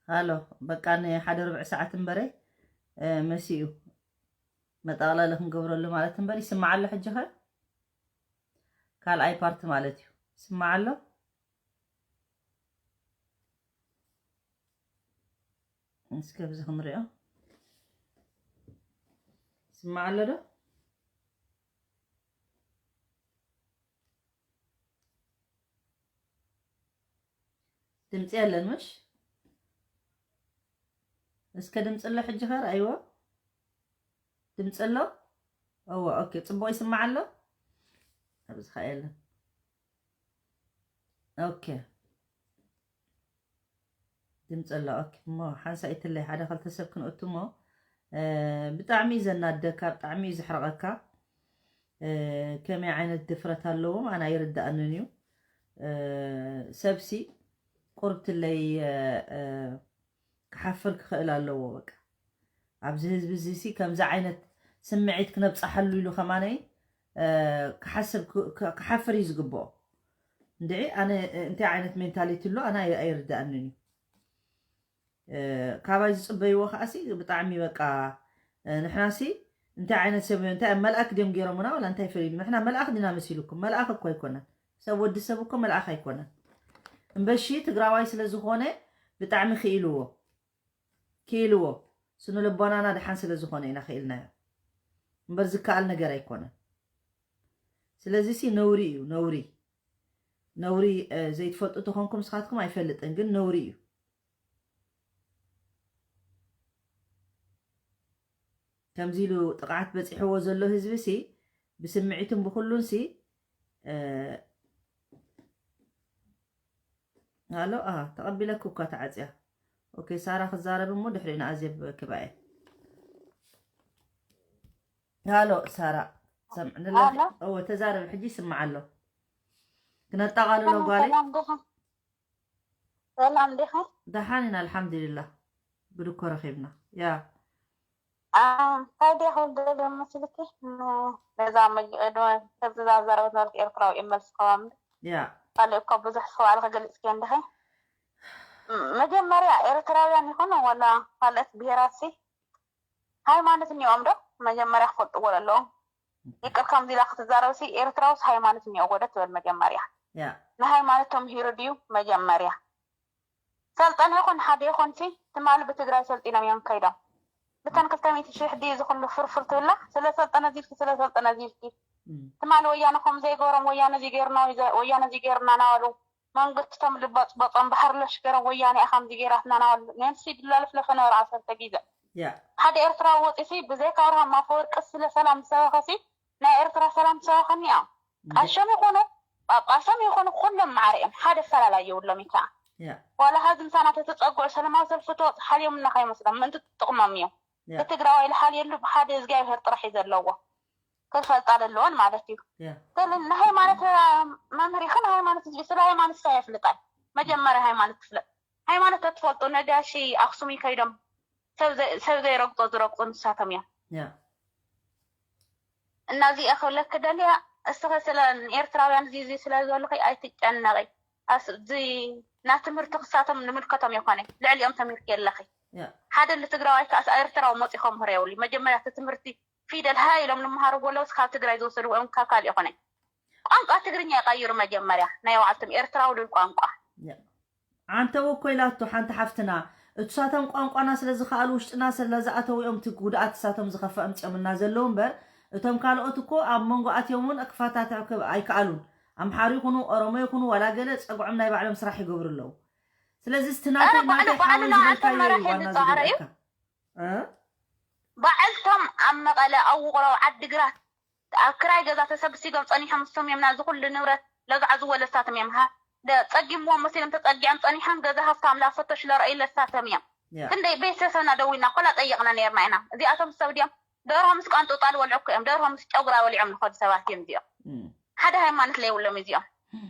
ሃሎ፣ በቃ ንሓደ ርብዒ ሰዓት እምበረ፣ እ፣ መሲኡ መጠቕለሊ ክንገብረሉ ማለት እምበር፣ ይስማዕ ኣሎ ሕጂ ኸ? ካልኣይ ፓርት ማለት እዩ። ይስማዕ ኣሎ? እስከ ብዚ ክንሪኦ። ይስማዕ ኣሎ ዶ? ድምፂ የለን ምሽ? እስከ ድምፂ ኣሎ ሕጂ ኸ? ረኣይዎ? ድምፂ ኣሎ? እወ፣ ኦኬ፣ ፅቡቕ ይስማዕ ኣሎ? ኣብዚ ኸ የለን። ኦኬ። ድምፂ ኣሎ። ኦኬ፣ እሞ ሓንሳእ ይትለይ፣ ሓደ ክልተ ሰብ ክንእቱ እሞ፣ እ፣ ብጣዕሚ እዩ ዘናደካ፣ ብጣዕሚ እዩ ዘሕርቐካ። እ፣ ከመይ ዓይነት ድፍረት ኣለዎም ኣነ ኣይርድኣንን እዩ። እ፣ ሰብሲ ቁርብትለይ፣ እ፣ እ፣ ክሓፍር ክኽእል ኣለዎ። በቃ ኣብዚ ህዝቢ እዚ ሲ ከምዚ ዓይነት ስምዒት ክነብፀሓሉ ኢሉ ከማነይ፣ እ፣ ክሓስብ ክ-፣ ክ-፣ ክሓፍር እዩ ዝግብኦ። እንድዒ ኣነ፣ እ፣ እንታይ ዓይነት ሜንታሊቲ ኣሎ ኣነ ኣይ-፣ ኣይርድኣንን እዩ። እ፣ ካባይ ዝፅበይዎ ከዓሲ ብጣዕሚ በቃ፣ እ፣ ንሕናሲ እንታይ ዓይነት ሰብ እዮም? እንታይ መልኣክ ድዮም ገይሮምና? ዋላ እንታይ ፈሊሉ? ንሕና መልኣክ ዲና መሲሉኩም? መልኣክ እኮ ኣይኮነን። ሰብ፣ ወዲ ሰብ እኮ መልኣክ ኣይኮነን። እምበሺ ትግራዋይ ስለ ዝኾነ ብጣዕሚ ክኢልዎ፣ ክኢልዎ። ስነ ልቦናና ደሓን ስለ ዝኾነ ኢና ክኢልናዮ። እምበር ዝከኣል ነገር ኣይኮነን። ስለዚ ሲ ነውሪ እዩ፣ ነውሪ። ነውሪ፣ እ፣ ዘይትፈልጡ ተኾንኩም ንስኻትኩም ኣይፈልጥን፣ ግን ነውሪ እዩ። ከምዚ ኢሉ ጥቕዓት በፂሕዎ ዘሎ ህዝቢ ሲ ብስምዒቱን ብኹሉን ሲ፣ እ፣ ሃሎ፣ ኣ፣ ተቐቢለኩ እኳ ተዓፅያ። ኦኬ፣ ሳራ ክዛረብ እሞ ድሕሪኡ ንኣዜብ ክባኤ። ሃሎ፣ ሳራ፣ ሰምዕንላ። ሃሎ። እወ፣ ተዛረቢ፣ ሕጂ ይስማዕ ኣሎ። ክነጠቓልሎ ሰላም፣ ጓለይ። ሰላም ዲኻ? ሰላም ዲኻ? ደሓን ኢና፣ ኣልሓምዱሊላህ። ብድኮ ረኺብና። ያ። ኣ፣ እንታይ ዲኻ ወልደ መስልኪ? ን-፣ ነዛ መግ-፣ ዶ-፣ ከዚ ዛዛረበት ነበርክ ኤርትራዊ እየ መልስኻ እምበር። ያ። ካልእ እኮ ብዙሕ ሰዋእልኺ ገሊጽኪ እንዲኺ። ም-፣ መጀመርያ ኤርትራውያን ይኹኑ ወላ ካልኦት ብሄራትሲ ሃይማኖት እኒኦም ዶ? መጀመርያ ክፈልጥዎ ኣለዎም። ይቅር ከምዚ ኢላ ክትዛረብሲ ኤርትራውስ ሃይማኖት እኒኦ ጎደ ትበል መጀመርያ። ያ። ንሃይማኖት ተምሂሩ ድዩ መጀመርያ? ሰልጠነ ይኹን ሓደ ይኹንሲ ትማሊ ብትግራይ ሰልጢኖም እዮም ከይዶም። ብተን ክልተ ሚእቲ ሺሕ ድዩ እዚ ኩሉ ፍርፍር ትብላ? ስለ ሰልጠነ እዚ ኢልኪ፣ ስለ ሰልጠነ እዚ ኢልኪ። እም። ትማሊ ወያነ ከም ዘይገሮም፣ ወያነ እዚ ገይርና፣ ወያነ እዚ ገይርና እናበሉ መንግስቶም ልባጽበጾም ባሕሪ ለሽገሮም ወያነ እያ ከምዚ ገይራትና እናበሉ ነንሲ ድላለፍለፈ ነበረ ኣብ ሰልጠ ግዜ። ያ። ሓደ ኤርትራዊ ወፂሲ ብዘይካ ኣብርሃም ኣፈወርቂ ስለ ሰላም ዝሰበኸሲ ናይ ኤርትራ ሰላም ዝሰበኸኒ እዮም። እንደ- ቀሸም ይኹኑ፣ ጳጳሶም ይኹኑ፣ ኩሎም ማዕረ እዮም። ሓደ ፈላላይ የብሎም እዩ ከዓ። ያ። ዋላ ሀዚ ምሳና ተተፀግዑ ሰላማዊ ሰልፊ ተወፅ ሓልዮምና ከይመስሎም፣ ምእንቲ ጥቕሞም እዮም። ያ። እቲ ትግራዋይ ዝሓልየሉ ብሓደ እግዚኣብሔር ጥራሕ እዩ ዘለዎ። ክፈልጣ ዘለዎን ማለት እዩ። ያ። ግን ንሃይማኖት መምህር ኢኺ፣ ንሃይማኖት ህዝቢ፣ ስለ ሃይማኖት ሰብ የፍልጣል። መጀመርያ ሃይማኖት ትፍለጥ። ሃይማኖት ተትፈልጡ ነጋሺ ኣኽሱም ከይዶም ሰብ ዘ-፣ ሰብ ዘይረግጦ ዝረግጡ ንሳቶም እዮም። ያ። እና እዚኣ ክብለኪ ደልያ፣ እስኺ ስለ ኤርትራውያን እዚ፣ እዚ ስለ ዘለኺ ኣይትጨነቂ። ኣስ-፣ እዚ ናይ ትምህርቲ ክሳቶም ንምልከቶም ይኾነ፣ ልዕሊኦም ተሚርኪ የለኺ። ያ። ሓደ ንትግራዋይ ከኣስ ኤርትራዊ መፂኡ ከምህሮ የብሉ። መጀመርያ እቲ ትምህርቲ ፊደል ሃ ኢሎም ንምሃሩ ዘለውስ ካብ ትግራይ ዝወሰድዎ እዮም፣ ካብ ካልእ ይኾነ። ቋንቋ ትግርኛ ይቐይሩ መጀመርያ፣ ናይ ባዕልቶም ኤርትራዊ ድል ቋንቋ። ያ። ዓንተው እኮ ኢላቶ ሓንቲ ሓፍትና፣ እቱሳቶም ቋንቋና ስለ ዝኸኣሉ ውሽጥና ስለ ዝኣተው እዮም እቲ ጉድኣት እሳቶም ዝኸፍእ ኣምፂኦምልና ዘለዉ እምበር፣ እቶም ካልኦት እኮ ኣብ መንጎ ኣትዮም እውን ክፈታትሑ ክብ-፣ ኣይከኣሉን። ኣምሓሩ ይኹኑ፣ ኦሮሞ ይኹኑ፣ ዋላ ገለ ፀግዖም ናይ ባዕሎም ስራሕ ይገብሩ ኣለዉ። ስለዚ እቲ ናተይ፣ ኧረ ባዕሉ፣ ናተይ ባዕሉ ሓወይ ናዓንተ ዝበልካዮ እዩ መራሒ ዋና ዝፃዕረ እዩ። ዝጎድኣካ። እ? ባዕልቶም ኣብ መቐለ፣ ኣብ ውቕሮ፣ ኣብ ዓዲግራት፣ ኣብ ክራይ ገዛ ተሰብሲቦም ጸኒሖም፣ እሶም እዮም ናዚ ኩሉ ንብረት ለዝዓዝዎ ለሳቶም እዮም። ሃ-፣ ደ-፣ ጸጊምዎም መሲሎም ተጸጊዖም ጸኒሖም፣ ገዛ ሃፍታም ላፈተሹ ለረኣዩ ለሳቶም እዮም። ያ። ክንደይ ቤተሰብና ደዊና ኮላ ጠየቕና ነይርና ኢና። እዚኣቶም ሰብ ድዮም? ደርሆ ምስ ቃንጡጣ ዝበልዑ እኮ እዮም። ደርሆ ምስ ጨጉራ በሊዖም ዝኸዱ ሰባት እዮም እዚኦም። እም። ሓደ ሃይማኖት ለይብሎም እዚኦም። እም።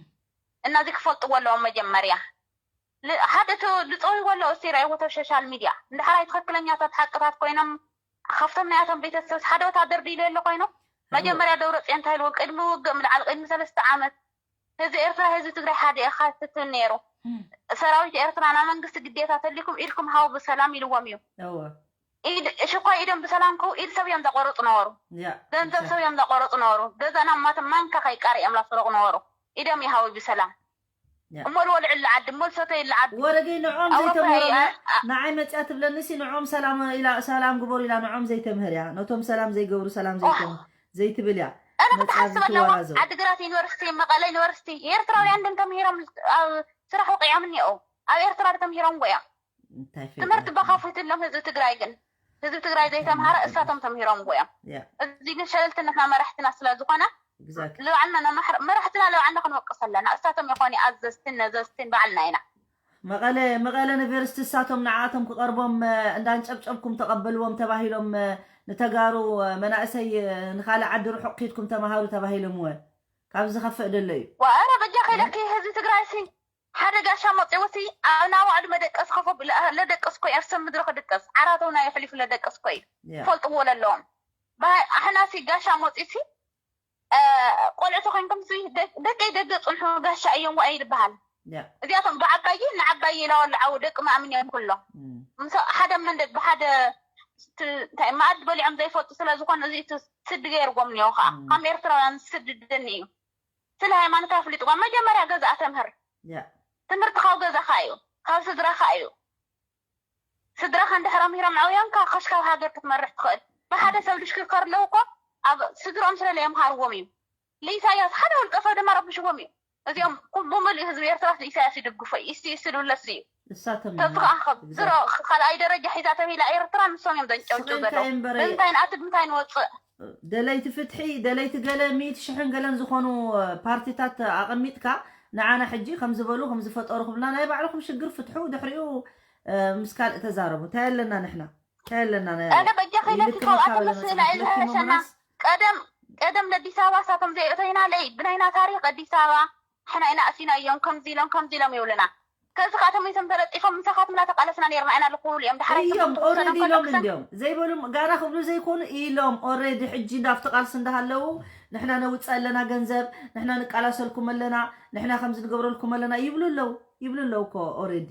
እና እዚ ክፈልጥዎ ኣለዎም መጀመርያ። ል-፣ ሓደ ተ-፣ ዝጸውይዎ ኣለዉ፣ እስቲ ረኣይዎ፣ ኣብ ሶሻል ሚድያ። እንድሕር ኣይ ትኽክለኛታት ሓቅታት ኮይኖም፣ ካብቶም ናያቶም ቤተሰብ ሓደ ወታደር ድዩ ዘሎ ኮይኑ፣ መጀመርያ ደብረጽዮን እንታይ ኢልዎ? ቅድሚ ውግእ ምልዓል፣ ቅድሚ ሰለስተ ዓመት፣ ህዝቢ ኤርትራ፣ ህዝቢ ትግራይ ሓደ ኢኻ ትብል ነይሩ። እም። ሰራዊት ኤርትራ ናብ መንግስቲ ግዴታ ተሊኩም ኢድኩም ሃቡ ብሰላም ኢልዎም እዩ። እወ ኢድ ሽኳይ ኢዶም ብሰላም ከው ኢድ ሰብ እዮም ዘቆረፁ ነበሩ። ያ ገንዘብ ሰብ እዮም ዘቆረፁ ነበሩ። ገዛና ማተ ማንካ ከይቃር እዮም ላስረቑ ነበሩ። ኢዶም ይሃዊ ብሰላም ያ። እሞ ልወልዕሉ ዓዲ እሞ ልሰተይሉ ዓዲ ወረገይ ንዖም ኣውሮፓ ዘይተምህሮም እያ። ኣ- ንዓይ መፅያ ትብለንሲ ንዖም ሰላም ኢላ ሰላም ግበሩ ኢላ ንዖም ዘይተምህር እያ። ነቶም ሰላም ዘይገብሩ ሰላም ዘይተም ዘይትብል እያ። ኣነ መፅያ ክትሓስብ ኣለዎ። ዝትወራዘው ዓዲግራት ዩኒቨርሲቲ፣ መቐለ ዩኒቨርሲቲ ኤርትራውያን ድም ተምሂሮም ኣብ ስራሕ ወቂዖም እኒኦ ኣብ ኤርትራ ተምሂሮም እዮም። እንታይ ትምህርቲ ፈይዳ በካፊትሎም ህዝቢ ትግራይ ግን ህዝቢ ትግራይ ዘይተምሃረ እሳቶም ተምሂሮም እዮም። ያ እዚ ግን ሸለልትነትና መራሕትና ስለ ዝኾነ exactly ልባዕልና ነማሕር መራሕትና ልባዕልና ክንወቅስ ኣለና። እሳቶም ይኾኑ ኣዘዝትን ነዘዝትን ባዕልና ኢና። መቐለ መቐለ ዩኒቨርሲቲ እሳቶም ንዓቶም ክቐርቦም እ፣ እንዳንጨብጨብኩም ተቐበልዎም ተባሂሎም እ፣ ንተጋሩ እ፣ መናእሰይ እ፣ ንኻልእ ዓዲ ርሑቕ ኪድኩም ተምሃሩ ተባሂሎም እወ ካብዚ ዝኸፍእ ደሎ እዩ ዋረ በጃ ከይለኪ ህዝቢ ትግራይ ሲ ሓደ ጋሻ መፂኡ ሲ ኣብ ናባዕሉ መደቀስ ከፎ ለደቀስ ኮ እየ ሰብ ምድሪ ክድቀስ ዓራተው ናይ ኣሕሊፉ ለደቀስ ኮ እዩ ያ ፈልጥዎ ለለዎም ኣሕና ሲ ጋሻ መፂኡ ሲ ቆልዑ ተኮይንኩም ሲ ደቀይ ደገ ፅንሑ ጋሻ እዮም ዋይ ይበሃል። ያ እዚኣቶም ብዓባይ ንዓባይ ኢላወልዓው ደቂ ማእምን እዮም ኩሎም እም፣ ምስ ሓደ መንደቅ ብሓደ ት- እንታይ መኣዲ በሊዖም ዘይፈልጡ ስለ ዝኾኑ እዚ እቲ ስዲ ገይርዎም እኒኦ ከዓ እም። ከም ኤርትራውያን ስዲ ደኒ እዩ። ስለ ሃይማኖት ኣፍሊጥዋ መጀመርያ ገዛ ተምህር ያ ትምህርቲ ካብ ገዛኻ እዩ ካብ ስድራኻ እዩ። ስድራኻ እንድሕር ኣምሂሮም ዓውዮምካ ከሽካብ ሃገር ክትመርሕ ትኽእል። ብሓደ ሰብ ድሽክርከር ኣለዉ እኮ ኣብ ስድርኦም ስለ ለየምሃርዎም እዩ። ንኢሳያስ ሓደ ውልቀ ሰብ ድማ ረብሽዎም እዩ። እዚኦም ኩ- ብምሉእ ህዝቢ ኤርትራ ኢሳያስ ይድግፎ እዩ። ኢስቲ ኢስቲ ዝብለስ እዩ። እሳቶም ተዝኸኣኸብ ዝሮ ካልኣይ ደረጃ ሒዛ ተብሂላ ኤርትራ ንሶም እዮም ዘንጨውጭው ስቕንካ ዘለዉ። እምበረ ብምንታይ ንኣቲ ብምንታይ ንወፅእ ደለይቲ ፍትሒ ደለይቲ ገለ ሚእቲ ሽሕን ገለን ዝኾኑ እ፣ ፓርቲታት ኣቐሚጥካ ንዓና ሕጂ ከም ዝበሉ ከም ዝፈጠሩ ክብልና ናይ ባዕልኹም ሽግር ፍትሑ ድሕሪኡ እ፣ ምስ ካልእ ተዛረቡ እንታይ ኣለና ንሕና እንታይ ኣለና ናይ ኣነ በጃ ከይለኪ ልክ ካብኣቶም መካበለ መስላ መጽሓፍ እዩ ለኪሞ ዝሕሸና ምናስ ቀደም ቀደም ለኣዲስ ኣበባ ሳቶም ዘየእተይና ለይ ብናይና ታሪክ ኣዲስ ኣበባ ሕና ኢና ኣሲና እዮም ከምዚ ኢሎም ከምዚ ኢሎም ይብሉና። ከዚ ካቶም ይቶም ተለጢፎም ምሳኻትም እናተቃለስና ነርና ኢና ልኩሉ እዮም ድሓር እዮም ኦረዲ ኢሎም እንዲዮም ዘይበሉ ጋና ክብሉ ዘይኮኑ ኢሎም ኦረዲ ሕጂ እንዳብቲ ቃልሲ እንዳሃለው ንሕና ነውፅእ ኣለና ገንዘብ ንሕና ንቃላሰልኩም ኣለና ንሕና ከምዚ ንገብረልኩም ኣለና ይብሉ ኣለው ይብሉ ኣለው እኮ ኦረዲ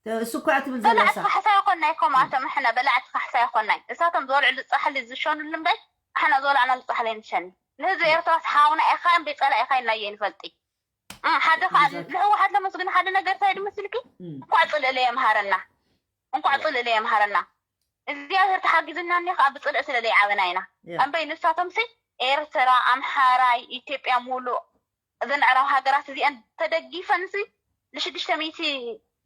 እሱ እኮ እያ ትብል ዘላ በላዕቲ እሳ ካሕሳ ይኮናይ ከምኣቶም ሕና በላዕቲ ካሕሳ ይኮናይ እሳቶም ዝበልዕሉ ፃሕሊ ዝሸኑሉ እምበር ኣሕና ዝበላዕናሉ ፃሕሊ ንሸኒ ንህዝቢ ኤርትራ ሓውና ኢኻ እምበይ ፀላእ ኢኻ ኢልና እየ ንፈልጢ ሓደ ከዓ ንህወሓት ለመስግን ሓደ ነገር እንታይ ድመስልኪ እም፣ እንኳዕ ፅልእለ የምሃረና እንኳዕ ፅልእለ የምሃረና እግዚኣብሔር ተሓጊዝና እኒ ከዓ ብፅልእ ስለለ ይዓበና ኢና ያ፣ እምበይ ንሳቶም ሲ ኤርትራ ኣምሓራይ ኢትዮጵያ ሙሉእ እዘን ኣዕራብ ሃገራት እዚአን ተደጊፈን ሲ ንሽዱሽተ ሚእቲ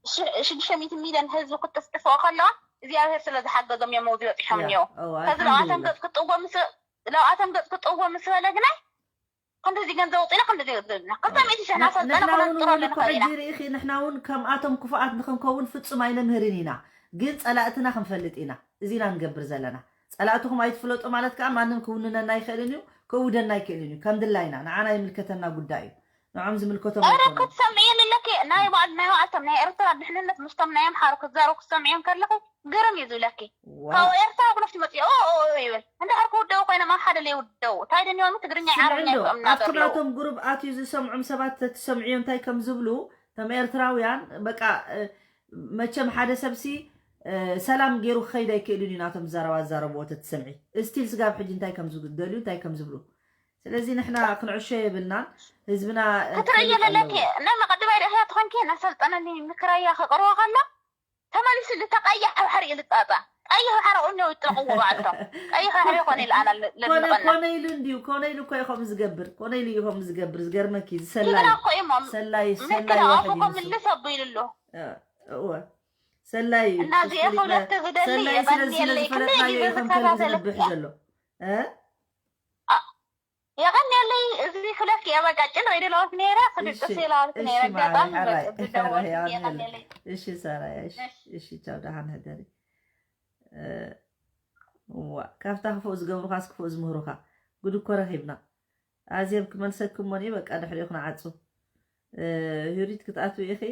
ሽ- ሽዱሽተ ሚእቲ ሚልዮን ህዝቢ ክትጥፍጥፍኦ ከለዋ እግዚኣብሔር ስለ ዝሓገዞም እዮም ኣብዚ በፂሖም ያ፣ እኒኦ እዋ፣ ከዚ ለውኣቶም ኣልሓምዱሊላህ። ገፅ ክጥዎ ምስ ለውኣቶም ገፅ ክጥዎ ምስ በለ ግናይ ክንድዚ ገንዘብ ኣውፂና ክንድዚ ገንዘብ ኣውፂና ክልተ ሚእቲ ሽሕ ን- እናሰልጠና ንሕና እውን ክነጥረሉ እኮ ንኽእል ኢና ሕጂ ርኢኺ ንሕና እውን ከምኣቶም ክፉኣት ንክንከውን ፍጹም ኣይነምህርን ኢና ግን ጸላእትና ክንፈልጥ ኢና እዚ ኢና ንገብር ዘለና ጸላእትኹም ኣይትፍለጡ ማለት ከዓ ማንም ክውንነና ኣይኽእልን እዩ ክእውደና ኣይክእልን እዩ ከም ድላይና ንዓና ይምልከተና ጉዳይ እዩ ንዖም ዝምልከቶም ኧረ ኣይኮነን ክትሰምዕየን ኣለኪ ናይ ባዕል ናይ ባዕልቶም ናይ ኤርትራ ድሕንነት ምስቶም ናይ ኣምሓሩ ክዛረቡ ክትሰምዕየን ከለኺ ግርም እዩ ዝብለኪ ዋ ካብ ኤርትራ ብነፍሲ መፅኦ ይብል እንድሕር ክውደቡ ኮይኖም ኣብ ሓደ ለይውደቡ እንታይ ደኒኦም ትግርኛ ዓረብኛ ስምዕዶ ይፍኦም ኣብቲ እናበሉ ናቶም ግሩብ ኣትዩ ዝሰምዑ ሰባት ተትሰምዕዮ እንታይ ከም ዝብሉ ከም ኤርትራውያን በቃ እ፣ መቸም ሓደ ሰብሲ እ፣ ሰላም ገይሩ ክኸይድ ኣይክእልን እዩ ናቶም ዘረባ ዛረብዎ ተትሰምዒ እስቲል ስጋብ ሕጂ እንታይ ከም ዝደልዩ እንታይ ከም ዝብሉ ስለዚ ንሕና ክንዕሾ የብልናን ህዝብና እ፣ ክትርእየ ክፈልጥ ለለኪ ኣለዎ ናይ መቐድባይ ደሕያ ትኾንኪ እናሰልጠነኒ ምክራያ ከቕርቦ ከሎ ተመሊሱ ልተቀይሕ ሕሪ ልጣጣ ቀይሕ ሕሪ ቁኖ ይጥለቅዎ ባዕልቶም ቀይሕ ሕሪ ኮነ ይልኣና ኮነ ለድንቀና ኮነ ኢሉ እንዲዩ ኮነ ኢሉ እኮ እዩ ከምኡ ዝገብር ኮነ ኢሉ እዩ ከምኡ ዝገብር ዝገርመኪ እዚ ሰላይ ጅግና እኮ እዩሞም ሰላይ ምክር ሰላይ ኣፉ ዋሕድ እዩ ንሱ ከምልስ ኣቢሉ ኣሎ እ፣ እወ ሰላይ እዩ እናዚ ተፈሊጥና- የኽብለት ዝደሊ ሰላይ ስለዚ ስለ የቐንየለይ ክንደይ ዝፈለጥናዮ ግዜ እዩ ከም ከልቢ ዝከታተለኪ ዝነብሕ ዘሎ እ? የቐንየለይ እዚ ክለክ እየ በቃ ጭልቕ ኢለ ለዋልኩ ነይረ ክድቅስ እሺ፣ እየ ለዋልኩ እሺ፣ ነይረ ማዕረ፣ ኣጋጣሚ ሕራይ፣ በቃ ዝደወልኩ ሕራይ፣ የቐንየለይ እሺ፣ ሰራያ፣ እሺ፣ እሺ። እሺ፣ ቻው፣ ደሓን ሕደሪ። እ፣ እዋ፣ ካብታ ክፉእ ዝገብሩኻስ ክፉእ ዝምህሩኻ። ጉድ እኮ ረኺብና። ኣዜብ ክመልሰክሞ እኔ በቃ ድሕሪኡ ክንዓጹ። እ፣ ሂሩት ክትኣትዊ ኢኺ።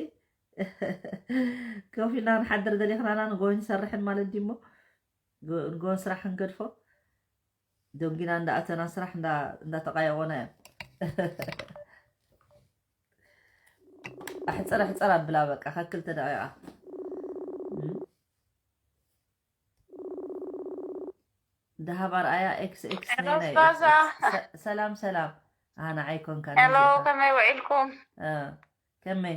ኮፍ ኢልና ክንሓድር ደሊኽናና ንጎ ንሰርሕን ማለት ድዩሞ? ጎ-፣ ንጎ ስራሕ ክንገድፎ? ደንጊና እንዳኣተና ስራሕ እንዳ-፣ እንዳተቃየቆና እዮም። ኣሕፅር ኣሕፅር ኣብላ በቃ ካብ ክልተ ደቂቃ። እም። ደሃብ ኣርኣያ ኤክስ ኤክስ ናይ ናይ ሮስባዛ ሰ- ሰላም ሰላም። ኣነ ኣይኮንካ ሄሎ፣ ከመይ ውዒልኩም? ከመይ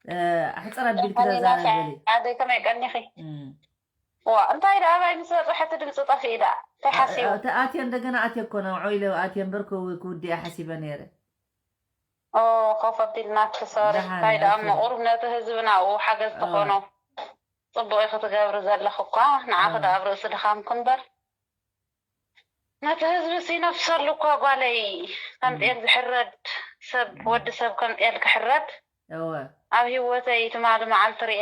እ፣ ኣሕፅር ኣቢልኪ ቀኒና ተዛረቢ በሊ። ኣደይ፣ ከመይ ቀኒኺ? እም። ዋ፣ እንታይ ደኣ ኣባይ ምስ በፅሐ እቲ ድምፂ ጠፊኡ ደኣ እንታይ ሓሲቡ? እ፣ እ፣ ኣትየ እንደገና ኣትየ እኮ ነው ዒለ ኣትየ እምበር ክው- ክውድያ ሓሲበ ነይረ። ኦ፣ ኮፍ ኣቢልና ክሰር ደሓን እንታይ ደኣ ኣብሽር። እሞ ቁሩብ ነቲ ህዝብና ኣብኡ ሓገዝ እ፣ ትኾኖ። ፅቡቅ ኢኺ ትገብሪ ዘለኹ እኳ፣ ንዓኺ እ፣ ደኣ ኣብ ርእሲ ድኻምኩ እምበር ነቲ ህዝቢ ሲነፍሰሉ እኳ ጓለይ፣ ከም እም፣ ጤል ዝሕረድ ሰብ፣ እም። ወዲ ሰብ ከም ጤል ክሕረድ እወ ኣብ ህይወተይ ትማሊ መዓልቲ ርኤ።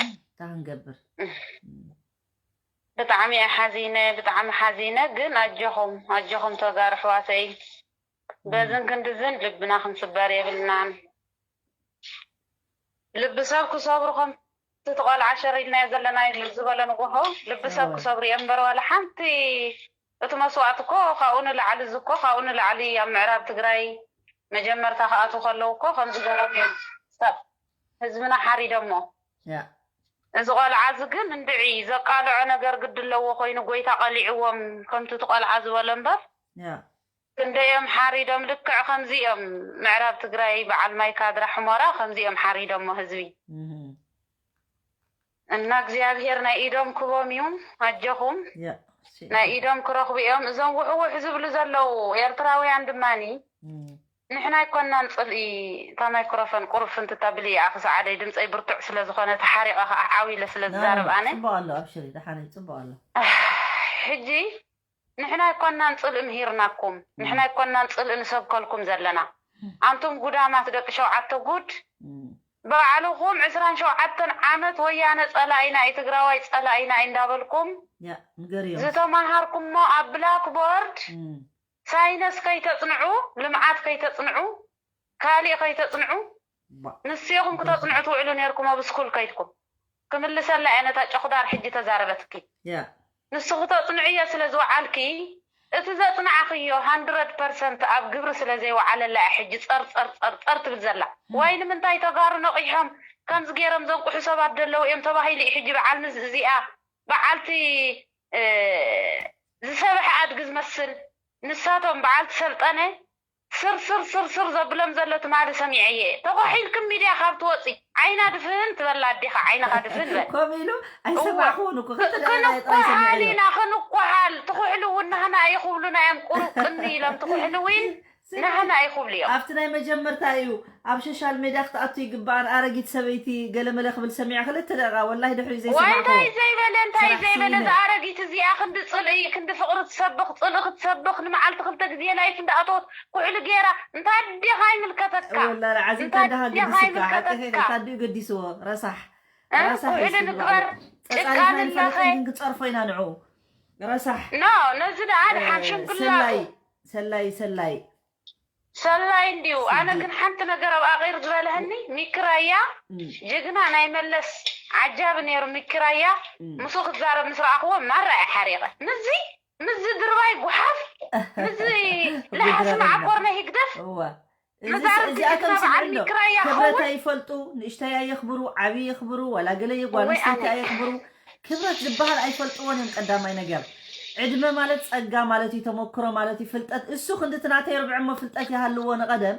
እንታይ ክንገብር? እም፣ ብጣዕሚ እየ ሓዚነ፣ ብጣዕሚ ሓዚነ። ግን ኣጆኹም ኣጆኹም ተጋሩ ኣሕዋተይ፣ እም፣ በዝን ክንድዝን ልብና ክንስበር የብልናን። ልቢ ሰብ ክሰብሩ ከምቲ እቲ ቆልዓ ሸር ኢልናዮ ዘለና እዩ ዝበለ ንጎሆ፣ ልቢ ሰብ እወ ክሰብሩ እዮም እምበር ዋላ ሓንቲ። እቲ መስዋእቲ እኮ ካብኡ ንላዕሊ፣ እዚ እኮ ካብኡ ንላዕሊ ኣብ ምዕራብ ትግራይ መጀመርታ ክኣትዉ ከለዉ እኮ ከምዚ ገይሮም እዮም ሰብ ህዝብና ሓሪዶሞ። ያ እዚ ቆልዓ እዚ ግን እንድዒ ዘቃልዖ ነገር ግዲ ኣለዎ ኮይኑ ጎይታ ቀሊዕዎም ከምቲ እቲ ቆልዓ ዝበሎ እምበር ያ ክንደይ እዮም ሓሪዶም። ልክዕ ከምዚ እዮም ምዕራብ ትግራይ በዓል ማይ ካድራ ሕሞራ ከምዚ እዮም ሓሪዶሞ ህዝቢ። እህ እና እግዚኣብሔር ናይ ኢዶም ክቦም እዩ። ኣጆኹም ያ ናይ ኢዶም ክረኽቡ እዮም። እዞም ውሕውሕ ዝብሉ ዘለዉ ኤርትራውያን ድማኒ እም። ንሕና ኣይኮናን ጽልኢ። እታ ማይክሮፎን ቁርፍ እንትተብሊ ኣኺ ሰዓደይ ድምፀይ ብርቱዕ ስለ ዝኾነ ተሓሪቐ ከዓ ዓው ኢለ ስለ ናና ዝዛረብ ኣነ ፅቡቅ ኣሎ ኣብሽሪ ደሓነይ ፅቡቅ ኣሎ። ሕጂ ንሕና ኣይኮናን ጽልኢ ምሂርናኩም፣ ንሕና ኣይኮናን ጽልኢ ንሰብከልኩም ዘለና። ኣንቱም ጉዳማት ደቂ ሸውዓተ ጉድ፣ እም፣ ባዕልኹም ዕስራን ሸውዓተን ዓመት ወያነ ጸላኢና እዩ፣ ትግራዋይ ጸላኢና እዩ እንዳበልኩም ያ ንገርዮም። ዝተማሃርኩሞ ኣብ ብላክቦርድ እም፣ ሳይነስ ከይተጽንዑ፣ ልምዓት ከይተጽንዑ፣ ካሊእ ከይተጽንዑ፣ ባ- ንስኹም ክተጽንዑ ትውዕሉ ነርኩም ኣብ ስኩል ከይድኩም። ክምልሰላ እየ ነታ ጨኹዳር ሕጂ ተዛረበትኪ። ያ ንስኺ ተጽንዕዮ ስለ ዝወዓልኪ፣ እቲ ዘጽናዕኽዮ ሃንድረድ ፐርሰንት ኣብ ግብሪ ስለ ዘይወዓለላ እያ ሕጂ ጸር ጸር ጸር ጸር ትብል ዘላ። ዋይ ንምንታይ ተጋሩ ነቒሖም ከምዚ ገይሮም ዘንቁሑ ሰባት ደለዉ እዮም ተባሂሉ እዩ ሕጂ በዓል ንዝ እዚኣ በዓልቲ እ፣ ዝሰብሐ ኣድጊ ዝመስል ንሳቶም በዓልቲ ሰልጠነ ስር ስር ስር ስር ዘብሎም ዘሎ ትማሊ ሰሚዐየ። ተኳሒልክን ሚድያ ካብ ትወፂ ዓይና ድፍን ትበላ ኣዴኻ ዓይንኻ ድፍን በል። ከምኡ ኢሉ እወ ኣይሰማዕኩዎን እኮ ክልተ ደቂቃ ጥራይ ክንኳሓል ሰሚዐዮ። ኢና ክንኳሓል። ትኩሕሊ እውን ናህና እዩ ክብሉና እዮም። ቁሩብ ቅኒ ኢሎም ትኩሕሊ እውን ናህና እዩ ክብሉ እዮም። ኣብቲ ናይ መጀመርታ እዩ ኣብ ሶሻል ሜድያ ክትኣቱ ይግባኣን ኣረጊት ሰበይቲ ገለመለ ክብል ሰሚዐ ክልተ ደቂቃ ወላሂ ድሕሪኡ ዋይ እንታይ ዘይሰማዕኩዎ። ዘይበለ እንታይ ስራሕ ዘይበለ ስኢነ። እዛ ኣረጊት እዚኣ ክንዲ ፅልኢ ክንዲ ፍቅሪ ትሰብኽ ፅልኢ ክትሰብኽ ንመዓልቲ ክልተ ግዜ ላይፍ እንዳኣተወት ኩሕሊ ገይራ እንታይ ኣዴኻ ይምልከተካ ወላ ዓዚ እንታይ እንታይ ደሃ ኣዴኻ ገዲስካ ሓቂ ይምልከተካ ታዲኡ ገዲስዎ ረሳሕ እ? ረሳሕ እዩ ኩሕሊ ስድራ ንግበር ቀፃሊ ጭቃ ፋይል ንለኸ ፈለጥን ክንፀርፎ ኢና ንዑ ረሳሕ ኖ ነዚ ደኣ ድሓን እ፣ ሽምግላኡ ሰላይ ሰላይ ሰላይ ሰላይ እንዲዩ ኣነ ስዲ ግን ሓንቲ ነገር ኣብ ኣቂር ዝበለህኒ ሚክራያ እም፣ ጅግና ናይ መለስ ዓጃቢ ነይሩ ሚክራያ እም። ምስኡ ክትዛረብ ምስ ረኣኽዎ ማራ እየ ሓሪቐ ምዚ ምዚ ድርባይ ጉሓፍ ምዚ ለሓሲ ጉድረረና መዓኮር ናይ ህግደፍ እዋ እዚ መዛርብቲ እዚኣቶም ጅግና በዓል ስምዕሎ ሚክራያ ክብረት ኸውን ኣይፈልጡ ንእሽተይ ኣየኽብሩ ዓብዪ የኽብሩ ዋላ ገለ ጓል ወይ ኣንስተይቲ ኣነ ኣየኽብሩ ክብረት ዝበሃል ኣይፈልጥዎን እዮም ቀዳማይ ነገር ዕድመ ማለት ጸጋ ማለት እዩ ተመክሮ ማለት እዩ ፍልጠት እሱ ክንድቲ ናተይ ርብዕሞ ፍልጠት ይሃልዎ ንቐደም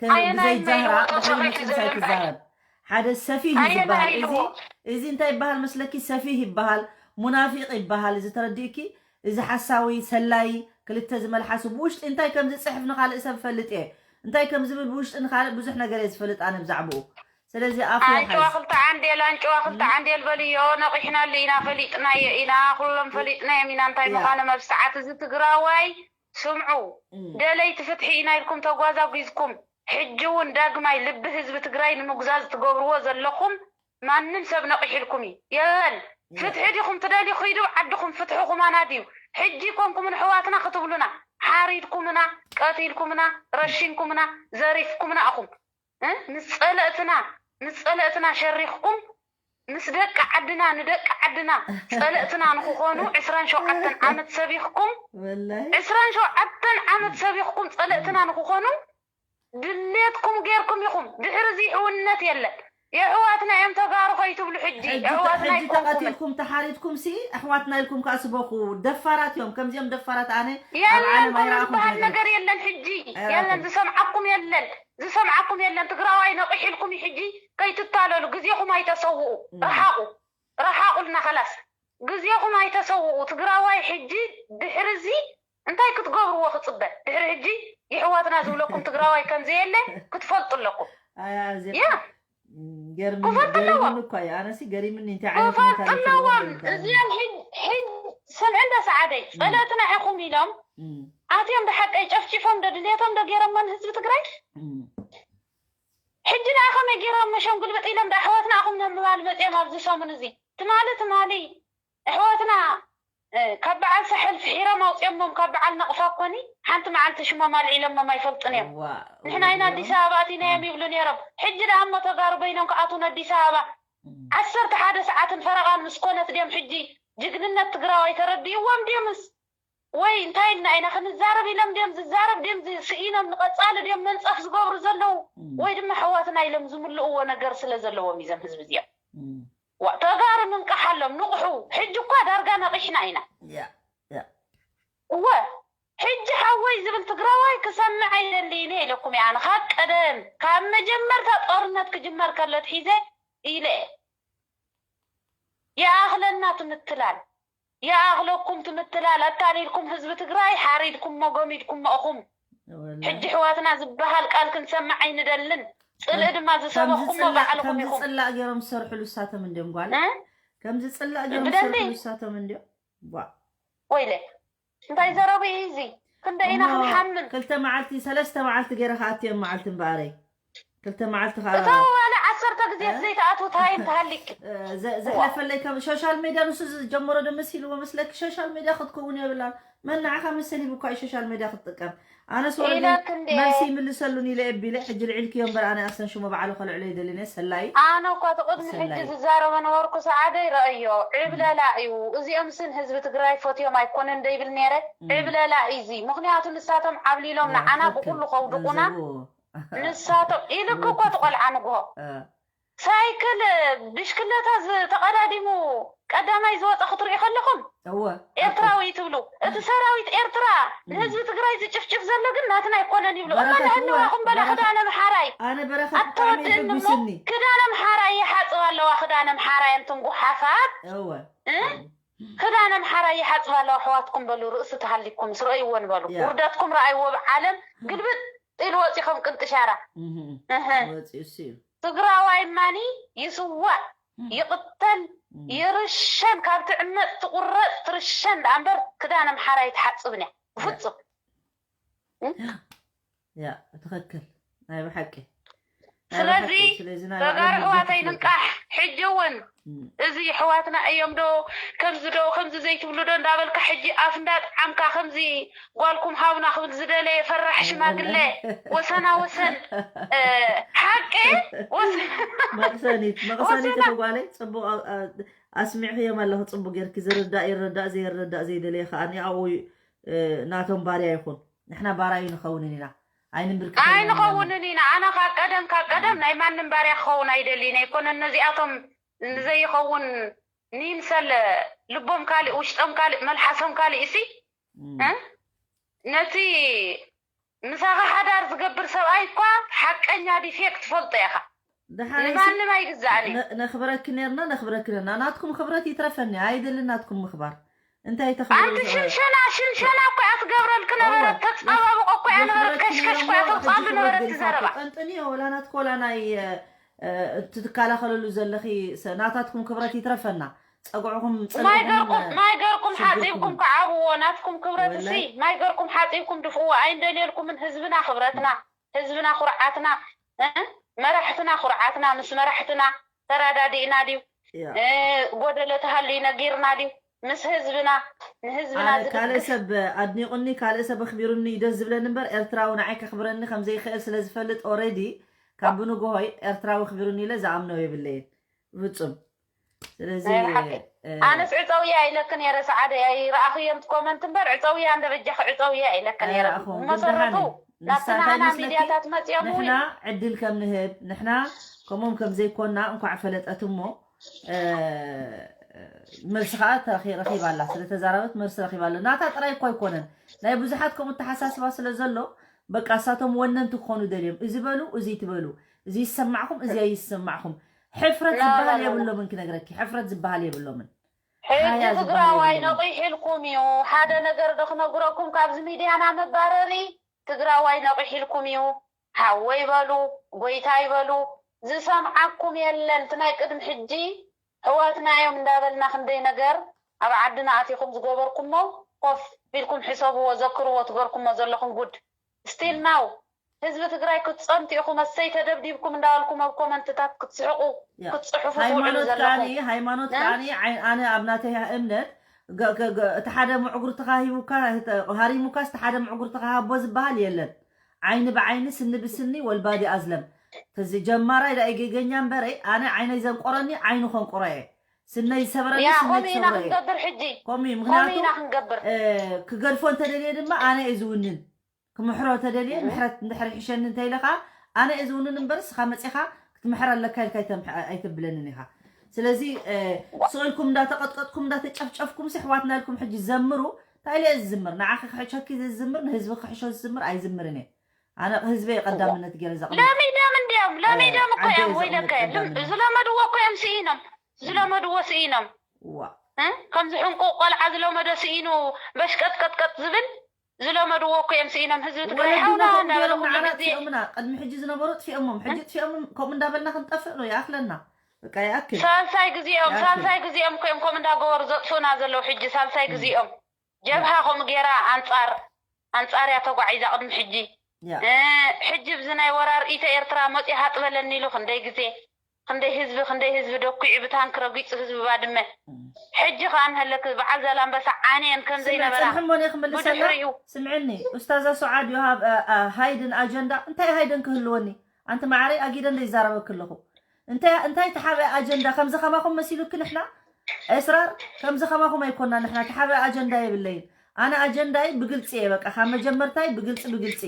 ከ- ኣየናይ ብዘይ ጃህራ መይወጦ ድሕሪ ሰበይቲ መፅምሳይ ዘየምራይ ክዛረብ ሓደ ሰፊህ እዩ ኣየናይ ዝበሃል እዚ ኢልዎ እዚ እንታይ ይበሃል መስለኪ ሰፊህ ይበሃል ሙናፊቅ ይበሃል እዚ ተረዲእኪ እዚ ሓሳዊ ሰላይ ክልተ ዝመልሓሱ ብውሽጢ እንታይ ከም ዝፅሕፍ ንካልእ ሰብ ፈልጥ እየ እንታይ ከም ዝብል ብውሽጢ ንካልእ ብዙሕ ነገር እየ ዝፈልጥ ኣነ ብዛዕባኡ ስለዚ ኣፉ ኣንጭዋ ይሓዝ ክልተ ዓንዴል ኣንጭዋ ክልተ ዓንዴል በልዮ ነቂሕናሉ ኢና ፈሊጥናዮ ኢና ኩሎም ፈሊጥናዮም ኢና እንታይ ያ ምዃኖም ኣብ ሰዓት እዚ ትግራዋይ ስምዑ እም፣ ደለይቲ ፍትሒ ኢና ኢልኩም ተጓዛጒዝኩም ሕጂ እውን ዳግማይ ልቢ ህዝቢ ትግራይ ንምጉዛዝ ትገብርዎ ዘለኹም ማንም ሰብ ነቂሕልኩም እዩ የለን ያ ፍትሒ ዲኹም ትደልዩ ኪዱ ዓድኹም ፍትሕኹም ኣናድዩ ሕጂ ኮንኩም ንሕዋትና ክትብሉና ሓሪድኩምና ቀቲልኩምና ረሺንኩምና ዘሪፍኩምና ኣኹም እ? ምስ ጸለእትና ምስ ጸለእትና ሸሪኽኩም ምስ ደቂ ዓድና ንደቂ ዓድና ጸለእትና ንክኾኑ ዕስራን ሸውዓተን ዓመት ሰቢኽኩም ወላሂ ዕስራን ሸውዓተን ዓመት ሰቢኽኩም ጸለእትና ንክኾኑ ድሌትኩም ጌርኩም ኢኹም። ድሕሪ እዚ ሕውነት የለን። የሕዋትና እዮም ተጋሩ ከይትብሉ ሕጂ። ሕጂ ተ- የሕዋትና ሕጂ ኣይኮንኩምን። ተቐቲልኩም ተሓሪድኩም ሲ ኣሕዋትና ኢልኩም ከዓ ስበኹ። ደፋራት እዮም። ከምዚኦም ደፋራት ኣነ ኣብ የለን ዓለም ከምኡ ኣይረኣኹም ዝበሃል ነገር። ነገር የለን። ሕጂ የለን፣ ኣይረኣኹም። ዝሰምዓኩም የለን፣ ዝሰምዓኩም የለን። ትግራዋይ ነቒሕ ኢልኩም እዩ። ሕጂ ከይትታለሉ፣ ግዜኹም ኣይተሰውኡ። እም። ረሓቑ፣ ረሓቑልና። ከላስ፣ ግዜኹም ኣይተሰውኡ። ትግራዋይ ሕጂ ድሕሪ እዚ እንታይ ክትገብርዎ ክፅበ? ድሕሪ ሕጂ የሕዋትና ዝብለኩም ትግራዋይ ከምዘየለ ክትፈልጡ ኣለኩም። ኣያ፣ እዚ ያ። ገርም- ክፈልጥ ኣለዎ። ገሪምኒ እኳ እዩ። ኣነሲ ገሪምኒ እንታይ ዓይነት ክፈልጥ ሜንታሊቲ ኣለዎም። ኣለዎም እንታይ እዚኦም ሕጂ፣ ሕጂ ስምዒ እንደ ሰዓደይ፣ ጸለትና ኢኹም ኢሎም እም፣ ኣትዮም፣ ዶ ሓቀይ ጨፍጭፎም፣ ዶ ድሌቶም፣ ዶ ገይሮሞ ንህዝቢ ትግራይ? እም። ሕጂ ደኣ ከመይ ገይሮም መሸም ግልብጥ ኢሎም፣ ዶ ኣሕዋትና ኢኹም ንምባል መጺኦም ኣብዚ ሰሙን እዚ? ትማሊ፣ ትማሊ ኣሕዋትና፣ እ፣ ካብ በዓል ሳሕል ፍሒሮም ኣውጺኦሞም፣ ካብ በዓል ናቕፋ ኮኒ ሓንቲ መዓልቲ ሽሞም ኣልዒሎሞም ኣይፈልጡን እዮም። ዋ፣ ንሕና ኢና ዋ። ኣዲስ ኣበባ ኣቲናዮም ይብሉ ነይሮም። ሕጂ ደኣ እሞ ተጋሩ በይኖም ክኣትዉ ንኣዲስ ኣበባ። እም፣ ዓሰርተ ሓደ ሰዓትን ፈረቓን ምስ ኮነት ድዮም ሕጂ ጅግንነት ትግራዋይ ተረዲእዎም ድዮምስ? ወይ እንታይ ኢልና ኢና ክንዛረብ ኢሎም ድዮም ዝዛረብ ድዮም ዝ- ስኢኖም ንቐጻሊ ድዮም መንጸፍ ዝገብሩ ዘለዉ? እም፣ ወይ ድማ ኣሕዋትና ኢሎም ዝምልእዎ ነገር ስለ ዘለዎም እዩ እዞም ህዝቢ እዚኦም። እም። ዋ፣ ተጋሩ ንንቃሓሎም፣ ንቕሑ። ሕጂ እኳ ዳርጋ ነቒሕና ኢና። ያ፣ ያ። እወ፣ ሕጂ ሓወይ ዝብል ትግራዋይ ክሰምዕ ኣይደልይን እየ ኢለኩም እየ። ኣነ ካብ ቀደም፣ ካብ መጀመርታ ጦርነት ክጅመር ከሎ ኣትሒዘ ኢለ እየ። ይኣኽለና ትምትላል፣ ይኣኽለኩም ትምትላል፣ ኣታሊልኩም ህዝቢ ትግራይ ሓሪድኩሞ፣ ጎሚድኩሞ ኢኹም። ወላሂ። ሕጂ ኣሕዋትና ዝበሃል ቃል ክንሰምዕ ኣይንደልን። ጽልኢ ድማ ከምዚ ዝሰበኹሞ ጽላእ- ባዕልኹም ከምዚ ኢኹም። ጽላእ ገይሮም ዝሰርሕሉ እሳቶም እንዲዮም ጓል። እ? ከምዚ ጽላእ ገይሮም ብደንቢ። ዝሰርሕሉ እሳቶም እንዲዮም። ዋ። ወይለ፣ እንታይ ዘረቡ እዩ እዚ? ክንደይ ኢና እሞ ክንሓምን? ክልተ መዓልቲ፣ ሰለስተ መዓልቲ ገይረ ከኣትዮም መዓልቲ እምበኣረይ። ክልተ መዓልቲ ከዓ እታ ዋላ ዓሰርተ ግዜ እ? ዘይተኣትዉ ታይም ትሃሊክ። እ፣ ዘ- ዘሕለፈለይ ከም ሶሻል ሜድያ ንሱ ዝጀመሮ ዶ መሲልዎ መስለኪ? ሶሻል ሜድያ ክትከውን የብላን። መን ንዓኻ መሰል ሂቡ እኳ እዩ ሶሻል ሜድያ ክትጥቀም። ኣነስ ወረዲ ኢለክ እንዴ? መልሲ ይምልሰሉን ኢለ የቢለ። ሕጂ ልዒልክዮ እምበር ኣነ ኣሰን ሽሙ ባዕሉ ከልዕሎ ይደልን እየ። ሰላይ። ኣነ እኳ እቲ ቅድሚ ሕጂ ሰላይ። ዝዛረበ ነበርኩ። ሰዓደይ ረኣዮ፣ ዕብለላ እዩ። እዚኦም ስን ህዝቢ ትግራይ ፈትዮም ኣይኮነን ደይብል ነይረ። እም። ዕብለላ እዩ እዚ። ምኽንያቱ ንሳቶም ዓብሊሎም ንዓና ትኽክል። ብኩሉ ከውድቑና። ገንዘቡ። ንሳቶም ኢልክ እኮ እቲ ቆልዓ ንግሆ እ፣ ሳይክል ብሽክለታ ዝተቐዳዲሙ ቀዳማይ ዝወፀ ክትሪኢ ከለኹም እወ። ኤርትራዊ ትብሉ። እቲ ሰራዊት ኤርትራ ንህዝቢ ትግራይ ዝጭፍጭፍ ዘሎ ግን ናትና ኣይኮነን ይብሉ። እሞ በረኸት፣ ንህንዋኹም እወ፣ በላ በረኸት። ክዳነ ምሓራይ ኣነ በረኸት ብጣዕሚ ኣተወደኒ እሞ ይሕጉስኒ። ክዳነ ምሓራይ ይሓፅብ ኣለዋ። ክዳነ ምሓራይ ኣንቱም ጉሓፋት እወ። እ? ክዳነ ምሓራይ ይሓፅብ ኣለዋ። ኣሕዋትኩም በሉ፣ ርእሲ ተሃሊኩም ምስ ረእይዎ ንበሉ። ያ። ውርደትኩም ረኣይዎ ብዓለም ግልብጥ ኢሉ ወፂኹም ቅንጥሻራ። እህም። እህ። ወፂኡ እሱ እዩ። ትግራዋይ ማኒ ይስዋእ፣ ይቕተል፣ እም። ይርሸን፣ ካብ ትዕመፅ ትቑረፅ ትርሸን ደኣ እምበር ክዳን ኣምሓራ ኣይትሓፅብን እያ ብፍፁም። ያ፣ ትኽክል። ናይ ብሓቂ። ናይ ስለዚ ብሓቂ። ስለዚ ናይ ተጋሩ ባዕሎም ኣሕዋተይ ይግደፍ ንንቃሕ። ሕጂ እውን እም። እዚ ኣሕዋትና እዮም ዶ ከምዚ ዶ ከምዚ ዘይትብሉ ዶ እንዳበልካ ሕጂ ኣፍ እንዳጥዓምካ ከምዚ ጓልኩም ሃቡና ክብል ዝደለየ ፈራሕ ሽማግለ ወሰና ወሰን፣ እ፣ ሓቂ ወሰ- መቕሰኒት መቕሰኒት ወሰና እኮ ጓለይ ፅቡቕ ኣ- ኣ- ኣስሚዕኽዮም ኣለኹ። ፅቡቕ ጌርኪ ዝርዳእ ይረዳእ፣ ዘይረዳእ ዘይደለየ ከዓ ኣብኡ እ፣ ናቶም ባርያ ይኹን። ንሕና ባርያ ኣይንኸውንን ኢና፣ ኣይንንብርክኸሎምን ኢና። ኣይንኸውንን ኢና። ኣነ ካብ ቀደም ካብ ቀደም ናይ ማንም ባርያ ክኸውን ኣይደልይን ኣይኮነን። ነዚኣቶም ንዘይኸውን ንይምሰል ልቦም ካልእ ውሽጦም ካልእ መልሓሶም ካልእ እሲ እም። እ? ነቲ ምሳኻ ሓዳር ዝገብር ሰብኣይ እኳ ሓቀኛ ድዩ ፌክ ትፈልጦ ኢኻ። ደሓር ንማንም ኣይግዛእን እዩ። ነ- ነኽብረኪ ነርና፣ ነኽብረኪ ነርና። ናትኩም ክብረት ይትረፈኒ፣ ኣይደልን ናትኩም ምኽባር። እንታይ ተኽብሩ ኣንቲ ዝኽእል? ሽንሸና ሽንሸና እኮ እያ ትገብረልክ ነበረት፣ እወ፣ ተፃባብቆ እኮ እያ ነበረት፣ የኽብረኪ ከሽከሽ እኮ ነርና፣ እያ ተውፃሉ ሕጂ ነበረት ክብረት ትዘረባ። ገይርካ ጠንጥንዮ፣ ወላ ናትኮ ወላ ናይ እ፣ እ፣ ትትከላኸለሉ ዘለኺ ሰ- ናታትኩም ክብረት ይትረፈና። ፀጉዕኹም ማይ ፀጉዕኹም ገርኩም ማይ ገርኩም ሓፂብኩም ሽጉርኩም ክዓብዎ ናትኩም ክብረት እሲ ወላይ ማይ ገርኩም ሓፂብኩም ድፍዎ ኣይንደልየልኩምን። ህዝብና ክብረትና፣ ህዝብና ኩርዓትና፣ እ? መራሕትና ኩርዓትና፣ ምስ መራሕትና ተራዳዲእና ድዩ? ያ። እ፣ ጎደሎ ተሃልዩ ነጊርና ድዩ? ምስ ህዝብና ንህዝብና ኣነ ካልእ ዝድግፍ ሰብ ኣድኒቑኒ ካልእ ሰብ ኣኽቢሩኒ እዩ ደስ ዝብለኒ እምበር ኤርትራዊ ንዓይ ከኽብረኒ ከም ዘይኽእል ስለ ዝፈልጥ ኦሬዲ ካብ ብንግሆይ ኤርትራዊ ኣኽቢሩኒ ኢለ ዝኣምኖ የብለይን ብፍጹም። ስለዚ ናይ ብሓቂ። እ፣ ኣነስ ዕፀውያ ኢለክ ነይረ ሰዓደ ኣይረኣኽዮን ኮመንት እምበር ዕፀውያ እንደ በጃኺ ዕፀውያ ኢለክ ነይረ ኣይረኣኹን። ብመሰረቱ ግድሃኒ። ናብቲ ንሳ እንታይ ናህና መስለኪ? ሚድያታት መፂኦም እውን ንሕና ዕድል ከም ንህብ፣ ንሕና ከምኦም ከም ዘይኮንና እንኳዕ ፈለጠት እሞ፣ እ፣ መልሲ ከዓ ተረኺ-፣ ረኺባ ኣላ። ስለ ተዛረበት መልሲ ረኺባ ኣላ። ናታ ጥራይ እኮ ኣይኮነን። ናይ ብዙሓት ከምኡ ኣተሓሳስባ ስለ ዘሎ፣ በቃ፣ እሳቶም ወነንቲ ክኾኑ ደልዮም። እዚ በሉ፣ እዚ ትበሉ፣ እዚ ይሰማዕኩም፣ እዚ ኣይሰማዕኩም። ሕፍረት ላ፣ ላ፣ ዝበሃል ላ፣ ላ። የብሎምን፣ ክነግረኪ፣ ሕፍረት ዝበሃል የብሎምን። ሕጂ ሓያ ዝበሃል ትግራዋይ የብሎምን። ነቒሕልኩም እዩ። ሓደ ነገር ዶ ክነግረኩም፣ ካብዚ ሚድያና መባረሪ፣ ትግራዋይ ነቒሕልኩም እዩ። ሓወይ በሉ፣ ጎይታይ በሉ፣ ዝሰምዓኩም የለን። እቲ ናይ ቅድሚ ሕጂ ሕዋትና እዮም እንዳበልና ክንደይ ነገር ኣብ ዓድና ኣቲኹም ዝገበርኩሞ፣ ኮፍ ኢልኩም ሕሰብዎ፣ ዘክርዎ፣ ትገርኩሞ ዘለኹም ጉድ። ስቲል ናው ህዝቢ ትግራይ ክትፀንቱ ኢኹም። እሰይ ተደብዲብኩም እንዳበልኩም ኣብ ኮመንትታት ክትስሕቁ፣ ያ። ክትፅሕፉ ትውዕሉ ሃይማኖት ዘለኹም። ከዓኒ፣ ሃይማኖት እ? ከዓኒ፣ ዓይ-፣ ኣነ ኣብ ናተይ እምነት፣ ገ-፣ ገ-፣ ገ-፣ እቲ ሓደ ምዕጉርትኻ ሂቡካ፣ ሃሪሙካስ እቲ ሓደ ምዕጉርትኻ ሃቦ ዝበሃል የለን። ዓይኒ ብዓይኒ፣ ስኒ ብስኒ፣ ወልባዲ ኣዝለም። ተዚ ጀማራይ ዳኣ ጌገኛ እምበረይ፣ ኣነ ዓይነይ ዘንቆረኒ፣ ዓይኑ ከንቆሮ እየ። ስነይ ዝሰበረኒ፣ ያ፣ ስነይ ከምኡ ኢና ክሰብሮ እየ። ክንገብር ሕጂ። ከምኡ እዩ፣ ከምኡ ምኽንያቱ፣ ኢና ክንገብር። እ፣ ክገድፎ እንተደልየ ድማ ኣነ እየ ዝውንን። ክምሕሮ ተደልየ፣ እ። ምሕረት እንድሕር ይሕሸኒ እንተ ኢለ ኸዓ፣ ኣነ እየ ዝውንን እምበር፣ እስኻ መጺኻ ክትምሕር ኣለካ ኢልካ ኣይተምሕ-፣ ኣይተብለንን ኢኻ። ስለዚ፣ እ፣ ዋ። ስቕ ኢልኩም እንዳተቐጥቀጥኩም፣ እንዳተጨፍጨፍኩም፣ ሲ ኣሕዋትና ኢልኩም ሕጂ ዘምሩ። እንታይ ኢለ እየ ዝዝምር? ንዓኺ ክሕሸኪ ዝዝምር፣ ንህዝቢ ክሕሾ ዝዝምር ኣይዝምርን እየ። ኣነ ህዝበይ እየ ቀዳምነት ገይረ ዘቕምጥ። ለሚዶም እንድዮም፣ ለሚዶም እ፣ እኮ ዓደይ እዮም፣ እየ ዘቕምጥ ወይለከ። ቀዳምነት። ዝለመድዎ እኮ እዮም ስኢኖም። ዝለመድዎ ስኢኖም። ዋ። እ? ከምዚ ሕንቁቕ ቆልዓ ዝለመዶ ስኢኑ በሽቀጥቀጥቀጥ ዝብል ዝለመድዎ እኮ እዮም ስኢኖም። ህዝቢ ትግራይ ወለድና ሓውና ከምኡ እንዳበለ ገይሮም ኩሉ ንዓና ግዜ ኣጥፊኦምና። ቅድሚ ሕጂ ዝነበሩ ኣጥፊኦሞም። ሕጂ እ? ኣጥፊኦሞም፣ ከምኡ እንዳበልና ክንጠፍእ ነው፣ ይኣኽለና። በቃ ይኣክል። ሳልሳይ ግዜኦም፣ ይኣክል። ሳልሳይ ግዜኦም እኮ እዮም ከምኡ እንዳገበሩ ዘጥፍኡና ዘለዉ። ሕጂ ሳልሳይ እ። ግዜኦም። ጀብሃ ከምኡ ገይራ ኣንጻር፣ ኣንጻር እያ ተጓዒዛ ቅድሚ ሕጂ። ያ። እ፣ ሕጂ ብዚ ናይ ወራር ኢትዮ ኤርትራ መጺኡ ሃጥበለኒ ኢሉ ክንደይ ግዜ፣ ክንደይ ህዝቢ፣ ክንደይ ህዝቢ ደኲዑ ብታንክ ረጊጹ ህዝቢ ባድመ። እም። ሕጂ ከኣ እንሀለክ በዓል ዛላምበሳ ዓንየን ከም ስምዒ ዘይነበራ ጸንሐ እሞ እኔ ክምልሰላ? ብድሕሪኡ። ስምዕኒ፣ ኡስታዛ ሱዓድ፣ you have a፣ a hidden agenda። እንታይ ሃይደን ክህልወኒ? ኣንቲ መዓረይ፣ ኣጊደ እንደ ይዛረበክ ኣለኹ። እንታይ፣ እንታይ ተሓብአ ኣጀንዳ? ከምዚ ከማኹም መሲሉኪ ንሕና? ኤስራር፣ ከምዚ ከማኹም ኣይኮና ንሕና። ተሓብአ ኣጀንዳ የብለይን። ኣነ ኣጀንዳይ ብግልጺ እየ፣ በቃ፣ ካብ መጀመርታይ ብግልጺ፣ ብግልጺ።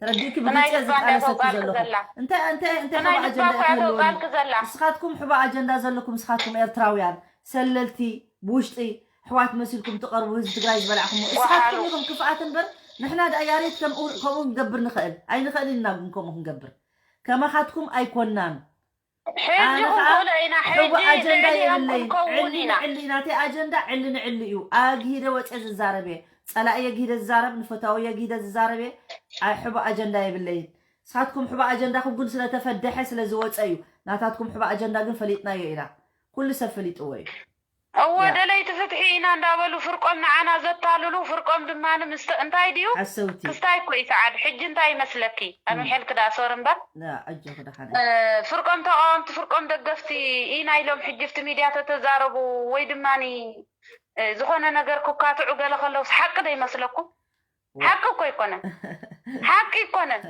ተረዲእኪ? ብግልጺ ናይ እየ ልባ ዝቃለሰኪ ዘለኹ። ዘላ። እንታይ፣ እንታይ፣ እንታይ ናይ ሕቡእ ልባ ኣጀንዳ እኮ እያ ክህልወኒ? ተውጻልኪ ዘላ። ንስኻትኩም ሕቡእ ኣጀንዳ ዘለኩም፣ ንስኻትኩም ኤርትራውያን፣ ሰለልቲ፣ ብውሽጢ ኣሕዋት መሲልኩም ትቐርቡ፣ ህዝቢ ትግራይ ዝበላዕኹሞ። ንስኻትኩም ወሓሉ። ኢኹም ክፍኣት እምበር፣ ንሕና ደኣ ያሬት ከምኡ፣ ከምኡ ክንገብር ንኽእል? ኣይንኽእልን ኢና ግን ከምኡ ክንገብር። ከማኻትኩም ኣይኮናን። ሕጂ ኣነ ከዓ ክንክእሎ ኢና፣ ሕጂ ሕቡእ ኣጀንዳ ልዕሊኦም የብለይን። ክንከውን ዕሊ ኢና። ንዕሊ፣ ናተይ ኣጀንዳ ዕሊ ንዕሊ እዩ። ኣግሂደ ወፅየ ዝዛረብ እየ። ፀላኢ የግሂደ ዝዛረብ፣ ንፈታዊ የግሂደ ዝዛረብ እየ። ኣይ፣ ሕቡእ ኣጀንዳ የብለይን። ንስኻትኩም ሕቡእ ኣጀንዳኹም ግን ስለተፈደሐ ስለዝወፀ እዩ። ናታትኩም ሕቡእ ኣጀንዳ ግን ፈሊጥናዮ ኢና። ኩሉ ሰብ ፈሊጥዎ እዩ። እወ፣ ያ። ደለይቲ ፍትሒ ኢና እንዳበሉ ፍርቆም ንዓና ዘታልሉ፣ ፍርቆም ድማ ንምስተ-፣ እንታይ ድዩ? ሓሰውቲ። ክስታይ እኮ እዩ ሰዓድ። ሕጂ እንታይ ይመስለኪ? እም። ኣምሒልኪ ደኣ ሶር እምበር። ያ፣ ኣጆኺ ደሓን። እ፣ ፍርቆም ተቃወምቲ፣ ፍርቆም ደገፍቲ ኢና ኢሎም ሕጂ ኣብቲ ሚድያ ተተዛረቡ ወይ ድማኒ፣ እ፣ ዝኾነ ነገር ክካትዑ ገለ ከለውስ ሓቂ ዶ ይመስለኩም? ዋ። ሓቂ እኮ ኣይኮነን። ሓቂ ኣይኮነን።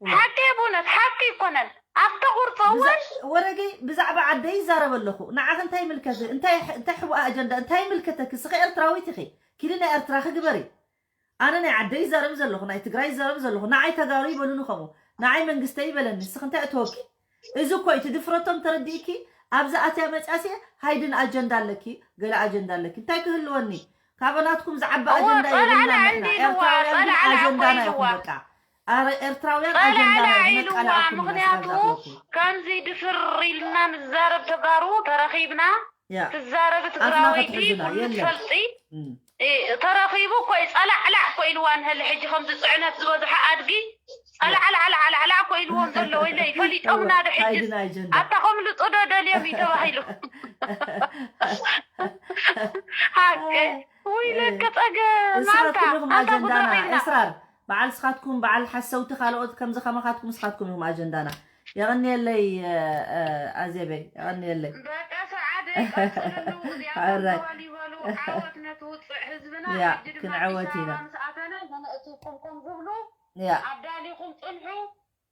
ዋ። ሓቂ የቡነት፣ ሓቂ ኣይኮነን። ኣብቲ ቁርፂ ብዛ-፣ እዋን ወረገይ ብዛዕባ ዓደይ ይዛረብ ኣለኹ። ንዓኺ እንታይ ይምልከት? እንታይ፣ እንታይ ሕቡእ ኣጀንዳ? እንታይ ይምልከተኪ? እስኺ ኤርትራዊት ኢኺ። ኪዲ ናይ ኤርትራኺ ግበሪ። ኣነ ናይ ዓደይ ይዛረብ ዘለኹ፣ ናይ ትግራይ ይዛረብ ዘለኹ። ንዓይ ተጋሩ ይበሉኒ ከምኡ። ንዓይ መንግስተይ ይበለኒ። ንስኺ እንታይ እተወኪ? እዚ እኮ እዩ እቲ ድፍረቶም ተረዲእኪ? ኣብዚ ኣትያ መፅያሲ ሃይድን ኣጀንዳ ኣለኪ፣ ገለ ኣጀንዳ ኣለኪ። እንታይ ክህልወኒ? ካበ ናትኩም ዝዓቢ እወ፣ ኣጀንዳ ጸላዕላዕ የብልናን ንሕና። እንዲልዋ፣ ኤርትራውያን ግን ጸላዕላዕ ኣጀንዳና እኮ ኢኹም ኢልዋ። በቃ። ኣረ፣ ኤርትራውያን ጸላዕላዕ ኣጀንዳና ኢኹም፣ ኢልዋ፣ ነቃላዕኩም ኢና ምኽንያቱ ስጋብ ዝኣኽለኩም። ከምዚ ድፍር ኢልና ንዛረብ ተጋሩ ተረኺብና፣ ያ። ትዛረቢ ኣፍና ትግራወይቲ ክትሕዙና፣ ኩሉ የለን። ትፈልጢ። እም። እ፣ ተረኺቡ እኮ እዩ፣ ጸላዕላዕ እኮ ኢልዋ ንሀሊ ሕጂ ከምዚ ጽዕነት ዝበዝሖ ኣድጊ፣ ጸላዕላዕላዕላዕ እኮ ኢልዎም ዘሎ፣ ወይለይ፣ ፈሊጦምና ዶ ሕጂ? ሃይድን ኣጀንዳ። ኣታ ከምልጡ ዶ ደልዮም እዩ ተባሂሉ? ሓቂ። ኣይ፣ ወይለከ እ፣ ጸገም፣ ኣንታ፣ ንስኻትኩም ኢኹም ኣንታ ኣጀንዳና፣ ጉድ ረኺብና። ኤስራር። በዓል ስኻትኩም፣ በዓል ሓሰውቲ ካልኦት ከምዚ ከማኻትኩም ንስኻትኩም ኢኹም ኣጀንዳና። የቐንየለይ፣ እ፣ እ፣ ኣዜበይ፣ የቐንየለይ። በቃ ሰዓደይ ቀጽልሉ፣ እዚኣቶም ኣራይ። በሉ ይበሉ፣ ዓወት ነቲ ውጽዕ ህዝብና። ያ፣ ሕጂ ድማ ክንዕወት ኣዲስ ኣበባ ኢና። ምስ ኣተነ፣ ንንእስኩም ከም ዝብሉ፣ ያ። ኣዳሊኹም ጽንሑ።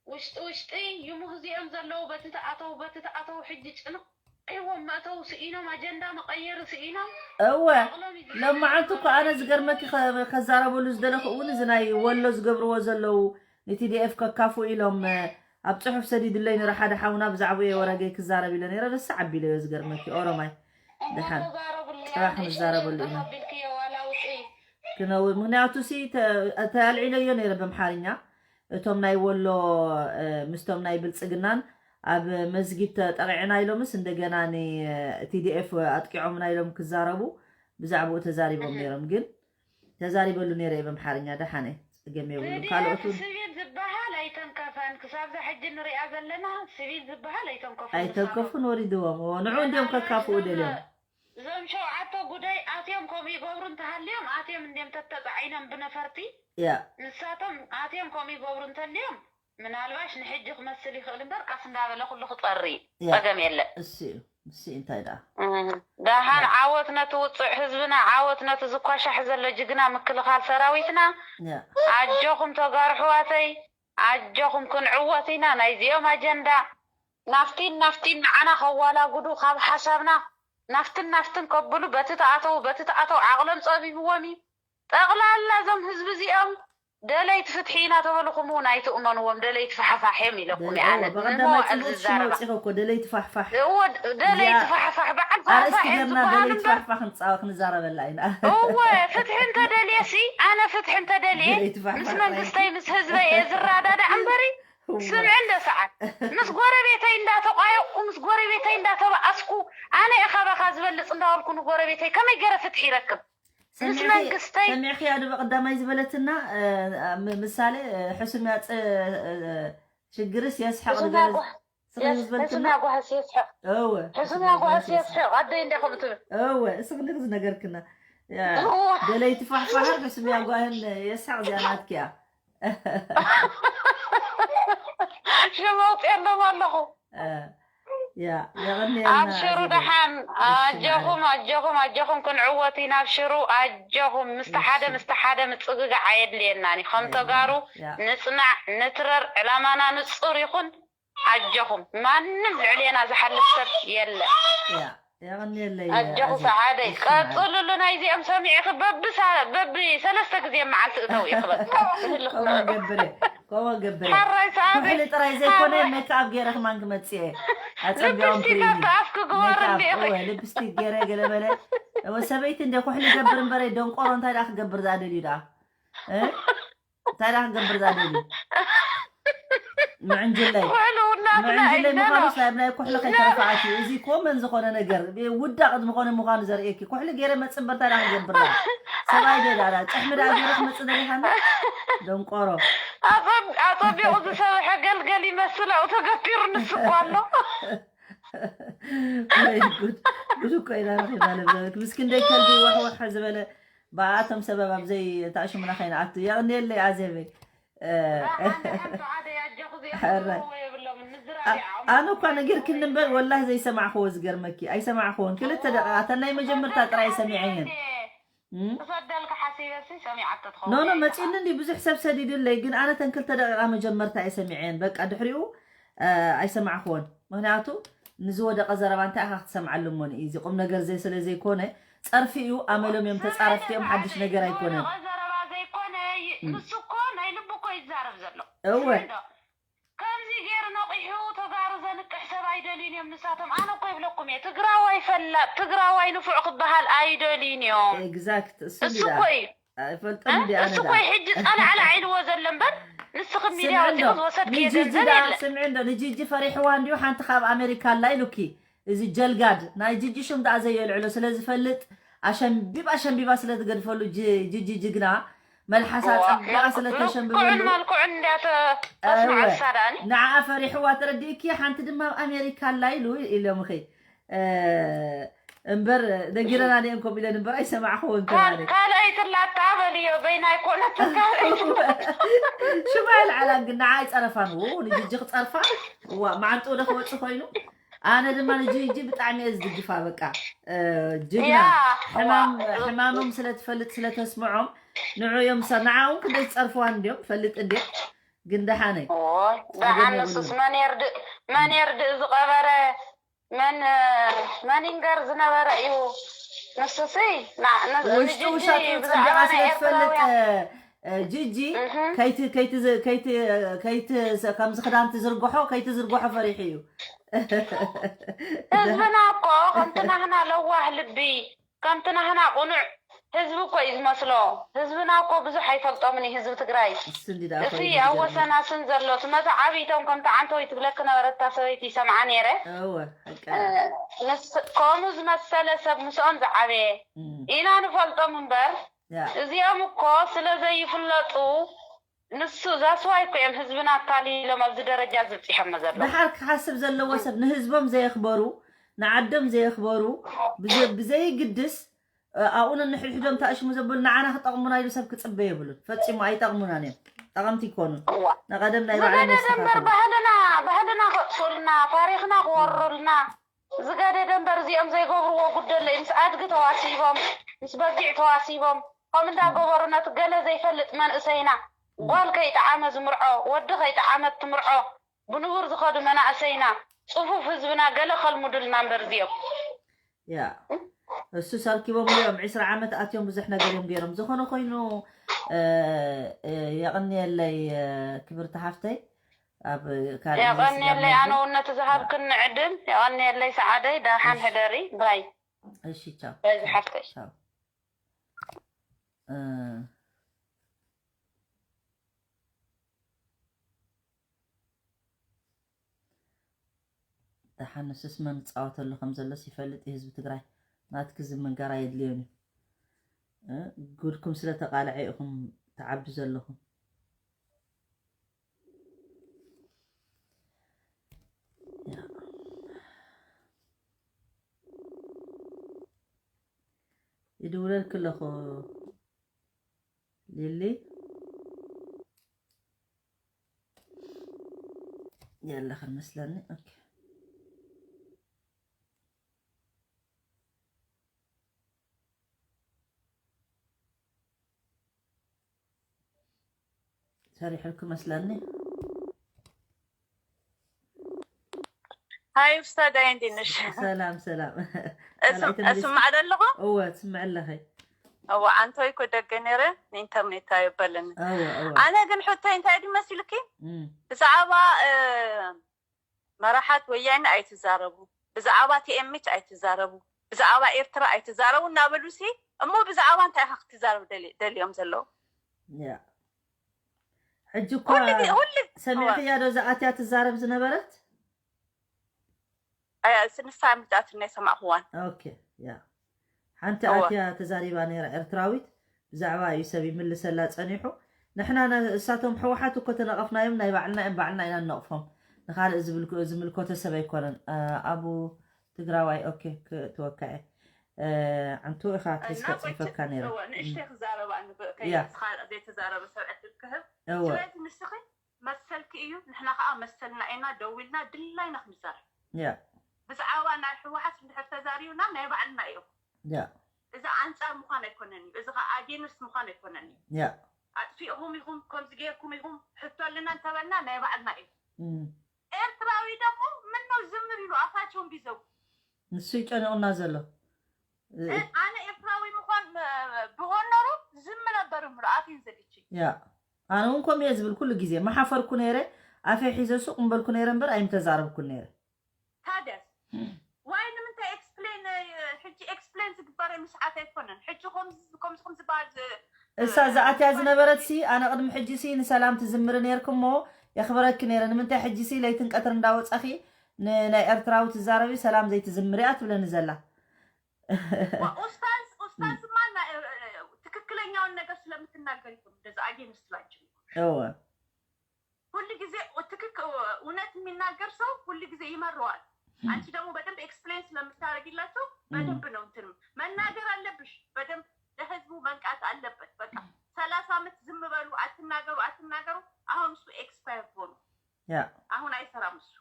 ውሽጢ ውሽጢ ይሙህ እዚኦም ዘለዉ፣ በቲ ተኣተው፣ በቲ ተኣተው፣ ሕጂ ጭንቕ እዎም መእተው ስኢኖም፣ ኣጀንዳ መቐየሪ ስኢኖም። እወ። ሎማዓንቲ እኮ ኣነ ዝገርመኪ ከ- ከዛረበሉ ዝደለኹ እውን እዚ ናይ ወሎ ዝገብርዎ ዘለዉ ንቲዲኤፍ ከካፉ ኢሎም ኣብ ፅሑፍ ሰዲዱለይ ነረ ሓደ ሓውና ብዛዕባኡ ወረገይ ክዛረብ ኢለ ነረ ረሳ ዓቢለዮ ዝገርመኪ ኦሮማይ ደሓን ፅባሕ ንዛረበሉ ኢና ክነው ምክንያቱ ሲ ተያልዒለዮ ነረ በምሓርኛ እቶም ናይ ወሎ ምስቶም ናይ ብልፅግናን ኣብ መስጊድ ተጠቂዕና ኢሎምስ እንደገና ቲዲኤፍ ኣጥቂዖምና ኢሎም ክዛረቡ ብዛዕባኡ ተዛሪቦም ነይሮም ግን ተዛሪበሉ ነይረ እየ በምሓርኛ ደሓነ ፀገም የብሉ ካልኦት ስቪል ዝበሃል ኣይተንከፈን ክሳብዛ ሕጂ ንሪኣ ዘለና ስቪል ዝበሃል ኣይተንከፈን ኣይተንከፉን ወሪድዎም ንዑ እንዲዮም ከካፍኡ ደልዮም እዞም ሸውዓተ ጉዳይ ኣትዮም ከምኡ ይገብሩ እንተሃልዮም ኣትዮም እንድዮም ተተፃዒኖም ብነፈርቲ ያ ንሳቶም ኣትዮም ከምኡ ይገብሩ እንተልዮም ምናልባሽ ንሕጂ ክመስል ይኽእል እምበር ቀስ እንዳበለ ኩሉ ክፀሪ እዩ። ጸገም የለን። እሱ እዩ። እሱ እንታይ ደኣ? እም፣ ደሓን ዓወት ነቲ ውጹዕ ህዝብና፣ ዓወት ነቲ ዝኳሻሕ ዘሎ ጅግና ምክልኻል ሰራዊትና። ያ። ኣጆኹም ተጋሩ ኣሕዋተይ፣ ኣጆኹም ክንዕወት ኢና። ናይዚኦም ኣጀንዳ ናፍቲን ናፍቲን ንዓና ከዋላጉዱ ካብ ሓሳብና ናፍትን ናፍትን ከብሉ በቲ ተኣተው በቲ ተኣተው ዓቕሎም ጸቢብዎም እዩ። ጠቕላላ እዞም ህዝቢ እዚኦም ደለይቲ ፍትሒ ኢና ተበልኹም እውን ኣይትእመንዎም፣ ደለይቲ ፋሕፋሕ እዮም ኢለኩም እየ ኣነ። ንመዋዕል ዝዛረባ። ደለይቲ ፋሕፋሕ። እዎ፣ ደለይቲ ፋሕፋሕ፣ በዓል ፋሕፋሕ እዮም ዝበሃሉ እምበር። ክንዛረበላ ኢና። እወ፣ ፍትሒ እንተደልየሲ፣ ኣነ ፍትሒ እንተደልየ፣ ምስ መንግስተይ ምስ ህዝበይ እየ ዝረዳዳእ እምበሪ፣ ስምዒ እንደ ሰዓት ምስ ጎረቤተይ እንዳተቋየቕኩ፣ ምስ ጎረቤተይ እንዳተባኣስኩ፣ ኣነ እየ ካባኻ ዝበልፅ እንዳበልኩ ንጎረቤተይ ከመይ ገይረ ፍትሒ ይረክብ? ምስ መንግስተይ ሰሚዕኽያ ዶ ብቐዳማይ ዝበለትና ምሳሌ ሕሱም ያጽ ሽግርስ የስሕቕ ዝበለ ሕሱም ያጓህስ የስሕቕ እወ ሕሱም ያጓህስ የስሕቕ ኣደይ እንደ ከምኡ ትብል እወ እስኺ ንግዚ ነገርክና ደለይቲ ፋሕፋሕር ሕሱም ያጓህን የስሕቕ እዚኣ ናትኪያ ሽም ኣውፅኤሎም ኣለኹ ኣብሽሩ ደሓን ኣጆኹም ኣጆኹም ኣጆኹም ክንዕወት ኢና ኣብሽሩ ኣጆኹም ምስቲ ሓደ ምስቲ ሓደ ምፅግጋዕ ኣየድልየናን እዩ ከም ተጋሩ ንፅናዕ ንትረር ዕላማና ንፁር ይኹን ኣጆኹም ማንም ልዕሌና ዝሓልፍ ሰብ የለ ኣጆኹ ሰዓደይ ቀፅሉሉ ናይዚኦም ሰሚዕኺ በቢ ሰለስተ ግዜ መዓልቲ እተው ይኽበል ከምኡ ገብር እየ ከምኡ ገብር እየ ኩሕሊ ጥራይ ዘይኮነ ሜክኣፕ ገይረ ክማን ክመፅእ እየ ኣፀቢዖም ክሪም ልብስቲክ ኣፍኪ ግበሪ እንዲኺ ልብስቲክ ገይረ ገለ በለ እወ ሰበይቲ እንደ ኩሕሊ ገብር እምበረ ደንቆሮ እንታይ ደኣ ክገብር ዝኣደልዩ ደኣ እንታይ ደኣ ክገብር ዝኣደልዩ ምዕንጅለይ ምዕንጅለይ ምዃኑስ ናይ ናይ ኩሕሊ ከይተረፈኣት እዩ እዚ ኮመን ዝኾነ ነገር ውዳቕ ዝኾነ ምዃኑ ዘርእየኪ ኩሕሊ ገይረ መፅእ እምበር እንታይ ደኣ ክገብር ደኣ ሰብኣይ ዶ ደኣ ጭሕሚ ደኣ ገይረ ክመፅእ ደሊኻኒ ደንቆሮ ኣፀቢቑ ዝሰብሐ ገልገል ይመስል ኣብኡ ተገቲሩ ንሱ እኮ ኣሎ ወይ ጉድ ጉድ እኮ ኢና ረኺብና ለብዘበክ ምስ ክንደይ ከልቢ ዋሕዋሕ ዝበለ ብኣቶም ሰበብ ኣብዘይ ታሽሙና ከይንኣቱ የቕንየለይ ኣዜበይ ኣነ እኳ ነጊርክኒ እምበር ወላሂ ዘይሰማዕክዎ ዝገርመኪ ኣይሰማዕክዎን ክልተ ደቂቃ እተን ናይ መጀመርታ ጥራይ ሰሚዐየን ክሰደልካ ሓሲበሲ ሰሚዓቶ ትኸውን ኖ ኖ መፂኒ እንዲ ብዙሕ ሰብ ሰዲዱለይ ግን ኣነ ተን ክልተ ደቂቃ መጀመርታ እየ ሰሚዐየን በቃ ድሕሪኡ ኣይሰማዕክዎን ምክንያቱ ንዝወደቐ ዘረባ እንታይ ኢኻ ክትሰምዓሉ እሞ ንኢ እዚ ቁም ነገር ዘይ ስለ ዘይኮነ ጸርፊ እዩ ኣመሎም እዮም ተጻረፍቲ እዮም ሓድሽ ነገር ኣይኮነን ዘረባ ዘይኮነ ንሱ እኮ ናይ ልቡ እኮ ይዛረብ ዘሎ እወ ከምዚ ገይሩ ነቒሑ ተጋሩ ዘንቅሕ ሰብ ኣይደልዩን እዮም ንሳቶም ኣነ እኮ ይብለኩም እየ ትግራዋይ ፈላጥ ትግራዋይ ንፉዕ ክበሃል ኣይደልዩን እዮም exact እሱ እኮ እዩ ፈልጠም እንዲ ኣነ እሱ እኮ እዩ ሕጂ ጻላዕላዕ ኢልዎ ዘሎ እምበር ንስኺ ሚድያ ወፂኹ ዝወሰድክዮ ገንዘብ የለን ስምዒ እንዶ ንጂጂ ፈሪሕዋ እንዲዩ ሓንቲ ካብ ኣሜሪካ ኣላ ኢሉኪ እዚ ጀልጋድ ናይ ጂጂ ሹም ደኣ ዘየልዕሎ ስለ ዝፈልጥ ኣሸንቢብ ኣሸንቢባ ስለ ዝገድፈሉ ጂጂ ጅግና መልሓሳ ጸቢቓ ስለ ተሸንብበሉ መልክዑን እንዳተስማዕ ሳዳኒ ንዓኣ ፈሪሕዋ ተረዲእኪ ሓንቲ ድማ ኣብ ኣሜሪካ ኣላ ኢሉ ኢሎምኺ እምበር ነጊረና ኒአን ኮም ኢለን እምበር ኣይሰማዕኽዎን ተባለ ካልኣይት ላታ በልዮ በይና ኣይኮነትን ካልኣይት ሽማ ይልዓላ ግን ንዓ ኣይፀረፋን ው ንጅጂ ክፀርፋ እዋ መዓንጥኡ ዶ ክወፅእ ኮይኑ ኣነ ድማ ንጅጂ ብጣዕሚ እየ ዝድግፋ በቃ ጅግና ሕማሞም ስለትፈልጥ ስለተስምዖም ንዑ እዮም ንዓ እውን ክንደ ዝፀርፍዋን እንዲዮም ፈልጥ እንዲዮም ግን ደሓነ ደሓን ንሱስ መን የርድእ መን የርድእ ዝቐበረ መን መኒንገር ዝነበረ እዩ። ንሱሲ ና- ን- ውሽጡ ንጅጂ ውሻጡ ብዛዕባ ጸቢቓ ናይ ስለ ትፈልጥ ኤርትራውያን እ፣ ጂጂ እህም። ከይቲ ከይቲ ዝ- ከይቲ ከይቲ ስ- ከምዚ ክዳን ትዝርግሖ ከይቲ ዝርግሖ ፈሪሑ እዩ። ህዝብና እኮ ከምቲ ናህና ለዋህ ልቢ፣ ከምቲ ናህና ቁኑዕ ህዝቢ እኮ እዩ ዝመስሎ። ህዝብና እኮ ብዙሕ ኣይፈልጦምን እዩ ህዝቢ ትግራይ። እሱ እንዲ ደኣ እቲ ኮይኑ ኣብ ዝገርም። ወሰና ስም ዘሎ እቲ መቶ ዓብይቶም ከምቲ ዓንተወይ ትብለክ ነበረት እታ ሰበይቲ ይሰምዓ ነይረ። እወ፣ ሓቂ። እ፣ ምስ- ከምኡ ዝመሰለ ሰብ ምስኦም ዝዓበየ እም፣ ኢና ንፈልጦም እምበር ያ። እዚኦም እኮ ስለ ዘይፍለጡ ንሱ ዛስዋይ እኮ እዮም ህዝብና ኣታሊሎም ኣብዚ ደረጃ ዝበፂሖሞ ዘለዉ። ደሓር ክሓስብ ዘለዎ ሰብ ንህዝቦም ዘየኽበሩ፣ ንዓዶም ዘየኽበሩ፣ ብዘ- ብዘይግድስ እ፣ ኣብኡ ነንሕድሕዶም ተኣሽሙ ዘበሉ ንዓና ክጠቕሙና ኢሉ ሰብ ክጽበ የብሉን። ፈጺሙ ኣይጠቕሙናን እዮም። ጠቐምቲ ይኮኑን። እዋ ንቐደም ናይ ባዕሎም ዝገደደ እምበር የስተኻኽሉ። ባህልና ባህልና ከጥፉልና፣ ታሪኽና ክወሩልና ዝገደደ እምበር እዚኦም ዘይገብርዎ ጉደለ እዩ። ምስ ኣድጊ ተዋሲቦም፣ ምስ በጊዕ ተዋሲቦም፣ ከም እንዳገበሩ ነቲ ገለ ዘይፈልጥ መንእሰይና ጓል ከይጠዓመ ዝምርዖ፣ ወዲ ከይጠዓመት ትምርዖ፣ ብንቡር ዝኸዱ መናእሰይና፣ ጽፉፍ ህዝብና ገለ ከልሙዱልና እምበር እዚኦም። ያ እሱ ሰልኪቦም እዮም ዕስራ ዓመት ኣትዮም ብዙሕ ነገር እዮም ገይሮም። ዝኾነ ኮይኑ እ፣ እ፣ የቐንየለይ እ፣ ክብርቲ ሓፍተይ ኣብ ካልእ የቐንየለይ ስጋብ ኣነ እውን ነቲ ዝሃብክኒ ዕድል የቐንየለይ። ሰዓደይ ዳሓን ሕደሪ ባይ እሺ ቻው በዚ ሓፍተይ ቻው እ፣ ደሓን ንሱስ መን ክጻወተሉ ከም ዘሎስ ይፈልጥ እዩ ህዝቢ ትግራይ። ናትኪ እዚ ምንጋር ኣየድልዮን እዩ። እ፣ ጉድኩም ስለ ተቓልዐ ኢኹም ትዓብዱ ዘለኹም። ይድውለልኪ ኣለኹ ሊሊ። የለኽን መስለኒ። ኦኬ። ሰሪሕልኩ መስለኒ። ሃይ ውስታዳይ እንዴት ነሽ? ሰላም ሰላም። እስም- ካልኣይ ተመሊስ- እስማዕ ደለኹ? እወ ትስምዕ ኣለኺ። እወ ኣንቶይ እኮ ደገ ነይረ ንኢንተርኔት ኣይበለኒ። እወ እወ። ኣነ ግን ሕቶይ እንታይ ድዩ መሲልኪ? እም፣ ብዛዕባ እ፣ መራሓት ወያነ ኣይትዛረቡ፣ ብዛዕባ ቲኤምች ኣይትዛረቡ፣ ብዛዕባ ኤርትራ ኣይትዛረቡ እናበሉሲ እሞ ብዛዕባ እንታይ ኢኻ ክትዛረብ ደሊ- ደልዮም ዘለዉ? ያ ሕጂ እኳ ሁሉ ጊዜ- ሁሉ ሰሚዕክያ ዶ እዛ ኣትያ ትዛረብ ዝነበረት? ኣያ ስንሳ ምጣትና የሰማዕክዋን ኦኬ ያ ሓንቲ እወ። ኣትያ ተዛሪባ ነይራ ኤርትራዊት ብዛዕባ እዩ ሰብ ይምልሰላ ጸኒሑ። ንሕና ነ- እሳቶም ሕወሓት እኮ ተነቐፍናዮም ናይ ባዕልና እዮም ባዕልና ኢና ንነቕፎም። ንኻልእ ዝብልኩ- ዝምልከቶ ሰብ ኣይኮነን። እ፣ ኣቡ ትግራዋይ ኦኬ ክትወካዐ እ፣ ዓንቱ ኢኻ እና ተስፋ ጽሒፈካ ነይረ። ቆይተ ንእሽተይ ክዛረባ ንብ- ያ። ከይስኻ ዘይተዛረበ ሰብ ዕድል ክህብ እወ ስለዚ ንስኺ መሰልኪ እዩ ንሕና ከዓ መሰልና ኢና ደው ኢልና ድላይና ክንዛረብ ያ ብዛዕባ ናይ ሕወሓት እንድሕር ተዛሪብና ናይ ባዕልና እዮም ያ እዚ ኣንፃር ምዃን ኣይኮነን እዩ እዚ ከዓ ኣጌንስት ምዃን ኣይኮነን እዩ ያ ኣጥፊእኹም ኢኹም ከምዚ ገይርኩም ኢኹም ሕቶ ኣለና እንተበልና ናይ ባዕልና እዩ እም። ኤርትራዊ ደግሞ ምነው ዝም ቢሉ ኣፋቸውን ቢዘጉ ንሱ ይጨንቑና ዘሎ እ፣ ኣነ ኤርትራዊ ምዃን እ፣ ብኾን ኖሮ ዝም ነበር ምሎ ኣፌን ዘግቼ ያ ኣነ እውን ከምኡ እየ ዝብል ኩሉ ግዜ መሓፈርኩ ነይረ ኣፈይ ሒዘ ሱቕ እምበልኩ ነይረ እምበር ኣይምተዛረብኩን ነይረ ታዲያስ ዋይ ንምንታይ ኤክስፕሌን ሕጂ ኤክስፕሌን ዝግበረ ምስዓት ኣይኮነን ሕጂ ከምዚ ከምዚ ከም ዝበሃል ዝ- እሳ ዝኣትያ ዝነበረት ሲ ኣነ ቅድሚ ሕጂ ሲ ንሰላም ትዝምሪ ነይርክሞ የኽብረኪ ነይረ ንምንታይ ሕጂ ሲ ለይትን ቀትር እንዳወፃኺ ንናይ ኤርትራዊ ትዛረቢ ሰላም ዘይትዝምሪ እያ ትብለኒ ዘላ ኡስታዝ ኡስታዝ ማ ትክክለኛውን ነገር ስለምትናገር ይሆን እንደዚ አጌንስት ላቸው እወ ሁሉ ጊዜ ትክክ እውነት የሚናገር ሰው ሁሉ ጊዜ ይመረዋል። አንቺ ደግሞ በደንብ ኤክስፕሌን ስለምታደርጊላቸው በደንብ ነው እንትንም መናገር አለብሽ። በደንብ ለህዝቡ መንቃት አለበት። በቃ ሰላሳ ዓመት ዝም በሉ አትናገሩ አትናገሩ። አሁን እሱ ኤክስፓየር ሆኑ ያ አሁን አይሰራም እሱ።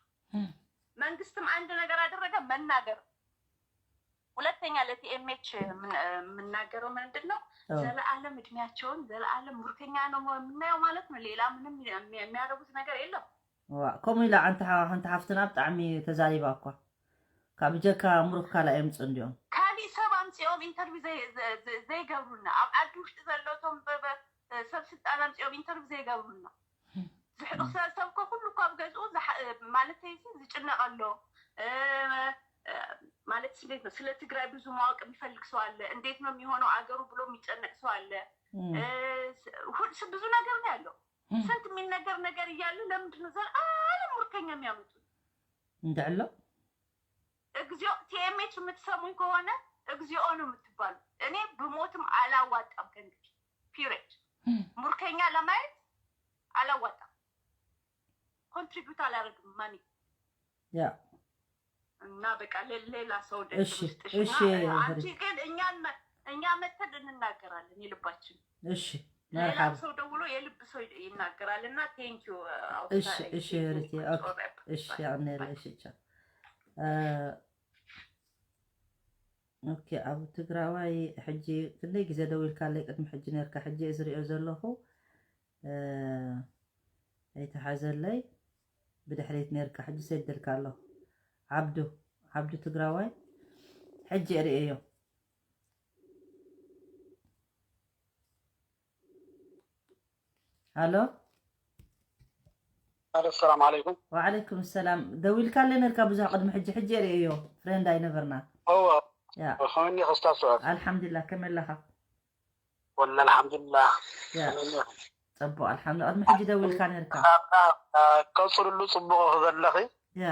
መንግስትም አንድ ነገር አደረገ መናገር። ሁለተኛ ለቲኤምኤች የምናገረው ምንድን ነው? ዘለዓለም እድሜያቸውን ዘለዓለም ሙርከኛ ነው የምናየው ማለት ነው። ሌላ ምንም የሚያደርጉት ነገር የለም። ከምኡ ኢላ ሓንቲ ሓፍትና ብጣዕሚ ተዛሪባ እኳ ካብ ብጀካ ምሩኽ ካልእ ኣየምጽኡን ድዮም? ካሊእ ሰብ ኣምፂኦም ኢንተርቪው ዘይ- ዘ- ዘ- ዘይገብሩና፣ ኣብ ዓዲ ውሽጢ ዘለቶም በ- በ- ሰብ ስልጣን ኣምፂኦም ኢንተርቪው ዘይገብሩና። ዝሕቕሰ ሰብ እኮ ኩሉ እኮ ኣብ ገዝኡ ዝሓ- ማለት ተይሲ ዝጭነቕ ኣሎ። እ- እ- ማለት እንዴት ነው? ስለ ትግራይ ብዙ ማወቅ የሚፈልግ ሰው አለ። እንዴት ነው የሚሆነው አገሩ ብሎ የሚጨነቅ ሰው አለ። እ፣ ስ- ሁል- ስ- ብዙ ነገር ነው ያለው። ስንት የሚነገር ነገር እያለ ለምንድን ነው ዘላለም ሙርከኛ የሚያመጡት? እንድዕሎ እግዚኦ። ቲኤምኤች የምትሰሙኝ ከሆነ እግዚኦ ነው የምትባሉ። እኔ ብሞትም አላዋጣም ከእንግዲህ። ፒሪድ። ሙርከኛ ለማየት አላዋጣም። ኮንትሪቢዩት አላደርግም ማኒ ያ እና በቃ ለ- ሌላ ሰው ደግ እሺ፣ ውስጥሽ እና እሺ፣ አንቺ ፍሬ። ግን እኛን መ- እኛ መተን እንናገራለን የልባችን። እሺ ሌላ መርሓባ ሰው ደውሎ የልብ ሰው ይናገራል እና ቴንኪዩ። እሺ እሺ ህርቴ ኦኬ እሺ ያኔ እሺ ቻ ኦኬ ኣብ ትግራዋይ ሕጂ ክንደይ ግዜ ደዊልካለይ ቅድሚ ሕጂ ነርካ ሕጂ እየ ዝሪኦ ዘለኹ እ፣ ኣይተሓዘለይ ብድሕሪት ነርካ ሕጂ ሰደልካ ኣለኹ ዓብዱ ዓብዱ ትግራዋይ ሕጂ እርእዮ ኣሎ ኣሎ ሰላም ዓለይኩም ወዓለይኩም ሰላም ደዊልካለ ነርካ ብዙሕ ቅድሚ ሕጂ ሕጂ እርእዮ ፍሬንድ ኣይነበርና እወ ያ ከመኒ ክስታስዖት ኣልሓምዱላ ከመይ ኣለኻ ወላ ኣልሓምዱላ ያ ፅቡቅ ኣልሓምዱ ቅድሚ ሕጂ ደዊልካ ነርካ ቀፅልሉ ፅቡቅ ዘለኺ ያ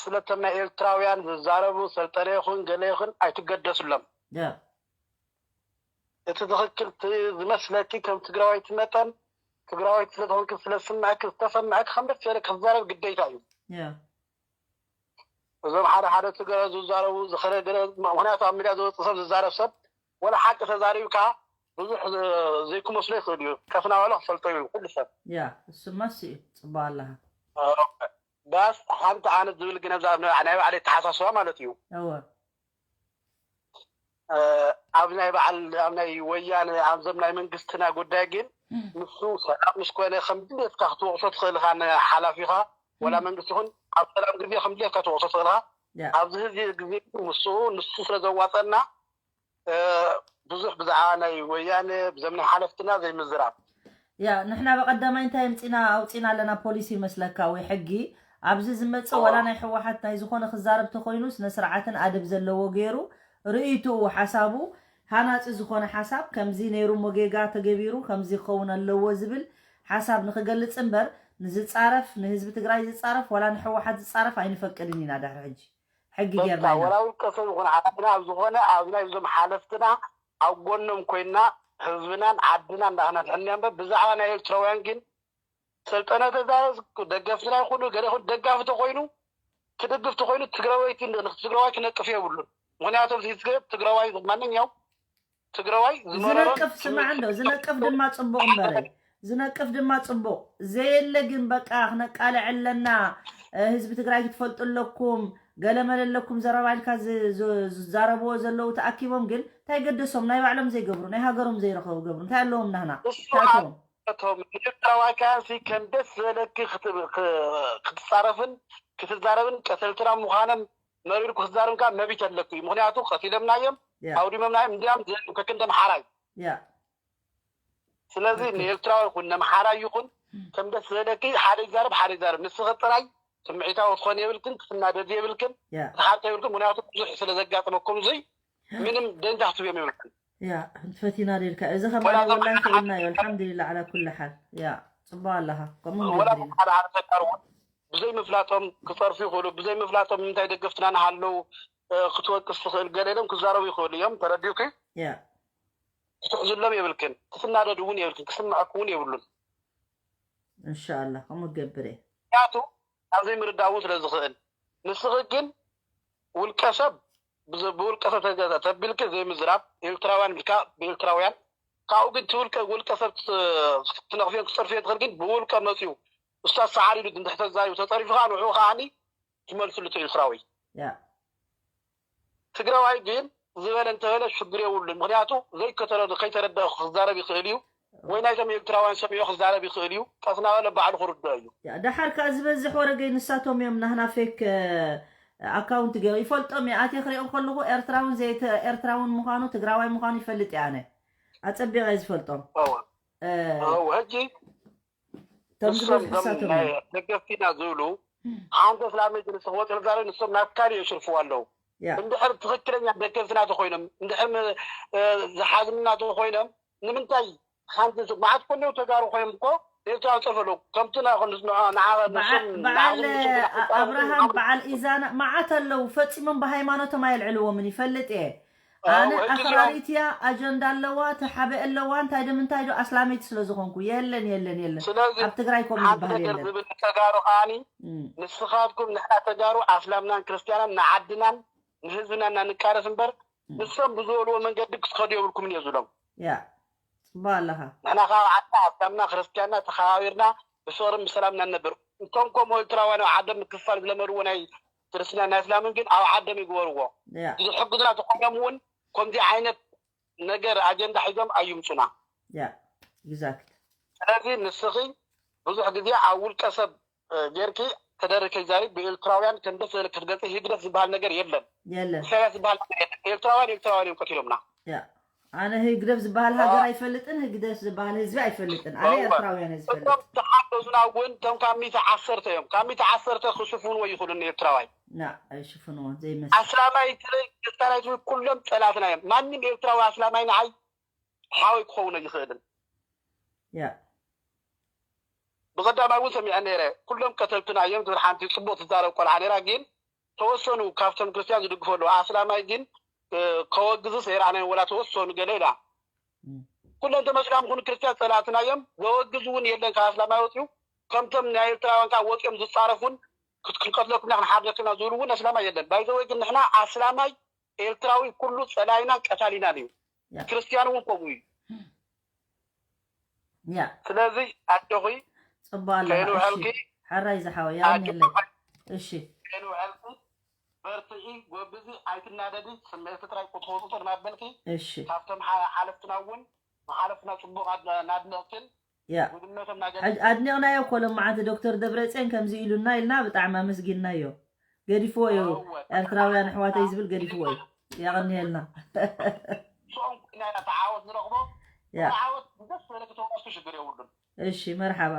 ስለቶም ናይ ኤርትራውያን ዝዛረቡ ሰልጠነ ይኹን ገለ ይኹን ኣይትገደስሎም ያ እቲ ትኽክል ት- ዝመስለኪ ከም ትግራዋይቲ መጠን ትግራዋይቲ ስለዝኾንኪ ስለዝስምዐኪ ዝተሰምዐኪ ከም ደስ ዝበለ ክዛረብ ግዴታ እዩ ያ እዞም ሓደ ሓደ ትግረ ዝዛረቡ ዝኸነ ገለ ምክንያቱ ኣብ ሚድያ ዝወፅእ ሰብ ዝዛረብ ሰብ ወላ ሓቂ ተዛሪብካ ብዙሕ ዘይክመስሎ ይኽእል እዩ ከፍናበሎ ክፈልጦ ይብል ኩሉ ሰብ ያ እሱማ እሱ እዩ ፅቡቅ ኣለኻ ባስ ሓንቲ ኣነ ዝብል ግን ኣብዛ ናይ ባዕለይ ተሓሳስባ ማለት እዩ እወ ኣብ ናይ በዓል ኣብ ናይ ወያነ ኣብዞም ናይ መንግስትና ጉዳይ ግን ንሱ ሰላም ምስ ኮነ ከም ድሌትካ ክትወቕሶ ትኽእል ኢኻ ንሓላፊኻ ወላ መንግስቲ ይኹን ኣብ ሰላም ግዜ ከም ድሌትካ ትወቕሶ ትኽእል ኢኻ ያ ኣብዚ ህዚ ግዜ ግን ምስኡ ንሱ ስለ ዘዋፀና ብዙሕ ብዛዕባ ናይ ወያነ ብዞም ናይ ሓለፍትና ዘይምዝራብ ያ ንሕና ብቀዳማይ እንታይ ኣምፂና ኣውፂና ኣለና ፖሊሲ ይመስለካ ወይ ሕጊ ኣብዚ ዝመፅእ ዋላ ናይ ሕወሓት ናይ ዝኾነ ክዛረብ ተኮይኑ ስነ ስርዓትን ኣደብ ዘለዎ ገይሩ ርእይትኡ ሓሳቡ ሃናፂ ዝኾነ ሓሳብ ከምዚ ነይሩ ሞጌጋ ተገቢሩ ከምዚ ክኸውን ኣለዎ ዝብል ሓሳብ ንክገልፅ እምበር ንዝፃረፍ ንህዝቢ ትግራይ ዝፃረፍ ዋላ ንሕወሓት ዝፃረፍ ኣይንፈቅድን ኢና ድሕሪ ሕጂ ሕጊ ጌርና ኢና ወላ ውልቀ ሰብ ይኹን ሓላፍና ኣብ ዝኾነ ኣብ ናይ እዞም ሓለፍትና ኣብ ጎኖም ኮይና ህዝብናን ዓድና እንዳኽና ትሕንያ እምበር ብዛዕባ ናይ ኤርትራውያን ግን ሰልጠነ ተዛረብ ደገፍትና ይኹኑ ገለ ይኹን ደጋፊ ተኮይኑ ክድግፍ ተኮይኑ ትግራወይቲ ትግራዋይ ክነቅፍ የብሉን ምክንያቱ ኣብዚ ህዝገብ ትግራዋይ ማንኛውም ትግራዋይ ዝመረሮን ዝነቅፍ ስማዕ እንዶ ዝነቅፍ ድማ ፅቡቅ እምበረ ዝነቅፍ ድማ ፅቡቅ ዘየለ ግን በቃ ክነቃልዕ ኣለና ህዝቢ ትግራይ ክትፈልጡ ኣለኩም ገለመለ ኣለኩም ዘረባ ኢልካ ዝዛረብዎ ዘለዉ ተኣኪቦም ግን እንታይ ገደሶም ናይ ባዕሎም ዘይገብሩ ናይ ሃገሮም ዘይረኸቡ ገብሩ እንታይ ኣለዎም ናህና እቶም ንኤርትራዋይ ካያንሲ ከም ደስ ዝበለኪ ክትፃረፍን ክትዛረብን ቀተልትና ምዃኖም መሪር ክትዛረብ ከዓ መብት ኣለኩ እዩ ምክንያቱ ቀቲለምናዮም ኣውዲሞምናዮም እንዲያም ከክንደም ሓራይ ያ ስለዚ ንኤርትራዊ ይኹን ነምሓራይ ይኹን ከም ደስ ዝበለኪ ሓደ ይዛረብ ሓደ ይዛረብ ንስኺ ጥራይ ስምዒታዊ ትኾን የብልክን ክትናደድ የብልክን ያ ክትሓርቀ የብልክን ምክንያቱ ብዙሕ ስለ ዘጋጥመኩም እዙይ ምንም ደንታ ክትብዮም የብልክን ያ ፈቲና ደልካ እዚ ከማን ወላ ወላ ዞም እንክእልና እዩ ኣልሓምዱሊላ ዓላ ኩሉ ሓል ያ ፅቡቅ ኣለኻ ከምኡ ወላ ንገብር ኢና ሓደ ሓደ ተጋሩ እውን ብዘይ ምፍላጦም ክፀርፉ ይኽእሉ ብዘይ ምፍላጦም ንምንታይ ደገፍትና ንሃለው ክትወቅስ ትኽእል ገለ ኢሎም ክዛረቡ ይኽእሉ እዮም ተረዲኡኪ ያ ክትሕዝሎም የብልክን ክትናደድ እውን የብልክን ክስምዐክ እውን የብሉን እንሻላ ከምኡ ገብር እየ ምክንያቱ ኣብ ዘይምርዳእ እውን ስለ ዝኽእል ንስኺ ግን ውልቀ ሰብ ብዝ- ብውልቀ ሰብ ተገ- ተቢልኪ ዘይምዝራብ ኤርትራውያን ኢልካ ብኤርትራውያን ካብኡ ግን እቲ ውልቀ ውልቀ ሰብ ት- ትነቕፍዮን ክትፀርፍዮ ትኽእል ግን ብውልቀ መፅዩ እሱ ኣሰዓር ኢሉ እንድሕተዛሪቡ ተፀሪፉ ከዓ ንዕኡ ከዓኒ ትመልስሉ እቲ ኤርትራዊ ያ ትግራዋይ ግን ዝበለ እንተበለ ሽግር የብሉን ምክንያቱ ዘይከተረ ከይተረደአ ክዛረብ ይኽእል እዩ ወይ ናይቶም ኤርትራውያን ሰሚዑ ክዛረብ ይኽእል እዩ። ቀስ እናበለ ባዕሉ ክርድኦ እዩ። ያ፣ ደሓር ከኣ ዝበዝሕ ወረገይ ንሳቶም እዮም ናህና ፌክ ኣካውንት ገይሩ ይፈልጦም እየ። ኣትየ ክሪኦም ከለኹ ኤርትራውን ዘይተ ኤርትራውን ምዃኑ ትግራዋይ ምዃኑ ይፈልጥ እየ። ኣነ ኣጸቢቐ እየ ዝፈልጦም። እወ እ፣ እወ። ሕጂ እቶም ንሶም ዝበዝሑ ዞም ንሳቶም ናይ እዮም። ደገፍቲና ዝብሉ ሓንቲ እስላመይቲ ንስኽ ወፂ ክዛረብ ንሶም ናብ ካሊእ የሽርፍዋ ኣለዉ። ያ እንድሕር ትኽክለኛ ደገፍትና ተኮይኖም እንድሕር ም- እ፣ ዝሓዝንና ተኮይኖም ንምንታይ ሓንቲ ስ- መዓት ኮነው ተጋሩ ኮይኖም እኮ ኤርትራ ዝፀፈሉ ከምቲ ና- ንስ- ንዓ- ንዓ- በዓ- ንሶም በዓል ንዓኹም ንሶም እ፣ ንዓኹም ኣብርሃም በዓል ኢዛና መዓት ኣለዉ። ፈጺሞም ብሃይማኖቶም ኣየልዕልዎምን ይፈልጥ እየ። ኣነ ሕጂ እዚኦም ኣኽራሪት እያ፣ ኣጀንዳ ኣለዋ፣ ተሓበ ኣለዋ። እንታይ ዶ ምንታይ ዶ ኣስላመይቲ ስለ ዝኾንኩ የለን የለን የለን። ስለዚ ኣብ ትግራይ ከምኡ ሓንቲ ዝበሃል ነገር የለን። ዝብል ንተጋሩ ከዓኒ እም፣ ንስኻትኩም ንሕና ተጋሩ ኣስላምናን ክርስትያናን ንዓድናን ንህዝብና እና ንቃለስ እምበር እም። ንሶም ብዝበልዎ መንገዲ ክትኸዱ የብልኩምን እየ ዝብሎም። ያ ጽቡቅ ኣለኻ። ንሕና ካብ ዓድና ኣስላምና ክርስትያንና ተኸባቢርና ብፍቕርን ብሰላም ኢና ንነብር። እቶም ከምኡ ኤርትራውያን ኣብ ዓዶም ምክፍፋል ዝለመድዎ ናይ ክርስትያን ናይ እስላምን ግን ኣብ ዓዶም ይግበርዎ። ያ ዝሕግዙና ተኾይኖም እውን ከምዚ ዓይነት ነገር ኣጀንዳ ሒዞም ኣይምፁና። ያ exact ስለዚ ንስኺ ብዙሕ ግዜ ኣብ ውልቀ ሰብ እ፣ ጌርኪ ተደርኪ ዛሬ ብኤርትራውያን ከም ደስ ዝበለኪ ክትገልፂ ህግደፍ ዝበሃል ነገር የለን። የለን። ኢሳያስ ዝበሃል ነገር የለን። ኤርትራውያን ኤርትራውያን እዮም ቀቲሎምና። ያ ኣነ ህግደፍ ዝበሃል ሃገር ኣይፈልጥን፣ ህግደፍ ዝበሃል ህዝቢ ኣይፈልጥን። ኣነ እወ። ኤርትራውያን እየ ዝፈልጥ። እቶም ዝሓገዙና እውን እቶም ካብ ሚእቲ ዓሰርተ እዮም። ካብ ሚእቲ ዓሰርተ ክሽፍንዎ ይኽእሉ ንኤርትራዋይ። ና ኣይሽፍንዎ ዘይመስል። ኣስላማይ ትለይ ክርስትያናይ ትብል ኩሎም ፀላትና እዮም። ማንም ኤርትራዊ ኣስላማይ ንዓይ ሓወይ ክኸውን ኣይኽእልን። ያ ብቐዳማይ እውን ሰሚዐ ነይረ። ኩሎም ቀተልትና እዮም ትብል ሓንቲ ፅቡቅ ትዛረብ ቆልዓ ነይራ። ግን ተወሰኑ ካብቶም ክርስትያን ዝድግፎ ኣለዉ። ኣስላማይ ግን እ፣ ከወግዝስ ኣይረኣናን ወላ ተወሰኑ ገለ ኢላ። እም። ኩሎም ተመስላም ኩኑ ክርስትያን ፀላእትና እዮም። ዘወግዝ እውን የለን ካብ ኣስላማይ ወፂኡ። ከምቶም ናይ ኤርትራውያን ካብ ወፂኦም ዝፃረፉን ክት- ክንቀትለኩም ኢና ክንሓርደኩም ኢና ዝብሉ እውን ኣስላማይ የለን። ባይዘወይ ግን ንሕና ኣስላማይ ኤርትራዊ ኩሉ ፀላኢናን ቀታሊናን እዩ። ያ። ክርስትያን እውን ከምኡ እዩ። ያ ስለዚ ኣጆኺ ፅቡቅ ኣለኻ። እሺ ከይንውዕልኪ ሓራይ ዝሓወ ኣጆኺ ያውንየለይ። እሺ ከይንውዕልኪ በርትዒ፣ ጎብዚ፣ ኣይትናደዲ። ስምዒት ጥራይ ቁጥቁጥር እናበልኪ እሺ ካብቶም ሓ- ሓለፍትና እውን ንሓለፍትና ፅቡቅ ኣድ- እናድነቕክን ያ ውድነቶም እናገለ ሕጅ ኣድኒቕናዮ እኮ ሎመዓንቲ ዶክተር ደብረፅዮን ከምዚ ኢሉና ኢልና ብጣዕሚ ኣመስጊንናዮ። ገዲፍዎ እዩ እወ። ኤርትራውያን ኣሕዋተይ ዝብል ገዲፍዎ እዩ። የቐንየልና። ንስኦም ኮይና ኢና ተዓወት ንረኽቦ። ያ ተዓወት ደስ ዝበለኪ ተወስቱ ሽግር የብሉን። እሺ መርሓባ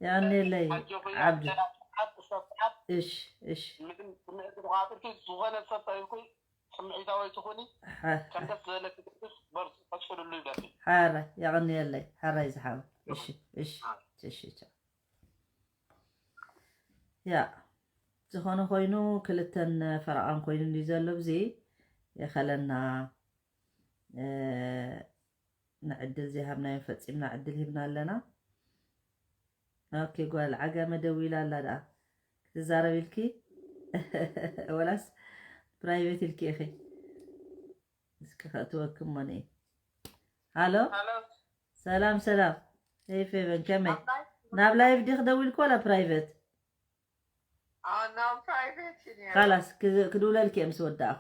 የቐንየለይ ኣጆኺ ዓብዱ። ኣለና ስብሓት፣ እሰብ ስብሓት። እሺ እሺ ስምዒት ስምዒት ተቋፂርኪ ዝኾነ ሰብ ተሪፍኩ ስምዒታዊ ትኹኒ ሓ- ከም ደስ ዝበለኪ ትብስ በርሱ ቀፅሉሉ ይብለኪ። ሓራይ የቐንየለይ ሓራይ ዝሓወ። እሺ እሺ እሺ ቻው። ያ ዝኾነ ኮይኑ ክልተን ፈረቓን ኮይኑ እንድዩ ዘሎ ብዚ የኸለና። እ፣ ንዕድል ዘይሃብናዮ ፈጺምና ዕድል ሂብና ኣለና። ኦኬ ጓል ዓጋመ ደዊላ ኣላ ደኣ ክትዛረብ ኢልኪ ወላስ ፕራይቬት ኢልኪ ኢኺ? እስኪ ከእትወክም ሞኒ። ሃሎ ሃሎ ሰላም ሰላም። ሄይ ፌቨን ከመይ? ኣብ ላይፍ ናብ ላይቭ ዲኽ ደዊልኩ ወላ ፕራይቬት? ኣብ ናብ ፕራይቬት እዩ ነይሩ። ካላስ ክድ- ክድውለልኪ እየ ምስ ወዳእኹ።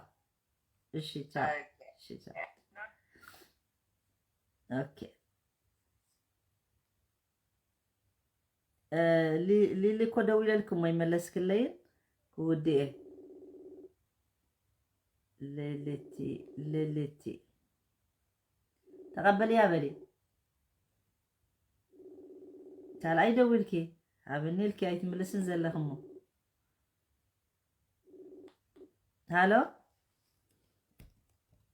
እሺ ቻው። ኦኬ። እሺ ቻው። ኦኬ እ፣ ሊ- ሊሊ እኮ ደዊለልኩም ወይ መለስክለይን ክውድእ እየ። ሌሊቲ ሌሊቲ ተቐበልያ በሊ። ካልኣይ ደዊልኪ ሃብኒ ኢልኪ ኣይትምልስን ዘለኽሞ። ሃሎ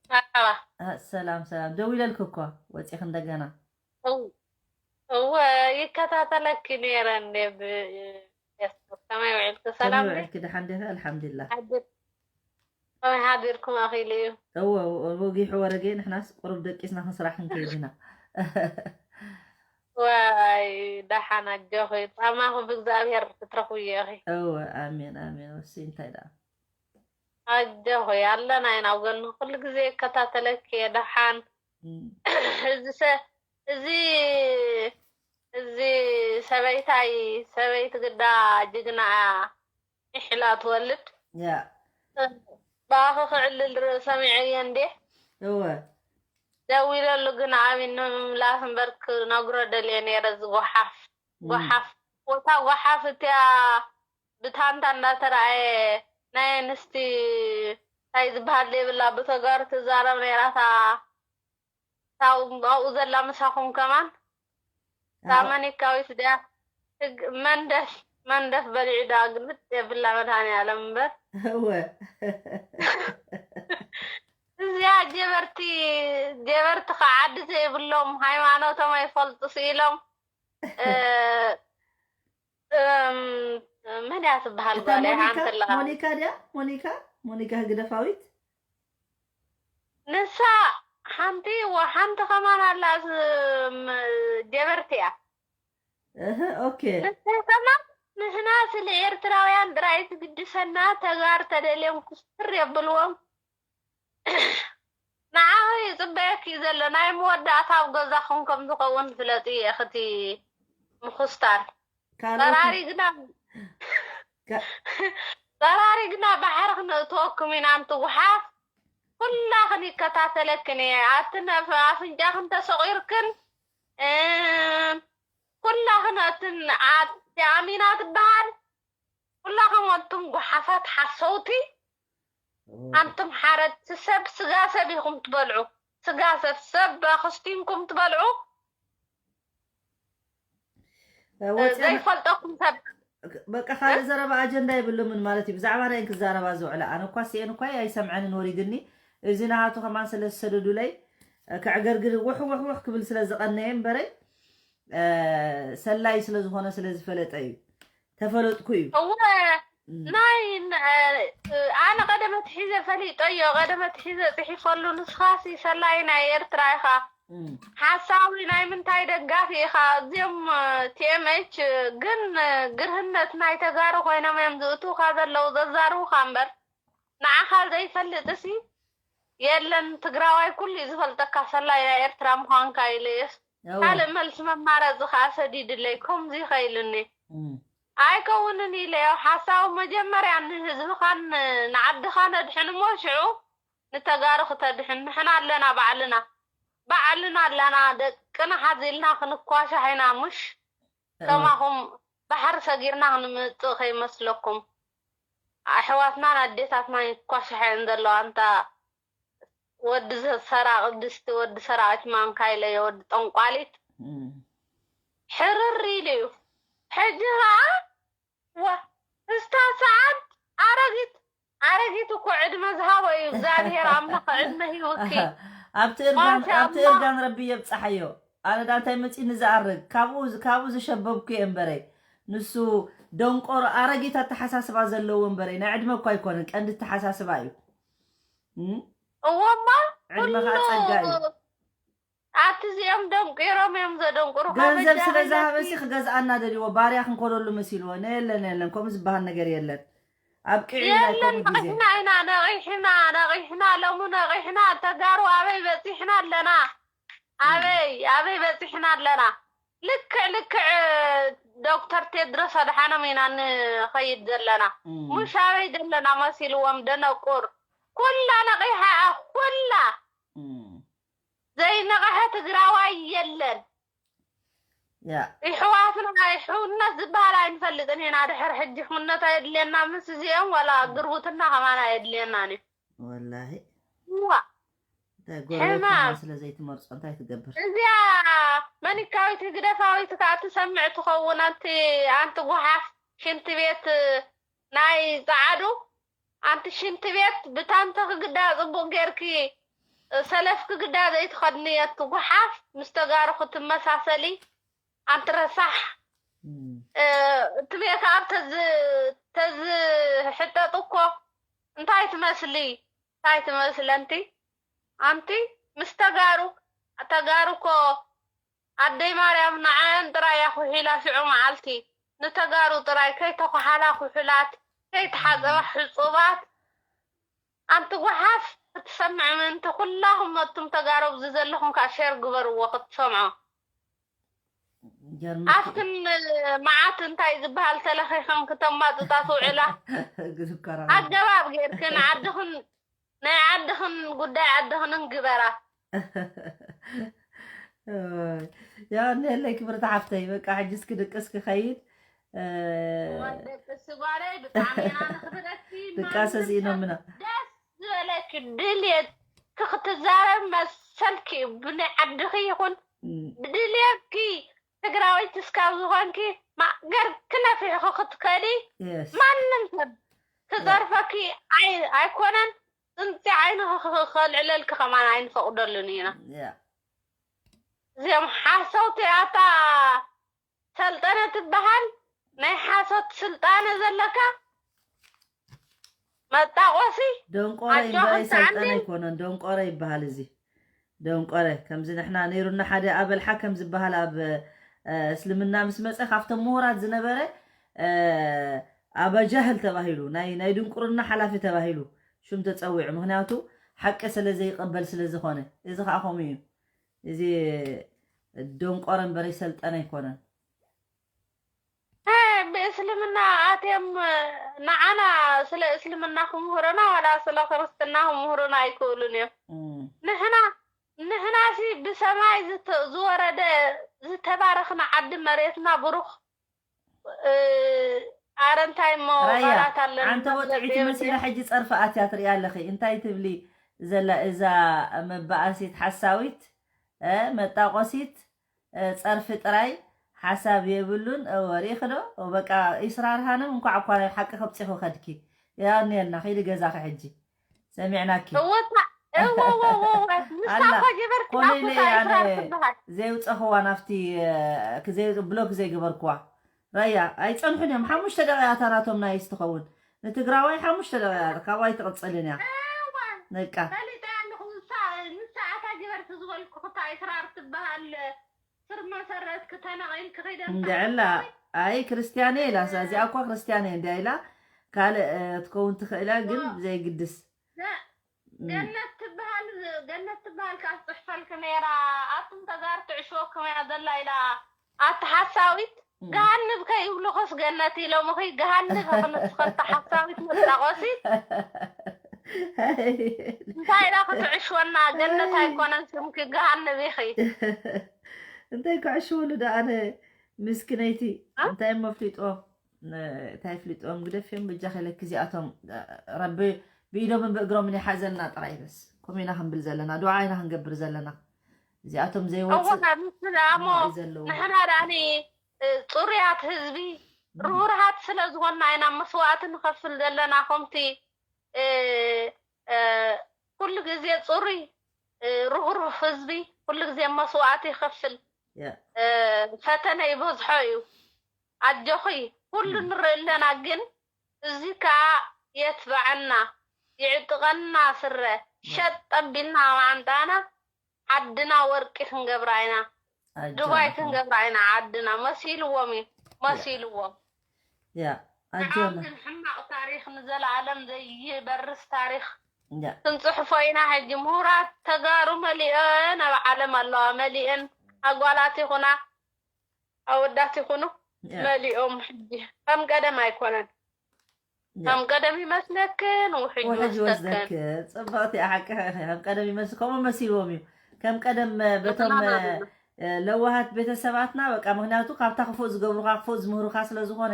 መርሓባ። አ፣ ሰላም ሰላም። ደዊለልኪ እኮ ወፂኺ እንደገና። እው- እወ ይከታተለኪ ነይረ እንደ ብፌስቡክ። ከመይ ውዕልኪ? ከመይ ሰላም ዲ? ውዕልኪ? ደሓን ዲኺ? ኣልሓምዱሊላህ። ሓድር ከመይ ሓዲርኩም ኣኺሉ እዩ? እወ ወጊሑ ወረገ ንሕናስ ቁሩብ ደቂስና ክንስራሕ ክንከይድ ኢና። ዋይ ደሓን ኣጆኺ ጻማኹ ብእግዚኣብሔር ክትረኽብዮ ኢኺ። እወ ኣሜን ኣሜን። ወሲ እንታይ ደኣ ኣጆኺ ኣለና ኢና ኣብ ጎንኺ ኩሉ ግዜ ይከታተለኪ እየ ደሓን እም፣ እዚ ሰ- እዚ እዚ ሰበይታይ ሰበይቲ ግዳ ጅግና እያ። ይሕላ ትወልድ ያ ብኣኺ ክዕልል ር- ሰሚዐየ እንዴ እወ ደዊለሉ ግን ኣቢን ንምምላስ እምበር ክነግሮ ደልየ ነይረ። እዚ ጓሓፍ እም። ጓሓፍ ቦታ ጓሓፍ እቲያ ብታንታ እንዳተረኣየ ናይ ኣንስቲ እንታይ ዝበሃል ዘይብላ ብተጋሩ ትዛረብ ነይራ። እታ እታ ኣብኡ ዘላ ምሳኹም ከማን እታ ኣዎ። መኒካዊት ድያ? ህግ- መንደፍ መንደፍ በሊዑ ዳ ግልብጥ የብላ መድሃኒዓለም እምበር እወ እዚኣ ጀበርቲ ጀበርቲ ከዓ ዓዲ ዘይብሎም ሃይማኖቶም ኣይፈልጡ ስኢሎም እ፣ እም፣ መን እያ ትበሃል እታ ጓል ሞኒካ ሓንትላ ሞኒካ ድያ ሞኒካ ሞኒካ ህግደፋዊት ንሳ ሓንቲ ወ- ሓንቲ ከማን ኣላ ዝ- ም- ጀበርቲ እያ እህ ኦኬ ንሳ ከማን ንሕና ስለ ኤርትራውያን ጥራይ ትግድሰና ተጋር ተደልዮም ኩስትር የብልዎም ንዓኺ ይፅበየኪ እዩ ዘሎ ናይ መወዳእታ ኣብ ገዛኹም ከም ዝኸውን ፍለጢ እየ ክቲ ምኹስታር ካልኦት ጸራሪ ግና ካ- ጸራሪ ግና ባሕሪ ክነእትወኩም ኢና ኣንቲ ጉሓፍ ኩላኽን ይከታተለክን እየ ኣትን ኣፍንጫኽን ተሰቒርክን እ፣ ኩላኽን ኣትን ኣቲ ኣሚና ትበሃል ኩላኹም ኣቱም ጉሓፋት ሓሰውቲ ኣንቱም ሓረድቲ ሰብ ስጋ ሰብ ኢኹም ትበልዑ ስጋ ሰብ ሰብ ኣኽስቲንኩም ትበልዑ ወፅያ ዘይፈልጠኩም ሰብ በቃ ካልእ ዘረባ ኣጀንዳ የብሎምን ማለት እዩ ብዛዕባ ናይ ክዛረባ ዝውዕለ ኣነ እኳ ስኤን እኳ ኣይሰምዐንን ወሪድኒ እዚ ናሃቱ ከማን ስለ ዝሰደዱለይ ከዕገርግር ውሕ ውሕ ውሕ ክብል ስለ ዝቐነየ እምበረይ ሰላይ ስለ ዝኾነ ስለ ዝፈለጠ እዩ ተፈለጥኩ እዩ እወ ናይ ኣነ ቀደመት ሒዘ ፈሊጠዮ ቀደመት ሒዘ ፅሒፈሉ ንስኻሲ ሰላይ ናይ ኤርትራ ኢኻ ሓሳዊ ናይ ምንታይ ደጋፊ ኢኻ እዚኦም ቲኤምኤች ግን ግርህነት ናይ ተጋሩ ኮይኖም እዮም ዝእትውካ ዘለዉ ዘዛርቡካ እምበር ንዓኻ ዘይፈልጥሲ የለን ትግራዋይ ኩሉ እዩ ዝፈልጠካ ሰላይ ናይ ኤርትራ ምዃንካ ኢለየስ ካልእ መልሲ መማረፂ ከዓ ሰዲድለይ ከምዚ ይኸይሉኒ ኣይከውንን ኢለዮ ሓሳዊ መጀመርያ ንህዝብኻን ንዓድኻ ነድሕን እሞ ሽዑ ንተጋሩ ክተድሕን ንሕና ኣለና ባዕልና ባዕልና ኣለና ደቅና ሓዚልና ክንኳሻሕ ኢና ሙሽ ከማኹም ባሕሪ ሰጊርና ክንምፅእ ከይመስለኩም ኣሕዋትናን ኣዴታትናን ይኳሻሕ እየን ዘለዋ እንታ ወዲ ሰራቂ ድስቲ ወዲ ሰራቂት ማንካ ኢለዮ ወዲ ጠንቋሊት ሕርር ኢሉ እዩ ሕጂ ከዓ ዋ እስታ ሰዓት ኣረጊት ኣረጊት እኮ ዕድመ ዝሃቦ እዩ እግዚኣብሔር ኣምላኽ ዕድመ ሂውኪ ኣብቲ እርጋን ማሻ ኣብቲ ኣላህ። እርጋን ረቢ የብፃሓዮ ኣነ ዳንታይ መፂኒ ዝኣርግ ካብኡ ካብኡ ዝሸበብኩ እየ እምበረይ ንሱ ደንቆሮ ኣረጊት ኣተሓሳስባ ዘለዎ እምበረይ ናይ ዕድመ እኳ ኣይኮነን ቀንዲ ተሓሳስባ እዩ እም? እወማ ዕድመ ከዓ ጸጋ እዩ ኣቲ እዚኦም ደንቂሮም እዮም ዘደንቁሩካ ገንዘብ በጃ ስለ ዝሃበሲ ከይናቲ ክገዝኣና ደልዎ ባርያ ክንኮነሉ መሲልዎ ነየለን የለን ከምኡ ዝበሃል ነገር የለን ኣብ ቅዒ ናይ የለን ከምኡ ግዜ ነቂሕና ኢና ነቂሕና ነቂሕና ሎሙ ነቂሕና ተጋሩ ኣበይ በፂሕና ኣለና ኣበይ ኣበይ በፂሕና ኣለና ልክዕ ልክዕ ዶክተር ቴድሮስ ኣድሓኖም ኢና ንኸይድ ዘለና እም፣ ሙሽ ኣበይ ዘለና መሲልዎም ደነቁር ኩላ ነቂሓ ኩላ እም። ዘይነቕሐ ትግራዋይ የለን ያ ይሕዋትና ናይ ሕውነት ዝበሃል ኣይንፈልጥን ኢና ድሕር ሕጂ ሕውነት ኣየድልየና ምስ እዚኦም ዋላ ግርውትና ከማን ኣየድልየናን እዩ ወላሂ ዋ እንታይ ጎረቤትና ሕማም። ስለ ዘይትመርፆ እንታይ ትገብር እዚኣ መኒካዊት ህግደፋዊት ከዓ ትሰምዕ ትኸውን ኣንቲ ኣንቲ ጓሓፍ ሽንቲ ቤት ናይ ፃዓዱ ኣንቲ ሽንቲ ቤት ብታንተ ክግዳ ፅቡቅ ጌርኪ ሰለፍ ክግዳ ዘይትኸድኒ ኣንቲ ጓሓፍ ምስ ተጋሩ ክትመሳሰሊ ኣንቲ ረሳሕ እም፣ እቲ ሜክኣብ ተዝሕጠጥ እኮ እንታይ ትመስሊ እንታይ ትመስለንቲ ኣንቲ ምስ ተጋሩ ተጋሩ እኮ ኣደይ ማርያም ንዓን ጥራይ እያ ኩሒላ ሽዑ መዓልቲ ንተጋሩ ጥራይ ከይተኳሓላ ኩሑላት ከይተሓፀባ ሕፁባት ኣንቲ ጓሓፍ ክትሰምዕ ምእንቲ ኩላኹም ኣቱም ተጋሩ ኣብዚ ዘለኹም ከዓ ሸር ግበርዎ ክትሰምዖ ገርምኪ ኣብክን መዓት እንታይ ዝበሃል ተለኺኽን ክተማጥጣ ትውዕላ ግዝብ ከራ ኣገባብ ጌርክን ዓድኽን ናይ ዓድኽን ጉዳይ ዓድኽንን ግበራ የቐንየለይ ክብርቲ ሓፍተይ። በቃ ሕጂ እስኪ ድቅስ ክኸይድ። ወደቅስ ጓለይ ብጣዕሚ ኢና ነኽብረኪ። ድቃሰ ስኢኖምና። ደስ ዝበለኪ ድልየት ክትዛረብ መሰልኪ እዩ። ብናይ ዓድኺ ይኹን ብድልየትኪ ትግራወይቲ እስካብ ዝኾንኪ ማእገርኪ ነፊሕኺ ክትከዲ የስ ማንም ሰብ ክፀርፈኪ ኣይ- ኣይኮነን። ፅንፂ ዓይንኺ ከልዕለልኪ ከማን ኣይንፈቅደሉን ኢና። ያ እዚኦም ሓሰውቲ ኣታ ሰልጠነ ትበሃል ናይ ሓሶት ስልጣነ ዘለካ መጣቆሲ ደንቆረ ኣጆኺ እምበረይ ሰልጠነ ተዓንዲ። ኣይኮነን። ደንቆረ ይበሃል እዚ። ደንቆረ ከምዚ ንሕና ነይሩና ሓደ ኣበልሓ ከም ዝበሃል ኣብ እ፣ እስልምና ምስ መፀ ካብቶም ምሁራት ዝነበረ እ፣ ኣበጃህል ተባሂሉ ናይ ናይ ድንቁርና ሓላፊ ተባሂሉ ሽም ተፀዊዑ። ምክንያቱ ሓቂ ስለ ዘይቀበል ስለ ዝኾነ። እዚ ከዓ ከምኡ እዩ። እዚ ደንቆረ እምበረይ ሰልጠነ ኣይኮነን። እ፣ ብእስልምና ኣትዮም ንዓና ስለ እስልምና ክምህሩና ዋላ ስለ ክርስትና ክምህሩና ኣይክእሉን እዮም። እም፣ ንሕና ንሕናሲ ብሰማይ ዝተ- ዝወረደ ዝተባረኽና ዓዲ መሬትና ብሩኽ እ፣ ኣረ እንታይ እሞ ራያ ቃላት ኣለና ሓንቲ ወጥዒት መግለጺ መሲላ የብልናን። ሕጂ ፀርፊ ኣትያ ትሪኣ ኣለኺ። እንታይ ትብሊ ዘላ እዛ መባኣሲት ሓሳዊት እ፣ መጣቆሲት እ፣ ፀርፊ ጥራይ ሓሳብ የብሉን። እወ ሪኢኺ ዶ? እወ በቃ ኢስራር ሃንም እንኳዕ እኳ ናይ ሓቂ ከብፂኹ ከድኪ። የቐንየልና ኺዲ ገዛኺ ሕጂ ሰሚዕናኪ። እወታ እወ እወ እወ እወ ንሳ ኣላ እኮ ጀበርቲ ኮነ ኢለ ኣቦታ ኣነ ኢስራር ትበሃል። ዘይውፀኽዋ ናብቲ እ፣ ክዘይ- ብሎክ ዘይገበርክዋ ራያ ኣይፀንሑን እዮም። ሓሙሽተ ደቂቃ እታ ናቶም ናይ ትኸውን ንትግራዋይ ሓሙሽተ ደቂቃ ካብኡ ኣይትቕፅልን እያ። እወ ነቃ ፈሊጠ ኣለኹ ንሳ ንሳ ኣታ ጀበርቲ ዝበልኩ ክታ ኢስራር ትበሃል ስር መሰረት ክተነቒል ክኸይደ እንድዕላ ኣይ ክርስቲያን እየ ኢላ እሳ እዚኣ እኳ ክርስቲያን እየ እንድያ ኢላ ካልእ እ፣ ትኸውን ትኽእል እያ ግን እወ። ዘይግድስ ነ- እም፣ ገነት ትበሃል ገነት ትበሃል ካብ ፅሕፈልክ ነይራ ኣቱም ተጋር ትዕሽወኩም እያ ዘላ ኢላ ኣቲ ሓሳዊት እም። ገሃንብ ከይብሉኽስ ገነት ኢሎምኺ ገሃንብ ኽንስኸንተ ሓሳዊት መጣቆሲ እንታይ ኢላ ክትዕሽወና ገነት ኣይኮነን ስምኪ ገሃንብ ኢኺ እንታይ ክዕሽውሉ ዶ ኣነ ምስኪነይቲ እ? እንታይ እሞ ፍሊጦም ን- እንታይ ፍሊጦም ግደፍዮም በጃ ከለክ እዚኣቶም ረቢ ብኢዶምን ብእግሮምን ይሓዘልና ጥራይ በስ ከምኡ ኢና ክንብል ዘለና ዱዓ ኢና ክንገብር ዘለና እዚኣቶም ዘይወፅእ እወ ምስላ እሞ ዱዓ እዩ ዘለዎ ንሕና ዳኒ እ፣ ፅሩያት ህዝቢ ርሁርሃት ስለ ዝኾንና ኢና መስዋእቲ ንኸፍል ዘለና ከምቲ እ፣ እ፣ ኩሉ ግዜ ፅሩይ እ፣ ርሁሩህ ህዝቢ ኩሉ ግዜ መስዋእቲ ይኸፍል ያ እ፣ ፈተነ ይበዝሖ እዩ ኣጆኺ ኩሉ እም። ንርኢ ኣለና ግን እዚ ከዓ የትበዐና ይዕጥቀና ስረ ሸጥ ጠቢልና ማዓንጣና ዓድና ወርቂ ክንገብራ ኢና ዱባይ ኣጆና ክንገብራ ኢና ዓድና መሲልዎም እዩ መሲልዎም ያ ንዓም ኣጆና ግን ሕማቕ ታሪኽ ንዘለኣለም ዘይበርስ ታሪኽ ያ ክንፅሕፎ ኢና ሕጂ ምሁራት ተጋሩ መሊኦን ኣብ ዓለም ኣለዋ መሊኦን ኣጓላት ይኹና ኣወዳት ይኹኑ ያ መሊኦም ሕጂ ከም ቀደም ኣይኮነን ያ ከም ቀደም ይመስለክን ውሕጅ ውሕጅ ወስደክን ወስደክ ጽብቕቲ እያ ሓቅኻ ኢኺ ከም ቀደም ይመስል ከምኡ መሲልዎም እዩ ከም ቀደም እ፣ በቶም ምጥማም እ፣ ኣለና እ፣ ለዋሃት ቤተሰባትና በቃ ምክንያቱ ካብታ ክፉእ ዝገብሩካ ክፉእ ዝምህሩካ ስለ ዝኾነ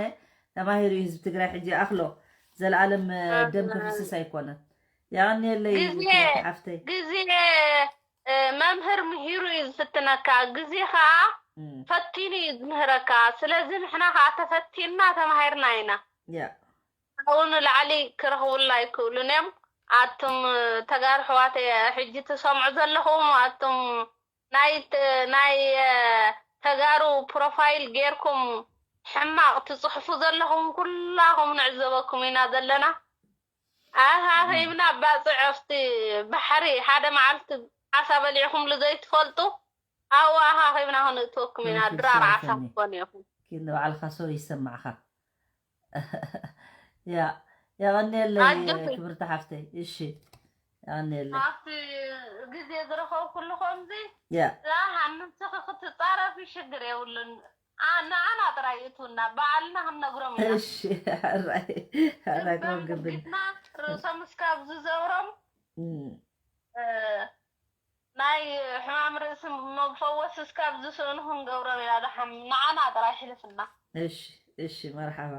ተማሂሩ እዩ ህዝቢ ትግራይ ሕጂ ይኣኽሎ ዘለኣለም እ፣ ደም ክፍስስ ኣይኮነን የቐንየለይ ግዜ ክብርቲ ሓፍተይ ግዜ እ፣ መምህር ምሂሩ እዩ ዝፍትነካ ግዜ ከዓ እም፣ ፈቲኑ እዩ ዝምህረካ ስለዚ ንሕና ከዓ ተፈቲንና ተማሂርና ኢና ያ ካብኡ ንላዕሊ ክረኽቡልና ኣይክእሉን እዮም ኣቱም ተጋሩ ኣሕዋተይ ሕጂ ትሰምዑ ዘለኹም ኣቱም ናይ ት- ናይ እ፣ ተጋሩ ፕሮፋይል ጌርኩም ሕማቕ ትፅሕፉ ዘለኹም ኩላኹም ንዕዘበኩም ኢና ዘለና ኣሃኺምና ባፅዕ ኣብቲ ባሕሪ ሓደ መዓልቲ ዓሳ በሊዕኹምሉ ዘይትፈልጡ ኣብኡ ኣሃኺምና ክነእትወኩም ኢና ናፊል ድራር ዓሳ ሰራተኒ ክትኮኑ ኢኹም ኪን ንባዕልካ ሶሪ ይሰማዕካ ያ የቐንየለይ ኣጆኺ ክብርቲ ሓፍተይ እሺ የቐንየለይ ኣብቲ ግዜ ዝረኸብኩሉ ከምዚ ያ ኣሃ ንስኺ ክትፃረፊ ሽግር የብሉን ኣ- ንኣና ጥራይ እትውና ባዕልና ክንነግሮም ኢና እሺ ሕራይ ሕራይ ልበም ክወግብን ሕጊትና ርእሶም እስካብ ዝዘውሮም እም፣ እ፣ ናይ ሕማም ርእሲ መፈወሲ እስካብ ዝስእኑ ክንገብሮም ኢና። ደሓን ንዓና ጥራይ ሕልፍና። እሺ እሺ፣ መርሓባ።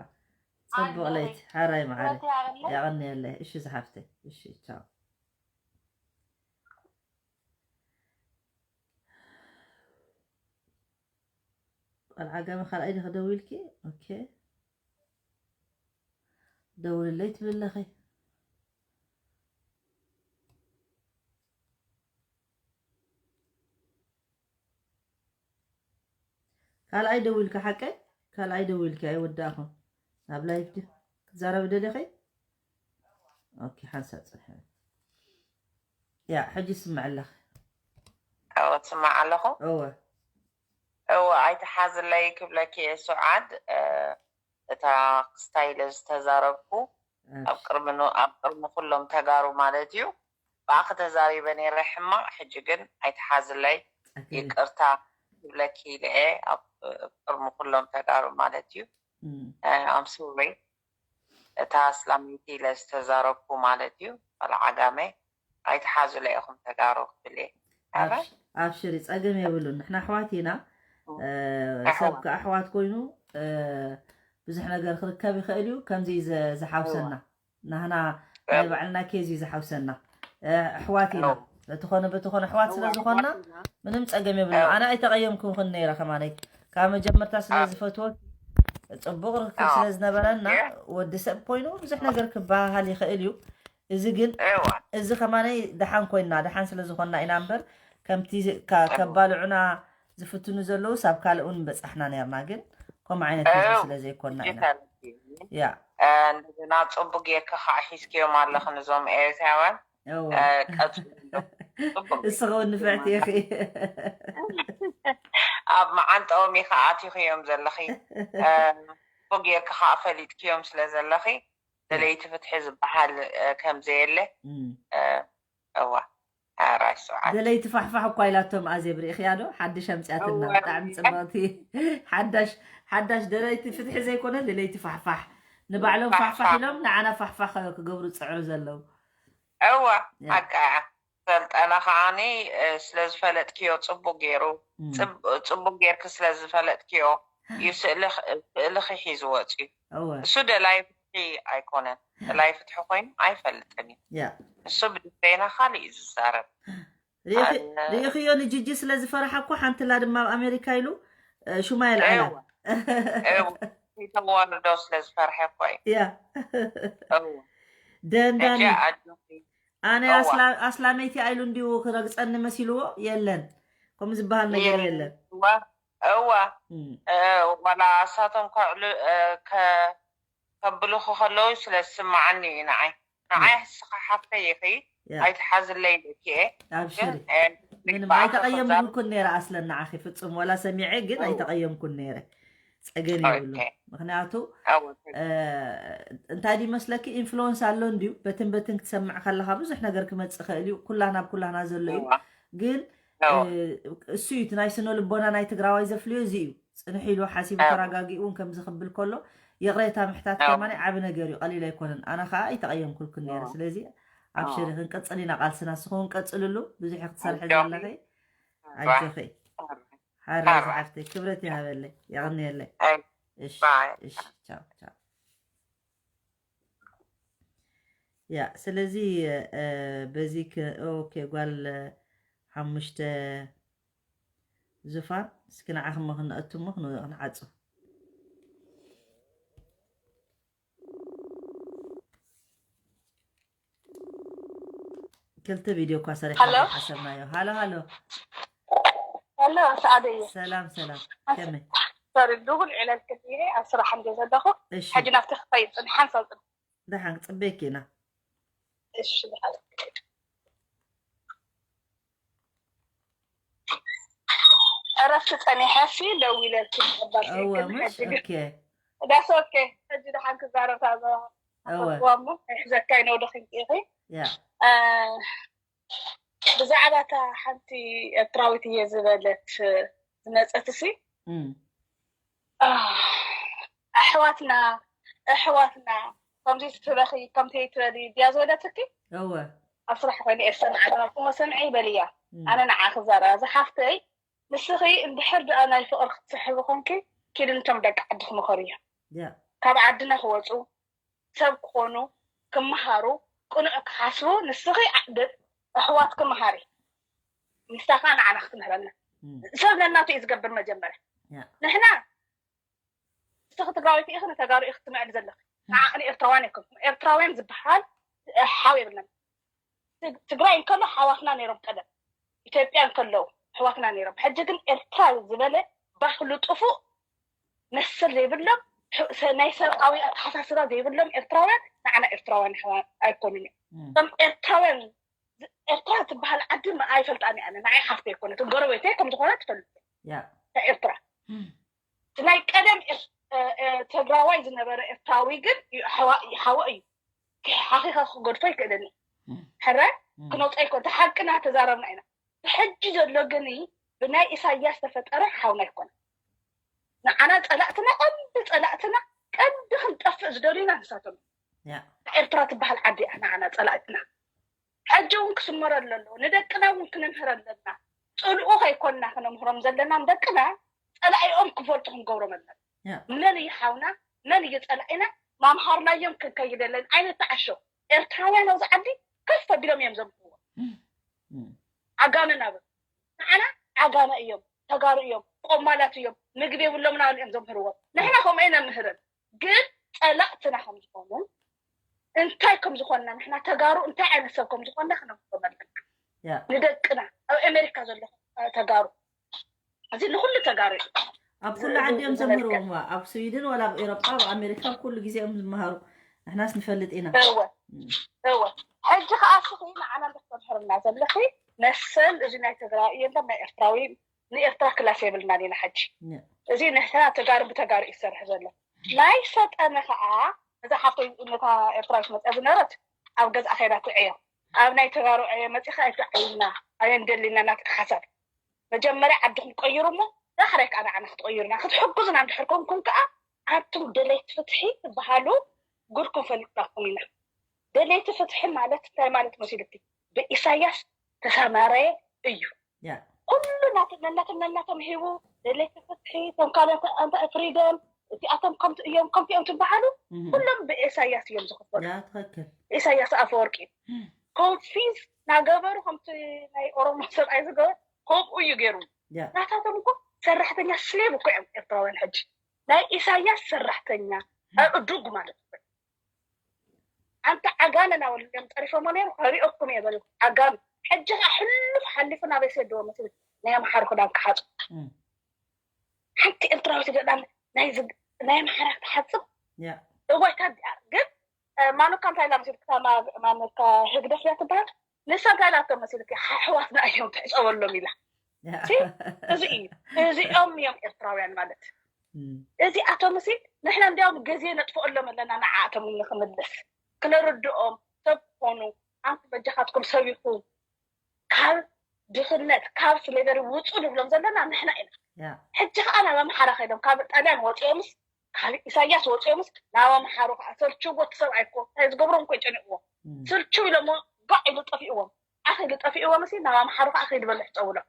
ጽቡቕ ለይቲ ሓራይ መዓረ። ክብረት ይሃበለይ። ያቐንየለይ። እሺ ዝሓፍተይ። እሺ ቻው። ቆልዓ ገመ ካልኣይ ዲኺ ደዊልኪ? ኦኬ፣ ደውልለይ ትብል ኣለኺ። ካልኣይ ደዊልካ ሓቀይ? ካልኣይ ደዊልካ ኣይወዳእኹም። ኣብ ላይፍ ዲ ክትዛረቢ ደሊኺ? ኦኬ፣ ሓንሳብ ጽንሐ። ያ፣ ሕጂ ስምዕ ኣለኺ። እወ ትስማዕ ኣለኹ። እወ። እወ ኣይትሓዝለይ ክብለኪ እየ ሱዓድ። እ፣ እታ ክስታይ ኢለ ዝተዛረብኩ ኣብ ቅድሚ ን- ኣብ ቅድሚ ኩሎም ተጋሩ ማለት እዩ። ብኣኺ ተዛሪበ ነይረ ሕማቕ፣ ሕጂ ግን ኣይትሓዝለይ፣ ጸገም ይቅርታ ክብለኪ ኢለ እየ ኣብ ቅድሚ ኩሎም ተጋሩ ማለት እዩ። እም፣ ኣምሱሪ እታ ኣስላመይቲ ኢለ ዝተዛረብኩ ማለት እዩ። ቆልዓ ዓጋመ ኣይትሓዙለይ ኢኹም ተጋሩ ክብል እየ። ኣረ ኣብሽ- ኣብሽሪ፣ ጸገም የብሉን። ንሕና ኣሕዋት ኢና። እ፣ ሰብ ከ ኣሕዋት ኮይኑ፣ እ፣ ብዙሕ ነገር ክርከብ ይኽእል እዩ። ከምዚ ዘ- ዝሓውሰና ናህና ናይ ባዕልና ኬዝ እዩ ዝሓውሰና። እ፣ ኣሕዋት ኢና። በትኾነ በትኾነ ኣሕዋት ስለ ዝኾና ምንም ጸገም የብሉን። ኣነ ኣይተቐየምኩኽን ነይረ ከማነይ ካብ መጀመርታ ስለ ዝፈትወ ጽቡቕ ርክብ ስለ ዝነበረና ወዲ ሰብ ኮይኑ ብዙሕ ነገር ክበሃሃል ይኽእል እዩ። እዚ ግን እዚ ከማነይ ደሓን ኮይንና ደሓን ስለ ዝኾንና ኢና እምበር ከምቲ ካ- ከባልዑና ዝፍትኑ ዘለውስ ኣብ ካልእ እውን በጻሕና ነርና። ግን ከምኡ ዓይነት ህዝቢ ስለ ዘይኮንና ኢና። ያ እንደገና ጽቡቅ ጌርካ ከዓ ሒዝክዮም ኣለኽ ንዞም ኤርትራውያን። እወ። ቀጽሉ። ጽቡቅ እስኺ እውን ንፍዕቲ ኢኺ። ኣብ መዓንጠኦም ኢኻ ኣቲኽዮም ዘለኺ። ጽቡቅ ጌርካ ከዓ ፈሊጥክዮም ስለ ዘለኺ ደለይቲ ፍትሒ ዝበሃል ከም ዘየለ። እዋ ኣራይ ሰዓት ደለይቲ ፋሕፋሕ እኳ ኢላቶም ኣዜብ ርኢኽያ ዶ? ሓድሽ ኣምፅያትና። ብጣዕሚ ፅብቕቲ ሓዳሽ ሓዳሽ ደለይቲ ፍትሒ ዘይኮነ ደለይቲ ፋሕፋሕ፣ ንባዕሎም ፋሕፋሕ ኢሎም ንዓና ፋሕፋሕ ክገብሩ ዝፅዕሩ ዘለዉ። እዋ ሓቃ እያ። ሰልጠነ ከዓኒ ስለ ዝፈለጥክዮ ፅቡቅ ገይሩ ፅቡቅ ጌርክ ስለ ዝፈለጥክዮ እዩ ስእልኺ ሒዙ ወፅዩ። እሱ ደላይ ፍትሒ ኣይኮነን። ደላይ ፍትሒ ኮይኑ ኣይፈልጥን እዩ። እሱ ብድቤና ካሊእ እዩ ዝዛረብ። ርኢኽዮ ንጅጂ ስለ ዝፈርሓ እኮ ሓንትላ ድማ ኣብ ኣሜሪካ ኢሉ ሹማ የልዓላ። ተዋርዶ ስለ ዝፈርሐ እኮ እዩ። ያ ደንዳኒ ኣነ ኣስላመይቲ ኣይሉ እንዲሁ ክረግፀኒ መሲልዎ የለን። ከምኡ ዝበሃል ነገር የለን። እዋ ዋላ እሳቶም ከብልኹ ከለዉ ስለ ዝስምዓኒ እዩ ንዓይ። ንዓይ እስኻ ሓፍተይ ኢኺ ኣይትሓዝለይ ኢለኪ እየ። ኣብሽሪ ምንም ኣይተቐየምኩልኩን ነይረ ኣስለን ንዓኺ ፍጹም ወላ ሰሚዐ ግን ኣይተቐየምኩን ነይረ። ጸገም የብሉ። ምክንያቱ እንታይ ድዩ መስለኪ ኢንፍሉወንስ ኣሎ እንድዩ በትን በትን ክትሰምዕ ከለኻ ብዙሕ ነገር ክመጽእ ኽእል እዩ። ኩላና ኣብ ኩላና ዘሎ እዩ። ግን እሱ እዩ እቲ ናይ ስነ ልቦና ናይ ትግራዋይ ዘፍልዮ እዚ እዩ። ጽንሕ ኢሉ ሓሲቡ ተረጋጊኡ እውን ከምዚ ክብል ከሎ ይቕሬታ ምሕታት ከማኒ ዓቢ ነገር እዩ፣ ቀሊል ኣይኮነን። ኣነ ከዓ ኣይተቐየምኩልክን ነይረ። ስለዚ ኣብሽሪ ክንቅጽል ኢና ቃልስና፣ ንስኺ እውን ቀጽልሉ። ብዙሕ ክትሰርሒ ዘለኺ ኣጆኺ። ሓራይ ዝሓፍተይ ክብረት ይሃበለይ የቕንየለይ። እሺ እሺ ቻው ቻው። ያ ስለዚ በዚ ኦኬ ጓል ሓሙሽተ ዙፋን እስኪ ንዓኺ እሞ ክነእቱ እሞ ክንዓጹ። ክልተ ቪድዮ እኳ ሰሪሕና ሓሰብናዮ። ሃሎ ሃሎ ሃሎ ሰዓደየ ሰላም ሰላም ከመይ ሶሪ ድጉል ዕለል ክፍየ ኣብ ስራሕ እንደ ዘለኹ ሕጂ ናብቲ ክኸይድ ጽንሓን ሰልጥን ደሓን ክጽበየኪ ኢና። እሺ ደሓን ዕረፍቲ ጸኒሐ ሲ ደዊለልኪ ነበር እወ ምሽ ኦኬ ዳስ ኦኬ ሕጂ ደሓን ክዛረብ ታዘባ እወ ዋሞ ሕዘካይ ነው ደኺም ኢኺ ያ ብዛዕባ እታ ሓንቲ ኤርትራዊት እየ ዝበለት ዝመጸት ሲ እም ኣሕዋትና ኣሕዋትና ከምዚ ትብለኺ ከምቲ ትበሊ ድያ ዝበለትኪ እወ ኣብ ስራሕ ኮይነ እየ ዝሰምዓ ዘለኹ። እሞ ስምዒ በልያ። ኣነ ንዓኺ ክዛረባ፣ እዛ ሓፍተይ፣ ንስኺ እንድሕር ደኣ ናይ ፍቕሪ ክትስሕቢ ኮንኪ፣ ኪዲ ነቶም ደቂ ዓድኺ ምኸርዮም። ካብ ዓድና ክወፁ፣ ሰብ ክኾኑ፣ ክመሃሩ፣ ቅኑዕ ክሓስቡ፣ ንስኺ ኣሕዋትኪ ምሃሪ። ንስኻ ንዓና ክትምህረና። ሰብ ነናቱ እዩ ዝገብር መጀመርያ። ንሕና ንስኺ ትግራወይቲ ኢኺ፣ ንተጋሩ ኢኺ ትምዕዲ ዘለኺ። ንዓቕኒ ኤርትራውያን ኣይኮንኩም። ኤርትራውያን ዝበሃል ሓው የብልናን። ትግ- ትግራይ እንከሎ ሓዋትና ነይሮም ቀደም፣ ኢትዮጵያ እንከለዉ ኣሕዋትና ነይሮም። ሕጂ ግን ኤርትራ ዝበለ ባህሉ ጥፉእ፣ መሰል ዘይብሎም፣ ሕ- ሰ- ናይ ሰብኣዊ ኣተሓሳስባ ዘይብሎም ኤርትራውያን ንዓና ኤርትራውያን ኣሕዋ- ኣይኮኑን እዮም። እቶም ኤርትራውያን ዝ- ኤርትራ ትበሃል ዓዲ ም- ኣይፈልጣን እየ ኣነ። ንዓይ ሓፍተይ ኣይኮነትን፣ ጎረቤተይ ከም ዝኾነት ትፈልጥ እያ። ያ ኤርትራ እቲ ናይ ቀደም ኤር- እ- እ- ትግራዋይ ዝነበረ ኤርትራዊ ግን ዩ- ሓዋ- ሓወ እዩ። ሓኺኻ ክገድፎ ይክእለኒ። ሕረ ክነውፀ ይኮን፣ እቲ ሓቂ እናተዛረብና ኢና። እቲ ሕጂ ዘሎ ግን ብናይ ኢሳያስ ዝተፈጠረ ሓውና ኣይኮነ። ንዓና ፀላእትና፣ ቀንዲ ፀላእትና፣ ቀንዲ ክንጠፍእ ዝደልዩና ንሳቶም እዮም። ያ ኤርትራ ትበሃል ዓዲ እያ ንዓና ፀላእትና። ሕጂ እውን ክስመረሉ ኣለዎ። ንደቅና እውን ክነምህር ኣለና። ፅልኡ ከይኮንና ክነምህሮም ዘለና ንደቅና፣ ፀላኢኦም ክፈልጡ ክንገብሮም ኣለና። ያ መን እዩ ሓውና፣ መን እዩ ፀላኢና፣ ማምሃርናዮም ክንከይድ ኣለና። ኣይንተዓሾ። ኤርትራውያን ኣብዚ ዓዲ ከፍ ኣቢሎም እዮም ዘምህርዎ። እም። ዓጋመ ናበ ንዓና ዓጋመ እዮም፣ ተጋሩ እዮም፣ ቆማላት እዮም፣ ምግቢ የብሎም ናበሉ እዮም ዘምህርዎም። ንሕና ከምኡ ኣይነምህርን። ግን ፀላእትና ከም ዝኾኑን እንታይ ከም ዝኾንና፣ ንሕና ተጋሩ እንታይ ዓይነት ሰብ ከም ዝኾንና ክነምህሮም ኣለና። ያ ንደቅና ኣብ ኣሜሪካ ዘለኹም እ፣ ተጋሩ እዚ ንኩሉ ተጋሩ እዩ። ኣብ ኩሉ ዓዲ እዮም ዘምህርዎም ዋ ኣብ ስዊድን ዋላ ኣብ ኤሮጳ ኣብ ኣሜሪካ ኩሉ ግዜ እዮም ዝመሃሩ ንሕናስ ንፈልጥ ኢና እወ እወ። ሕጂ ከዓ እስኺ ንዓና እንድሕር ተምህርና ዘለኺ መሰል እዚ ናይ ትግራይ የለን ናይ ኤርትራዊ ንኤርትራ ክላስ የብልናን ኢና ሕጂ። ያ እዚ ንሕና ተጋሩ ብተጋሩ እዩ ዝሰርሕ ዘሎ። ናይ ሰጠነ ከዓ እዛ ሓፍተይ ነታ ኤርትራዊት መፅያ ዝነበረት ኣብ ገዝኣ ከይዳ ትዕዮ ኣብ ናይ ተጋሩ ዕዮ መፂኻ ኣይትዓይና ኣየንደሊና እናትካ ሓሳብ መጀመርያ ዓድኹም ቀይሩ እሞ ዳሕራይ ከዓ ንዓና ክትቀይሩና ክትሕግዙና እንድሕር ኮንኩም ከዓ ኣንቱም ደለይቲ ፍትሒ ትበሃሉ ጉድኩም ፈሊጥናኩም ኢና። ደለይቲ ፍትሒ ማለት እንታይ ማለት መሲልኪ? ብኢሳያስ ተሰማረየ እዩ። ያ ኩሉ ናቶም ነናቶም ነናቶም ሂቡ ደለይቲ ፍትሒ እቶም ካልኦት ኣንታ ፍሪደም እቲኣቶም ከምቲ እዮም ከምቲ እዮም ትበሃሉ እም። ኩሎም ብኢሳያስ እዮም ዝኽፈሉ። ያ ትኽክል ኢሳያስ ኣፈወርቂ ኮንፊዝ ናገበሩ ከምቲ ናይ ኦሮሞ ሰብኣይ ዝገበር ከምኡ እዩ ገይሩ። ያ ናታቶም እኮ ሰራሕተኛ ስሌቭ እኮ እዮም ኤርትራውያን ሕጂ ናይ ኢሳያስ ሰራሕተኛ ኣእዱግ ማለት እኮ። ኣንታ ዓጋመ ናበሉ እዮም ፀሪፎሞ ነይሩ ከሪኦኩም እየ በሉ ዓጋመ። ሕጂ ከዓ ሕሉፍ ሓሊፉ ናበይ ሰድዎ መስል ናይ ኣምሓሩ ክዳን ክሓፁ እም። ሓንቲ ኤርትራዊት ደኣ ናይ ዝግ- ናይ ኣምሓራ ክትሓፅብ ያ እዋይታ ዲኣ ግን እ፣ ማኑካ እንታይ ኢላ መሲልክታ ማኑካ ህግደፍ እያ ትበሃል ንሳ እንታይ ኢላቶ መሲልኪ ኣሕዋትና እዮም ትሕፀበሎም ኢላ ያ ሲ እዚ እዩ እዚኦም እዮም ኤርትራውያን ማለት እም። እዚኣቶም ሲ ንሕና እንዲያውም ግዜ ነጥፍኦሎም ኣለና ንዓኣቶም ንክምልስ ክነርድኦም ሰብ ክኾኑ ኣንቲ በጃኻትኩም ሰብ ይኹን ካብ ድኽነት ካብ ስሌቨሪ ውፁ ንብሎም ዘለና ንሕና ኢና ያ ሕጂ ከዓ ናብ ኣምሓራ ከይዶም ካብ ጣልያን ወፂኦምስ ካብ ኢሳያስ ወፂኦምስ ናብ ኣምሓሩ ከዓ ሰልችዎ እቲ ሰብኣይ እኮ እንታይ ዝገብሮም እኮ ይጨኒቕዎም እም። ስልችው ኢሎሞ ጋዕ ኢሉ ጠፊእዎም ኣኺሉ ጠፊእዎም ሲ ናብ ኣምሓሩ ከዓ ከይድበሉ ሕፀውሎም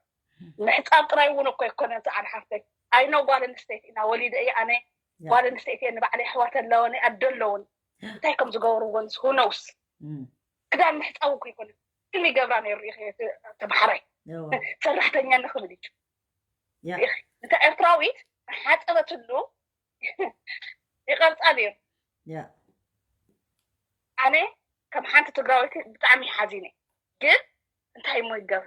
ምሕፃብ ጥራይ እውን እኮ ይኮነ ሰዓል ሓፍተይ ኣይኖ ጓል ኣንስተይቲ ኢና ወሊደ እየ ኣነ ያ ጓል ኣንስተይቲ እየ ንባዕለይ ኣሕዋት ኣለወኒ ኣዶ ኣለውን እንታይ ከም ዝገብርዎን ሁነውስ እም። ክዳን ምሕፃብ እኮ ይኮነ ክም ይገብራ ነይሩ ኢኺ ተምሓራይ እወ ሰራሕተኛ ንክብል እዩ ያ እታ ኤርትራዊት ሓፀበትሉ ይቐርፃ ነይሩ ያ ኣነ ከም ሓንቲ ትግራወይቲ ብጣዕሚ ሓዚነ ግን እንታይ እሞ ይገብ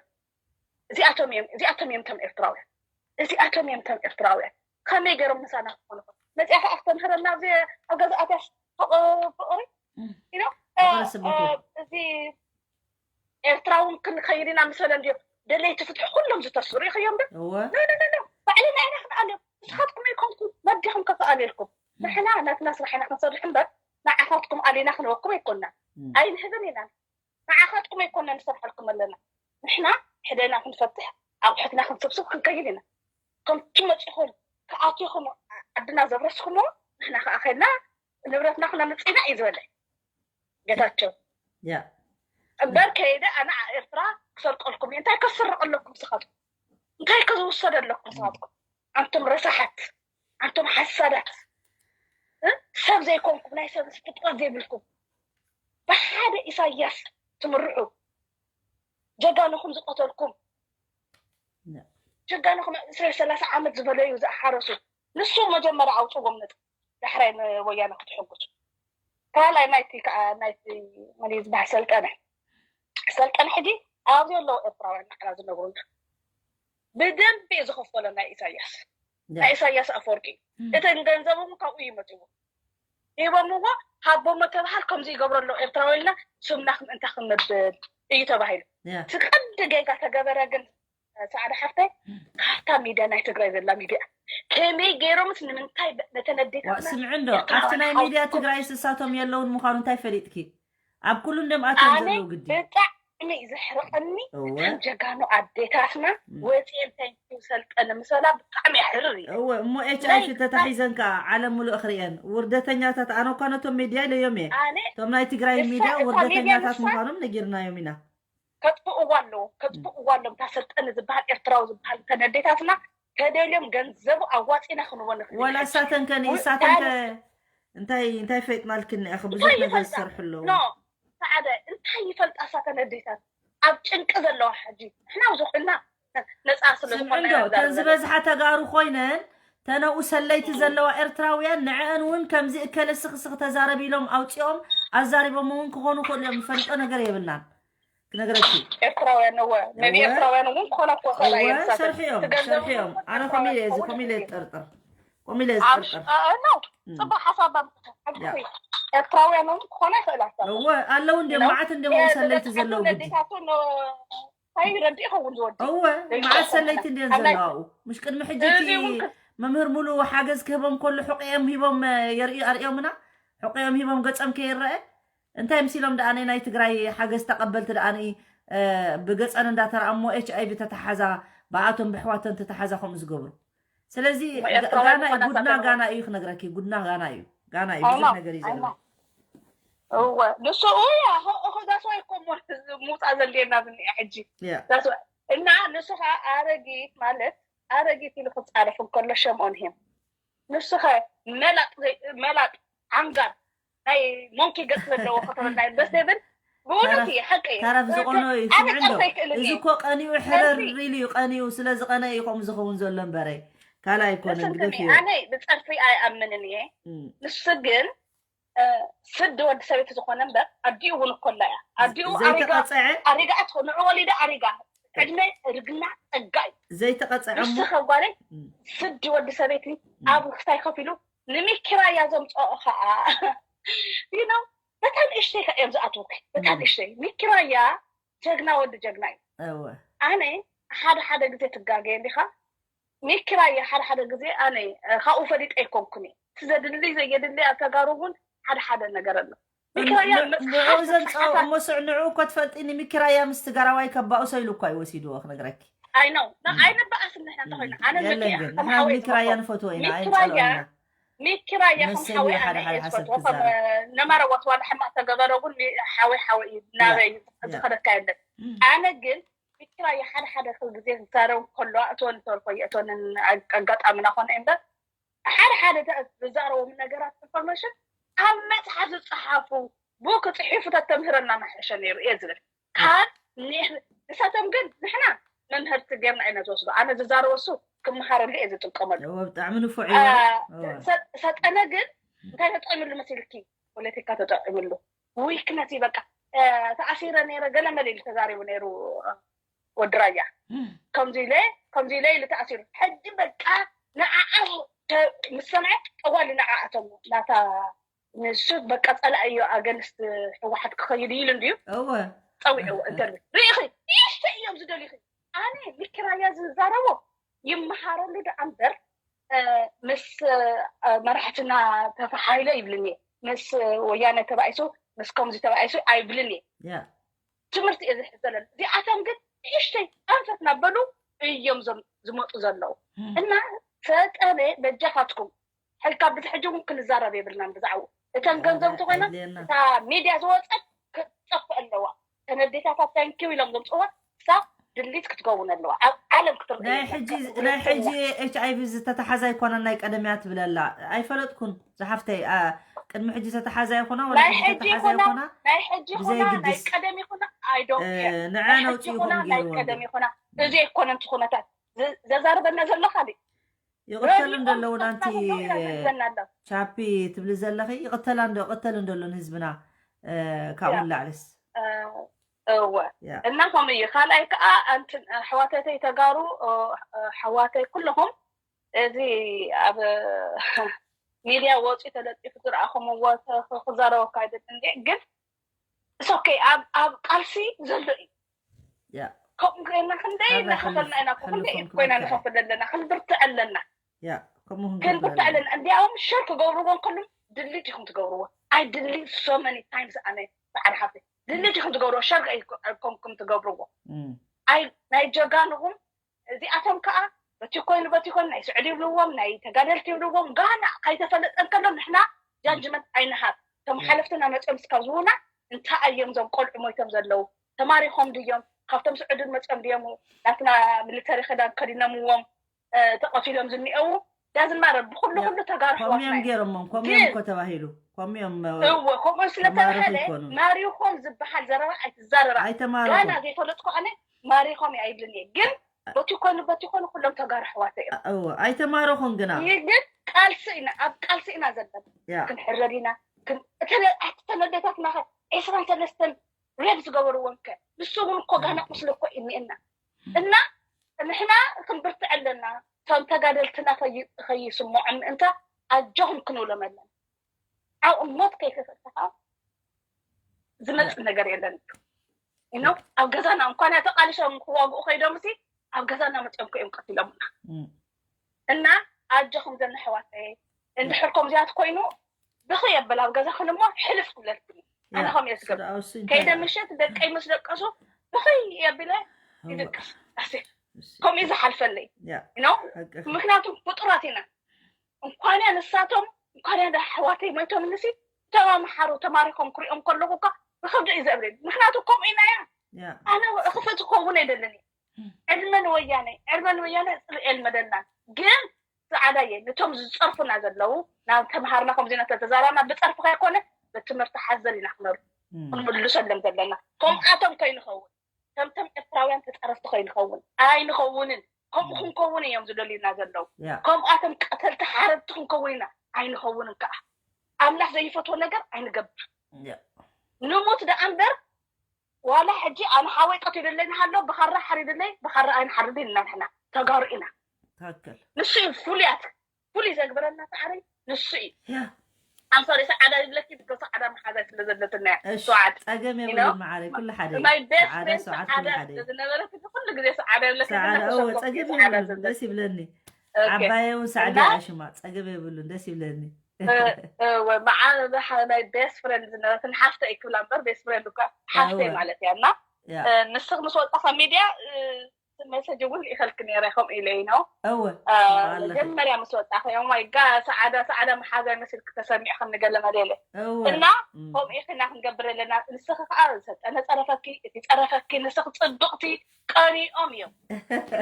እዚኣቶም እዮም እዚኣቶም እዮም ቶም ኤርትራውያን እዚኣቶም እዮም ቶም ኤርትራውያን ከመይ ገይሮም ምሳና ክኾኑ መፅያ ከዓ ክተምህረና ኣብዚ ኣብ ገዛኣትያ ፍቕሪ እም። you know ፍቕሪ ስብእቲ። እዚ ኤርትራ እውን ክንኸይድ ኢና ምሰለ እንድዮም ደለይቲ ፍትሒ ኩሎም ዝተስሩ ይኽዮም ዶ እወ ባዕልና ኢና ክንኣልዮም ንስኻትኩም ኣይኮንኩም መዲኹም ከክኣልየልኩም ንሕና ናትና ስራሕ ኢና ክንሰርሕ እምበር ንዓኻትኩም ኣሊና ክንወኩም ኣይኮንና እም። ኣይንህብን ኢና ንዓኻትኩም ኣይኮንና ንሰርሐልኩም ኣለና ንሕና ሕደና ክንፈትሕ ኣቑሑትና ክንስብስብ ክንከይድ ኢና ከምቲ መፂኹም ክኣትኹም ዓድና ዘብረስኩሞ ንሕና ከዓ ከይድና ንብረትና ክነምፅእ ኢና እዩ ዝበለ ጌታቸው ያ እምበር ከይደ ኣነ ኤርትራ ክሰርቀልኩም እየ። እንታይ ከስርቕ ኣለኩም ስኻትኩም? እንታይ ከዝውሰድ ኣለኩም ስኻትኩም? ኣንቱም ረሳሓት፣ ኣንቱም ሓሳዳት፣ እ? ሰብ ዘይኮንኩም፣ ናይ ሰብ ፍጥረት ዘይብልኩም፣ ብሓደ ኢሳያስ ትምርሑ፣ ጀጋኑኹም ዝቐተልኩም፣ ጀጋኑኹም ዕስራ ሰላሳ ዓመት ዝበለዩ ዝሓረሱ፣ ንሱ መጀመርያ ኣውፅዎም ነጥ ዳሕራይ ንወያነ ክትሕግዙ። ካልኣይ ናይቲ ከዓ ናይቲ መን እዩ ዝበሃል ሰልጠነ፣ ሰልጠነ ሕጂ ኣብዚ ኣለዉ ኤርትራውያን ንዓና ዝነግሩና ብደንብ እዩ ዝኸፈሎ ናይ ኢሳያስ፣ ናይ ኢሳያስ ኣፈወርቂ። እተን ገንዘብ እውን ካብኡ እዩ መፅዎ። ሂቦምዎ ሃቦሞ ተባሃል። ከምዚ ይገብሮ ኣለዉ ኤርትራዊ ኢልና ስምና ክም- እንታይ ክነብል እዩ ተባሂሉ። እቲ ቀንዲ ጌጋ ተገበረ ግን ሰዓዳ ሓፍተይ ካብታ ሚድያ ናይ ትግራይ ዘላ ሚድያ ከመይ ገይሮምስ ንምንታይ በ- ነተን ኣዴታትና ስምዒ እንዶ ኣብቲ ናይ ሚድያ ትግራይ ስሳቶም የለውን ምዃኑ እንታይ ፈሊጥኪ? ኣብ ኩሉ እንደም ኣትዮም ዘለዉ ግዲ ብጣዕሚ ዘሕርቐኒ እተን ጀጋኑ ኣዴታትና ወፂኤን ተንኪው ሰልጠነ ምሰላ ብጣዕሚ የሕርር እዩ። እወ እሞ ኤች ኣይ ቪ ተታሒዘን ከዓ ዓለም ሙሉእ ክርእየን ውርደተኛታት ኣነ እኳ ነቶም ሚድያ ኢለዮም እየ። እቶም ናይ ትግራይ ሚድያ ውርደተኛታት ምዃኖም ነጊርናዮም ኢና። ከጥፍእዋ ኣለዎም ከጥፍእዋ ኣለዎም። እታ ሰልጠነ ዝበሃል ኤርትራዊ ዝበሃል እተን ኣዴታትና ተደልዮም ገንዘቡ ኣዋፂና ክንቦ ንኽእል። ወላ እሳተን ከ ንእሳተን ከ እንታይ እንታይ ፈይጥናልክን እኒኣኸ ብዙሕ ነገር ዝሰርሑ ኣለዉ። ኖ ሰዓደ እንታይ ይፈልጣ እሳተን ኣዴታት ኣብ ጭንቂ ዘለዋ ሕጂ ንሕና ብዙሕ እና ነፃ ስለ ዝኾነ ስምዕንዶ እተን ዝበዝሓ ተጋሩ ኮይነን ተነኡ ሰለይቲ ዘለዋ ኤርትራውያን ንዕአን እውን ከምዚ እከለ ስኽስኽ ተዛረብ ኢሎም ኣውፂኦም ኣዛሪቦም እውን ክኾኑ ይኽእሉ እዮም። ዝፈልጦ ነገር የብልናን። ክነግረኪ ኤርትራውያን እወ maybe ኤርትራውያን እውን ክኾና ክኮሳላ እወ እየን ንሳተን። ሰርሕዮም እቲ ገንዘብ ሰርሕዮም እውን ኣነ ኮሚለ እዚ ኤርትራውያን ኮሚለ እየን። ዝጠርጥር ኮሚለ ኣብ ዝጠርጥር አ- አ- no፣ እም። ጽቡቅ ሓሳብ ኣምጥታ። ሓንቲ ያ። ኤርትራውያን እውን ክኾና ይኽእላ እሳተን። እወ ኣለዉ እንዲዮም No። መዓት እንዲዮም እ፣ ሰለይቲ ዘለዉ ግዲ ነዴታቱ ን- እንታይ ይረድእ ይኸውን ዝወዲ እወ ዘይፈልጦ መዓት ሰለይቲ እንዲየን ኣብ ናይ ዘለዋ ኣብኡ ምሽ ቅድሚ ሕጂ እቲ እዚ እውን ክ- መምህር ሙሉ ሓገዝ ክህቦም ከሎ ሕቆኦም ሂቦም እ፣ የርእዩ ኣርእዮምና ሕቆኦም ሂቦም ገጾም ከይረአ እንታይ ምሲሎም ደኣ ናይ ትግራይ ሓገዝ ተቐበልቲ ደኣ ብገፀን እንዳተረኣ እሞ ኤች ኣይቪ ተተሓዛ ብኣቶም ብሕዋተን ተተሓዛ ከምኡ ዝገብሩ ስለዚ ጋና እዩ ጉድና ጋና እዩ ክነግረኪ ጉድና ጋና እዩ ጋና እዩ ብዙሕ ነገር እዩ ዘሎ እወ ንሱ እያ ሆዳስ ወይ እኮ ምውፃእ ዘድልየና ዝኒአ ሕጂ እና ንሱ ከዓ ኣረጊት ማለት ኣረጊት ኢሉ ክፃረፍ እንከሎ ሸምኦን ሂም ንስኸ መላጥ መላጥ ዓንጋር ናይ ሞንኪ ገፅ ዘለዎ ከተበልና ደስ ይብል። ብእውነት እዩ ሓቂ እዩ። ተረፍ ዝቆኖ እዩ ኣነ ስምዕንዶ ጨርሰ ይክእልን እዚ እየ። እኮ ቀኒኡ ሕርር ኢሉ እዩ ቀኒኡ ስለ ዝቀነ እዩ ከምኡ ዝኸውን ዘሎ እምበረ ካልእ ኣይኮነን ግደፍዮ። ኣነ ብፀርፊ ኣይኣምንን እየ። ንሱ ግን ስዲ ወዲ ሰበይቲ ዝኾነ እምበር ኣዲኡ እውን እኮላ እያ። ኣዲኡ ኣሪጋ ዘይተቐፅዐ ኣሪጋ እያ ትኾን ንዑ ወሊዳ ኣሪጋ ዕድመ ርግና ጸጋ እዩ። ዘይተቐፅዐ እሞ ንስኸ ጓለይ ስዲ ወዲ ሰበይቲ ኣብ ክሳይ ከፊሉ ንሚኪራያ ዘምፅኦ ከዓ you know በታ ንእሽተይ ከ እዮም ዝኣትውኪ በታ ንእሽተይ ሚኪራያ ጀግና ወዲ ጀግና እዩ። እወ ኣነ ሓደ ሓደ ግዜ ትጋገየ እንዲኻ ሚኪራየ ሓደ ሓደ ግዜ ኣነ ካብኡ ፈሊጠ ኣይኮንኩን እየ እቲ ዘድሊ ዘየድሊ ኣብ ተጋሩ እውን ሓደ ሓደ ነገር ኣሎ። ሚኪራያ ንዑ መፅሓፍ ዘምፃኡ መፅሓፋት እሞ ስዕ ንዑ እኮ ትፈልጢ ንሚኪራያ ምስ ትጋራዋይ ከባኡ ሰይሉ እኳ እዩ ወሲድዎ ክነግረኪ። ኣይ ነው ኣይንበኣስን ንሕና እንተኮይና ኣነ የለን ግን ንሕና ንሚኪራያ ንፈትዎ ኢና ኣይንፀልኦ ኢና። ሚኪራያ ከም መሰሊ ሓወይ ሓደ ኣነ ሓደ እየ ሓሳብ ዝፈትዎ ከም ትዛረብ ነማረዋት ዋላ ሕማቅ ተገበረ እውን ሓወይ ሓወይ እዩ ናበይ ዝኸደካ የለን። ኣነ ግን ሚኪራያ ሓደ ሓደ ክል ግዜ ዝዛረብ ከሎ እትወን ተልኮ የእትወንን ኣጋጣሚ ናኾነ እምበር ሓደ ሓደ ዝዛረቦም ነገራት ኢንፎርሜሽን ኣብ መፅሓፍ ዝፀሓፉ ቡክ ፅሒፉ ተተምህረና መሐሸ ነይሩ እየ ዝብል ካብ ንሳቶም ግን ንሕና መምህርቲ ጌርና ኢና ዝወስዶ ኣነ ዝዛረቦ እሱ ክመሃረሉ እየ ዝጥቀመሉ ብጣዕሚ ንፉዕ እዩ ሰጠነ ግን እንታይ ተጠቂምሉ መሲልኪ ፖለቲካ ተጠቂምሉ ዊክነስ እዩ በቃ ተኣሲረ ነይረ ገለ መለ ኢሉ ተዛሪቡ ነይሩ ወዲ ራያ ከምዚ ኢለ ከምዚ ኢለ ኢሉ ተኣሲሩ ሕጂ በቃ ንዓዓ ምስ ሰምዐ ጠዋሊ ንዓኣቶም ናታ ንሱ በቃ ፀላእ እዩ ኣገንስት ህወሓት ክኸይድ ኢሉ እንድዩ እወ ፀዊዕዎ እንተ ርኢኺ ይስተ እዮም ዝደልዩኺ ኣነ ልኪ ራያ ዝዛረቦ ይመሃረሉ ደኣ እምበር ምስ መራሕትና ተፈሓይለ ይብልን እየ ምስ ወያነ ተባኢሱ ምስ ከምዚ ተባኢሱ ኣይብልን እየ ትምህርቲ እየ ዝሕዘለን እዚኣቶም ግን ንእሽተይ ኣንፈት ናበሉ እዮም ዝመፁ ዘለዉ እና ሰጠነ በጃኻትኩም ሕልካ ብዚ ሕጂ እውን ክንዛረብ የብልናን ብዛዕባኡ እተን ገንዘብ እንተኮይና እታ ሚድያ ዝወፀት ክትጠፍእ ኣለዋ ነዴታታት ታንኪው ኢሎም ዘምፅዋ ክሳብ ድሊት ክትከውን ኣለዋ ኣብ ዓለም ክትርኢ ናይ ሕጂ ናይ ሕጂ ኤች ኣይ ቪ ዝተተሓዛ ኣይኮነን ናይ ቀደምያ ትብለላ ኣይፈለጥኩን ዝሓፍተይ ቅድሚ ሕጂ ዝተተሓዛ ይኮና ወላ ናይ ሕጂ ዝተተሓዛ ይኮና ይኮና ናይ ሕጂ ይኮና ናይ ብዘይግድስ ቀደም ይኮና ኣይዶን ንዐ ነውፅኢኹም ናይ ገይርዎ ቀደም ይኮና እዚ ኣይኮነን እቲ ኩነታት ዝ- ዘዛርበና ዘሎ ካሊእ ይቕተሉ እንደለዉ ናንቲ ዘና ኣሎ ቻፒ ትብሊ ዘለኺ ይቕተላ እንዶ ይቕተል እንደሎ ንህዝብና ካብኡ ንላዕልስ እወ ያ እና ከምኡ እዩ ካልኣይ ከዓ ኣንቲ ኣሕዋተተይ ተጋሩ ኣሕዋተይ ኩለኹም እዚ ኣብ ሚድያ ወፂኡ ተለጢፉ ዝረኣኹምዎ ክዛረበካ ኣይደልን እንዲ ግን እሶከ ኣብ ኣብ ቃልሲ ዘሎ እዩ ያ ከምኡ ኮይና ክንደይ ሕራይ እናኸፈልና ኢና እኮ ክንደይ ሕልፎም ኮይና ክበካ ንኸፍል ኣለና ክንብርትዕ ኣለና ያ ከምኡ ክንብርትዕ ኣለና እንዲያውም ሸር ክገብርዎ እንከሎም ድሊት ኢኹም ትገብርዎ ኣይ ድሊት so many times ኣነ ሰዓድ ሓፍተይ ድሊት ኢኹም ትገብርዎ ሸር ኣይኮንኩም ትገብርዎ እም፣ ኣይ ናይ ጀጋንኹም እዚኣቶም ከዓ በቲ ኮይኑ በቲ ኮይኑ ናይ ስዑዲ ይብልዎም ናይ ተጋደልቲ ይብልዎም ጋና ከይተፈለጠ እንከሎ ንሕና ጃጅመንት ኣይንሃብ እቶም ሓለፍትና መፅኦም እስካብ ዝህቡና እንታይ እዮም እዞም ቆልዑ ሞይቶም ዘለዉ ተማሪኾም ድዮም ካብቶም ስዑድን መፅኦም ድዮም ናትና ሚሊተሪ ክዳን ከዲኖምዎም እ፣ ተቐቲሎም ዝኒአዉ ዳዝማረ ብኩሉ ያ። ኩሉ ተጋሩ ከምኡ እዮም ኣሕዋትና እዮም። ገይሮሞም ከምኡ ግን እዮም እኮ ተባሂሉ ከምኡ እዮም እ፣ እዎ ከምኡ ተማረኹ ስለተባሃለ ይኮኑ ማሪኾም ዝበሃል ዘረባ ኣይትዛረባ ኣይተማረኹ ጋና ዘይፈለጥኩ ኣነ ማሪኾም እየ ኣይብልን እየ ግን በቲ ኮኑ በቲ ኮኑ ኩሎም ተጋሩ ኣሕዋተ እዮም እዎ ኣይተማረኹን ግና ይህ ግን ቃልሲ ኢና ኣብ ቃልሲ ኢና ዘለና ያ ክንሕረድ ኢና ክን- እተነ- ኣብቲ ተነደታትና ከ ዒስራን ሰለስተን ሬብ ዝገበርዎም ከ ንሱ እውን እኮ ጋና ቁስሊ እኮ እኒኤና እና ንሕና ክንብርትዕ ኣለና እቶም ተጋደልትና ከይ- ከይስምዖም ምእንታ ኣጆኹም ክንብሎም ኣለና ኣብ እሞት ከይተፈተኻ ዝመፅእ ነገር የለን ኢኖ ኣብ ገዛና እንኳን ተቃሊሶም ክዋግኡ ከይዶም ሲ ኣብ ገዛና መፅኦም ከዮም ቀቲሎምና እም፣ እና ኣጆኹም ዘና ኣሕዋተይ እንድሕር ከምዚኣት ኮይኑ ብኸ የበል ኣብ ገዛኽን እሞ ሕልፍ ክብለልክን ኣነ ያ፣ ከም እየ ዝገብር ስድራውሲ እንታይ ከይደ ይበል? ምሸት ደቀይ ምስ ደቀሱ ብኸይ የብለ እወ፣ ይድቅስ ኣሴ እሺ፣ ከምኡ እዩ ዝሓልፈለይ ያ፣ ኢኖ ሓቅኺ። ምክንያቱም ፍጡራት ኢና እንኳንያ ንሳቶም እንኳንያ ዳ ኣሕዋተይ ሞይቶም ንሲ እቶም ኣምሓሩ ተማሪኾም ክሪኦም ከለኹ እኳ ብከብዲ እዩ ዘብለኒ ምክንያቱ ከምኡ ኢና እያ ያ፣ ኣነ ክፍእ ዝኸውን ኣይደልን እዩ ዕድመ ንወያነ ዕድመ ንወያነ ፅልኤ ልመደልና ግን ፃዕዳ እየ ነቶም ዝፀርፉና ዘለዉ ናብ ተምሃርና ከምዚ ኢና ተተዛራና ብፀርፊ ከይኮነ ብትምህርቲ ሓዘል ኢና ክነሩ እም፣ ክንምልሰሎም ዘለና ከምኣቶም ከይንኸውን ከምቶም ኤርትራውያን ተፃረፍቲ ከይንኸውን ኣይንኸውንን ከምኡ ክንከውን እዮም ዝደልዩና ዘለዉ ያ፣ ከምኣቶም ቀተልቲ ሓረድቲ ክንከውን ኢና ኣይንኸውንን ከዓ ኣምላኽ ዘይፈትዎ ነገር ኣይንገብር ያ፣ ንሙት ደኣ እምበር ዋላ ሕጂ ኣነ ሓወይ ቀቲሉለይ ንሃሎ ብኻራ ሓሪድለይ ብኻራ ኣይንሓርድ ኢና ንሕና ተጋሩ ኢና ትክክል። ንሱ እዩ ፍሉያት ፍሉይ ዘግበረና ፃዕሪ ንሱ እዩ ያ፣ ኣምሶሪ ሰዓዳ ይብለኪ ብጎ ሰዓዳ መሓዛ ስለ ዘለትና እያ እሺ፣ ሰዓድ ጸገም you የብሉን know? ማዓረይ፣ ኩሉ ሓደ እዩ። my best ሰዓዳ friend ሰዓድ ኩሉ ሰዓዳ ሓደ እዩ። ዝነበረት ኩሉ ግዜ ሰዓዳ ይብለኪ ሰዓዳ ዝነበርኩ እወ፣ ሰዓዳ ጸገም ሰዓዳ የብሉን፣ ዝነበርኩ ደስ ይብለኒ። Okay. ዓባየ እውን ሰዓዳ እና- እያ ሽማ፣ ጸገም የብሉን፣ ደስ ይብለኒ። እ- እወ፣ መዓ- መሓ- my best friend ዝነበረትን ሓፍተይ ክብላ እምበር best friend እኳ ሓፍተይ እወ። ማለት እያ እና ያ፣ እ፣ ንስኽ ምስ ወጣኻ ሚድያ እ፣ መሰጅ እውን ልኢኸልክ ነይረ ከምኡ ኢለ እዩ ነው እወ፣ እ፣ ኣለኺ። መጀመርያ ምስ ወጣኺ ኦ my God ሰዓዳ ሰዓዳ መሓዛ መሲልክ ተሰሚዕኽኒ ገለ መለ ኢለ እወ፣ እና እም፣ ከምኡ ኢኽና ክንገብር ኣለና ንስኺ ከዓ ሰጠነ ፀረፈኪ እቲ ፀረፈኪ ንስኺ ፅብቕቲ ቀኒኦም እዮም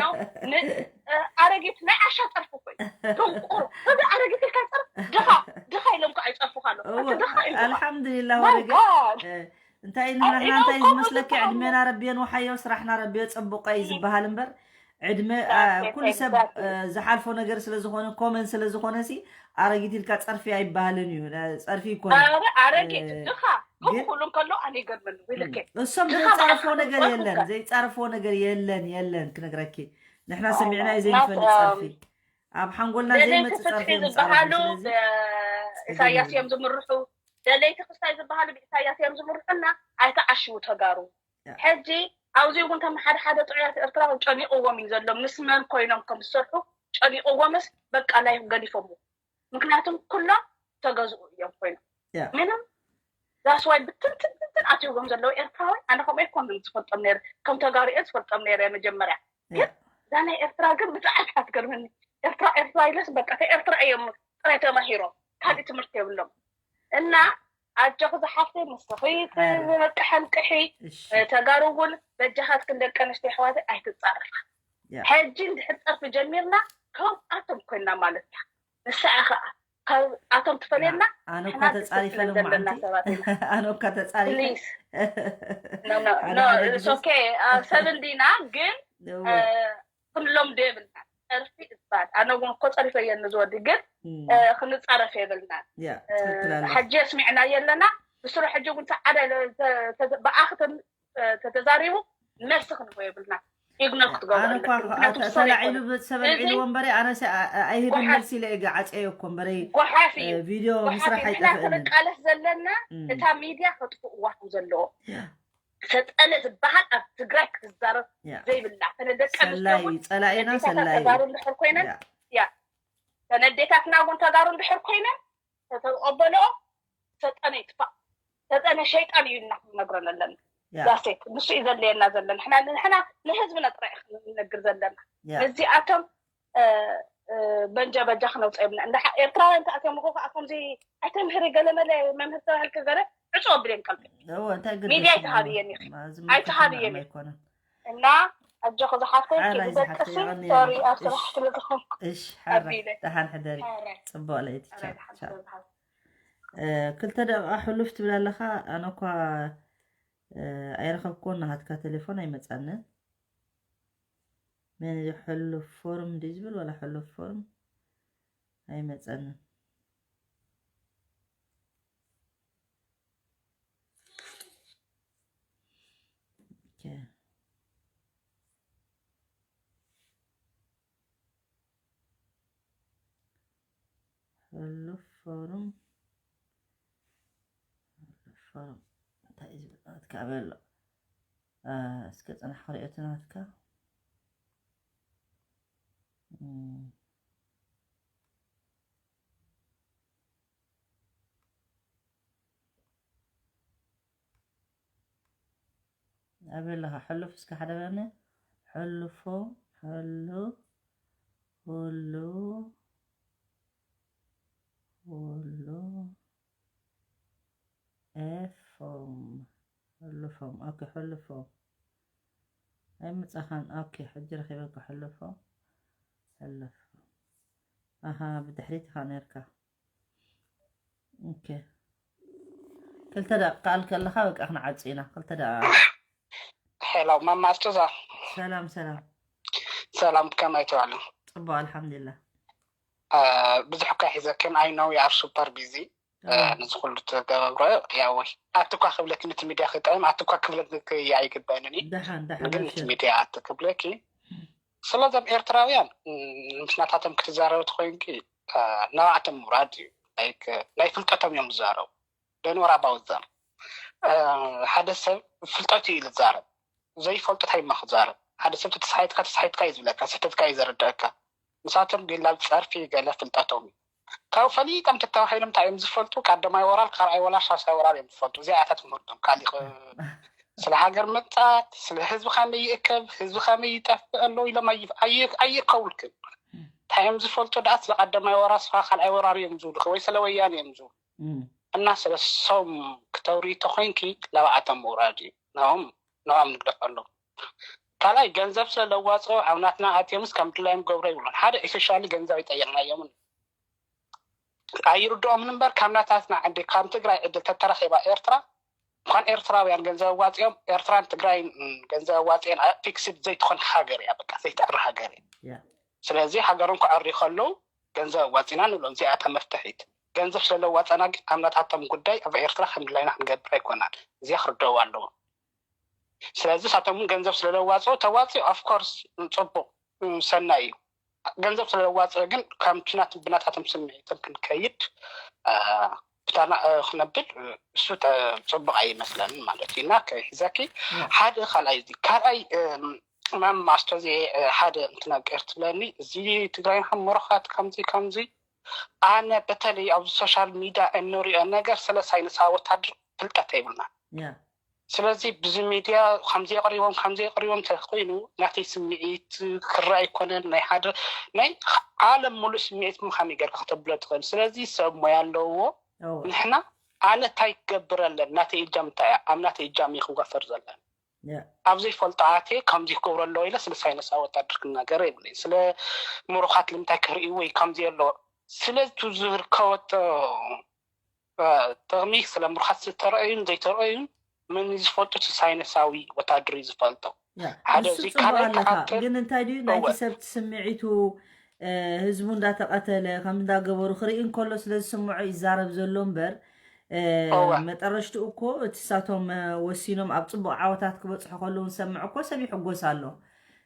ነው ን- እ፣ ኣረጊት ናይ ዓሻ ፀርፊ እኮ እዩ ደንቆሮ እዚ ኣረጊት ኢልካ ፀርፍ ድኻ ድኻ ኢሎም ከዓ ይፀርፉ ካሎ እወ፣ እቲ ድኻ ኢሉ ኣልሓምዱሊላ my ወረገ God እ፣ እንታይ እ፣ ንሕና ኢኖ እንታይ ከምኡ ዝመስለኪ ዝበሃል ዕድሜና ረቢዮ ንውሓዮ ስራሕና ረቢዮ ጽቡቀ እዩ እም። ዝበሃል እምበር ዕድመ አ፣ That's it, ኩሉ ሰብ exactly. እ፣ ዝሓልፎ ነገር ስለ ዝኾነ ኮመን ስለ ዝኾነ ሲ ኣረጊት ኢልካ ጸርፊ ኣይበሃልን እዩ እ፣ ጸርፊ ይኮነ ኣረ ኣረጊት እ፣ ድኻ ከምኡ ግን ኩሉ እንከሎ ኣነ ይገርመኒ ይብለኪ እሶም ድኻ ዘይጸርፎ ንዓኻ ነገር ዝጸርፉ የለን እካ ዘይጸርፎ ነገር የለን የለን ክነግረኪ ንሕና ኣይ፣ ሰሚዕናዮ ናት፣ ዘይንፈልጥ ኣም፣ ጸርፊ ኣብ ሓንጎልና ደለይቲ ዘይመጽእ ጸርፊ ፍትሒ እዮም ዝጸርፉ ዝበሃሉ ስለዚ ብ- ጸገም ኢሳያስ የለን እዮም ዝምርሑ ደለይቲ ክስታይ ዝበሃሉ ብኢሳያስ እዮም ዝምርሑና ኣይተዓሽዉ ተጋሩ ያ። ሕጂ ኣብዚ እውን ከም ሓደ ሓደ ጥዑያት ኤርትራ ጨኒቕዎም እዩ ዘሎ ምስ መን ኮይኖም ከም ዝሰርሑ ጨኒቕዎምስ በቃ ላይ ገዲፎምዎ ምክንያቱም ኩሎም ተገዝኡ እዮም ኮይኖም ያ። ምንም that's why ብትንትንትንትን ኣትይዎም ዘለዉ ኤርትራዊ ኣነ ከምኡ ኣይኮንን ዝፈልጦም ነይረ ከም ተጋሩ እየ ዝፈልጦም ነይረ መጀመርያ ያ። እዛ ናይ ኤርትራ ግን ብጣዕሚ እያ ትገርመኒ ኤርትራ ኤርትራ ኢለስ በቃ እታ ኤርትራ እዮም ጥራይ ተማሂሮም ካልእ ትምህርቲ የብሎም እና ኣጆኺ ዝሓፍተይ፣ ንስኺ ትበቅሐን ቅሒ። ተጋሩ እውን በጃኻትክን ደቂ ኣንስትዮ ኣሕዋተይ ኣይትጻረፋ። ሕጂ እንድሕር ጸርፊ ጀሚርና ከምኣቶም ኮይና ማለት እያ። ንስኣ ኸኣ ካብኣቶም ትፈልየና። ኣነ እኳ ተጻሪፈ ሎማዓንቲ ኣነ እኳ ተጻሪፈ ሰብ እንዲና ግን ክንለምዶ የብልና። ጸርፊ እባት ኣነ እውን እኮ ጸሪፈ እየ ንዝወዲ ግን ክንጻረፍ የብልና። ሕጂ የስሚዕና የለና ብስሩ ሕጂ እውን ሰዓዳ ብኣኽ ተተዛሪቡ መልሲ ክንቦ የብልና። ኢግኖር ክትገብሩ ተላዒሉ ሰብ ኣልዒሉ ወንበረ ኣነሰ ኣይህብን መልሲ ኢለ እየ ዓፀዮ እኮ እምበረይ። ጓሓፍ እዩ። ቪድዮ ምስራሕ ኣይጠፍእን። ክንቃለስ ዘለና እታ ሚድያ ከጥፍእዋ ከም ዘለዎ ሰጠነ ዝበሃል ኣብ ትግራይ ክትዛረብ ዘይብላ ተነደቂ ኣንስትዮ እውን ጸላኢና ሰላይ ተጋሩ እንድሕር ኮይነን ያ ተነዴታትና እውን ተጋሩ እንድሕር ኮይነን ተተቀበልኦ ሰጠነ ይጥፋእ። ሰጠነ ሸይጣን እዩ ኢልና ክንነግረን ኣለና። ዳሴት ንሱ እዩ ዘድለየና ዘለና። ንሕና ንሕና ንህዝብና ጥራይ ክንነግር ዘለና። እዚኣቶም በንጃ በጃ ክነውፀ የብልና። እንዳ ኤርትራውያን ተኣትዮም እኮ ከዓ ከምዚ ኣይተምህሪ ገለመለ መምህር ተባህልኪ ገለ ዕፁ ኣብለን ቀልቢ። ሚድያ ኣይተሃብየን ኢኺ። ኣይተሃብየን ኢኺ። እና ኣጆኺ ዝሓፍተይ ኪዲ ደቅሲ ሶሪ ኣብ ስራሕ ስለ ዝኾንኩ እሽ ሓራ ደሓን ሕደሪ። ጽቡቕ ለይቲ ቻው። ክልተ ደቂቃ ሕሉፍ ትብል ኣለኻ። ኣነ እኳ ኣይረኸብክዎን ናሃትካ ቴሌፎን ኣይመጻንን። መን እዩ ሕሉፍ ፎርም ድዩ ዝብል ዋላ ሕሉፍ ፎርም ኣይመጸንን። ሕሉፍ ፎርም ሕሉፍ ፎርም እንታይ እዩ ዝብል ናትካ ኣበሎ። እስከ ጽናሕ ክሪኦ እቲ ናትካ። ኣበይ ኣለኻ? ሕሉፍ እስከ ሓደ በለኒ። ሕሉፎ፣ ሕሉ፣ ሁሉ፣ ሁሉ፣ ኤፎም፣ ሕሉፎም። ኦኬ፣ ሕሉፎም። ኣይመጻኻን። ኦኬ፣ ሕጂ ረኺበካ። ሕሉፎም፣ ሕሉፎም። ኣሃ፣ ብድሕሪት ኢኻ ነርካ። ኦኬ። ክልተ ደቂቃ ኣል ከለኻ በቃ ክንዓጽ ኢና። ክልተ ደቂቃ። ሄሎ፣ ማማ ኣስቶዛ። ሰላም፣ ሰላም። ሰላም፣ ከመይ ትውዕሉ? ጽቡቕ፣ ኣልሓምዱሊላህ። እ፣ ብዙሕ እኳ ሒዘክን፣ I know you are super busy። እ፣ ኣዎ። ነዚ ኩሉ ትገብሮ፣ ያወይ። ኣቲ እኳ ክብለኪ ነቲ ሚድያ ክጠዕም፣ ኣቲ እኳ ክብለኪ ኣይግበእንን እዩ። ደሓን፣ ደሓን፣ ግን ነቲ ኣብሽር። ሚድያ ኣቲ ክብለኪ። ስለዞም ኤርትራውያን፣ እ፣ ምስ ናታቶም ክትዛረቢ ተኾይንኪ፣ እ፣ ናባዕቶም ምውራድ እዩ። ላይክ፣ ናይ ፍልጠቶም እዮም ዝዛረቡ። Don't worry about them። እ፣ ሓደ ሰብ ፍልጠቱ እዩ ዝዛረብ። ዘይፈልጡ እንታይ እማ ክዛረብ? ሓደ ሰብ ተተሳሒትካ፣ ተሳሒትካ እዩ ዝብለካ፣ ስሕተትካ እዩ ዘረድአካ። ንሳቶም ግን ላብ ጸርፊ ገለ ፍልጠቶም እዩ። ካብ ፈሊጦም ተተባሂሎም እንታይ እዮም ዝፈልጡ? ቀዳማይ ወራር፣ ካልኣይ ወራር፣ ሳልሳይ ወራር እዮም ዝፈልጡ። እዚኣ እያ ትምህርቶም። ካሊእ ኸ-፣ ስለ ሃገር ምንጻት፣ ስለ ህዝቢ ከመይ ይእከብ፣ ህዝቢ ከመይ ይጠፍእ ኣሎ ኢሎም ኣይ-፣ ኣይ-፣ ኣይእከቡልክን። እንታይ እዮም ዝፈልጡ? ደኣ ስለ ቀዳማይ ወራር፣ ስለ ካልኣይ ወራር እዮም ዝብሉኺ፣ ወይ ስለ ወያነ እዮም ዝብሉ። እም። እና ስለ ሶም ክተውሪ ተኾይንኪ፣ ላብኣቶም ምውራድ እዩ። ናኦም፣ ናኦም ንግደፈሎም። ካልኣይ፣ ገንዘብ ስለ ለዋፅኦ ኣብ ናትና ኣትዮምስ ከም ድላዮም ገብሮ ይብሉን። ሓደ ኦፊሻሊ ገንዘብ ኣይጠየቕናዮምን። ኣይርድኦምን እምበር፣ ካብ ናታትና ዓዲ፣ ካብ ትግራይ ዕድል ተተረኺባ ኤርትራ፣ እንኳን ኤርትራውያን ገንዘብ ኣዋፂኦም፣ ኤርትራን ትግራይን፣ እም፣ ገንዘብ ኣዋፂአን፣ አ-፣ ፊክስድ ዘይትኾን ሃገር እያ፣ በቃ፣ ዘይትዕሪ ሃገር እያ። ያ። ስለዚ ሃገሮም ክዕርዩ ከለዉ፣ ገንዘብ ኣዋፂና ንብሎም፣ እዚኣ እታ መፍትሒት። ገንዘብ ስለ ለዋፀና ግን፣ ኣብ ናታቶም ጉዳይ ኣብ ኤርትራ ከም ድላይና ክንገብር ኣይኮናን። እዚኣ ክርደእዋ ኣለዎም። ስለዚ ንሳቶም እውን ገንዘብ ስለ ለዋፅኡ፣ ተዋፅኡ፣ ኦፍኮርስ፣ ጽቡቕ፣ ም፣ ሰናይ እዩ። ገንዘብ ስለ ለዋፅኡ ግን፣ ከምቲ ናት-፣ ብናታቶም ስምዒቶም ክንከይድ፣ አ፣ ብታና-፣ አ፣ ክነብል፣ እ፣ እሱ ተ-፣ ጽቡቕ ኣይመስለንን ማለት እዩ። እና ከ-፣ ሒዘኪ፣ ያ። ሓደ ካልኣይ እዚ፣ ካልኣይ፣ እም፣ ማም ኣስቶዜ፣ እ፣ ሓደ እንትነገር ትብለኒ፣ እዚ ትግራይን ሓሙረኻት ከምዚ፣ ከምዚ። ኣነ በተለይ ኣብዚ ሶሻል ሚድያ እንሪኦ ነገር ስለ ሳይንሳዊ ወታደር ፍልጠት የብልናን። ያ። ስለዚ ብዚ ሚድያ ከምዚ የቕሪቦም፣ ከምዚ የቕሪቦም እንተኾይኑ፣ ናተይ ስምዒት ክረኣ ኣይኮነን፣ ናይ ሓደ፣ ናይ ዓለም ሙሉእ ስምዒት ምዃን ይገርካ ከተብሎ ትኽእል። ስለዚ ሰብ ሞያ ኣለዎ። እዎ። ንሕና ኣነ እንታይ ክገብር ኣለኒ? ናተይ እጃም እንታይ እያ? ኣብ ናተይ እጃም እየ ክዋፈር ዘለኒ። ኣብ ዘይፈልጦ ኣትየ ከምዚ ክገብሮ ኣለዎ ኢለ ስለ ሳይነሳዊ ወታደር ክናገር የብለይን። ስለ ምሩኻት ልምንታይ ክርእዩ ወይ ከምዚ ኣለዎ? ስለ እቲ ዝርከቦ ጥቕሚ፣ ስለ ምሩኻት ዝተረኣዩን ዘይተረኣዩን መን እዩ ዝፈልጦ? እቲ ሳይነሳዊ ወታደር እዩ ዝፈልጦ። ሓደ እዚ ካልኣይ ክዓቅብ ግን እንታይ ድዩ ናይቲ ሰብ ስምዒቱ፣ ህዝቡ እንዳተቐተለ ከም እንዳገበሩ ክርኢ እንከሎ ስለ ዝስምዖ ይዛረብ ዘሎ እምበር፣ መጠረሽትኡ እኮ እቲ ሳቶም ወሲኖም ኣብ ፅቡቕ ዓወታት ክበፅሑ ከለዉ ንሰምዕ እኮ ሰብ ይሕጎስ ኣሎ።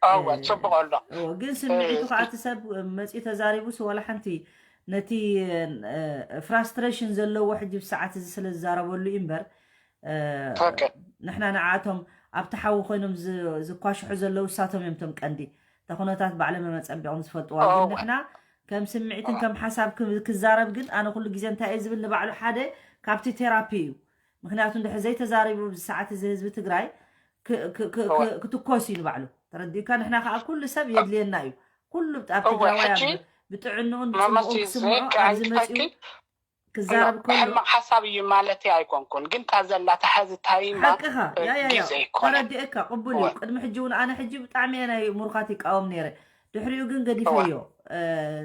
እወ፣ ፅቡቕ ኣሎ። ግን ስምዒቱ ከዓ እቲ ሰብ መፂኡ ተዛሪቡስ ዋላ ሓንቲ ነቲ ፍራስትሬሽን ዘለዎ ሕጂ ብሰዓት እዚ ስለ ዝዛረበሉ እዩ እምበር፣ ንሕና ንዓቶም ኣብቲ ሓዊ ኮይኖም ዝኳሽሑ ዘለዉ እሳቶም እዮም እቶም ቀንዲ። እታ ኩነታት ባዕሎም እዮም ኣፀቢቖም ዝፈልጥዋ። ግን ንሕና ከም ስምዒትን ከም ሓሳብ ክዛረብ ግን ኣነ ኩሉ ግዜ እንታይ እየ ዝብል ንባዕሉ ሓደ ካብቲ ቴራፒ እዩ። ምክንያቱ እንድሕር ዘይተዛሪቡ ኣብዚ ሰዓት እዚ ህዝቢ ትግራይ ክትኮስ እዩ ንባዕሉ። ተረዲእካ? ንሕና ከዓ ኩሉ ሰብ የድልየና እዩ። ኩሉ ኣብ ትግራዋይ ብጥዕንኡን ብፅቡቁን ክስምዖ ኣብዚ መፂኡ ክዛረብ ከሎ ሕማቅ ሓሳብ እዩ ማለት ኣይኮንኩን፣ ግን እታ ዘላ ተሓዚ ታይማ ሓቅኻ ያያያ ተረዲእካ ቅቡል እዩ። ቅድሚ ሕጂ እውን ኣነ ሕጂ ብጣዕሚ እየ ናይ ሙሩኻት ይቃወም ነይረ። ድሕሪኡ ግን ገዲፈዮ።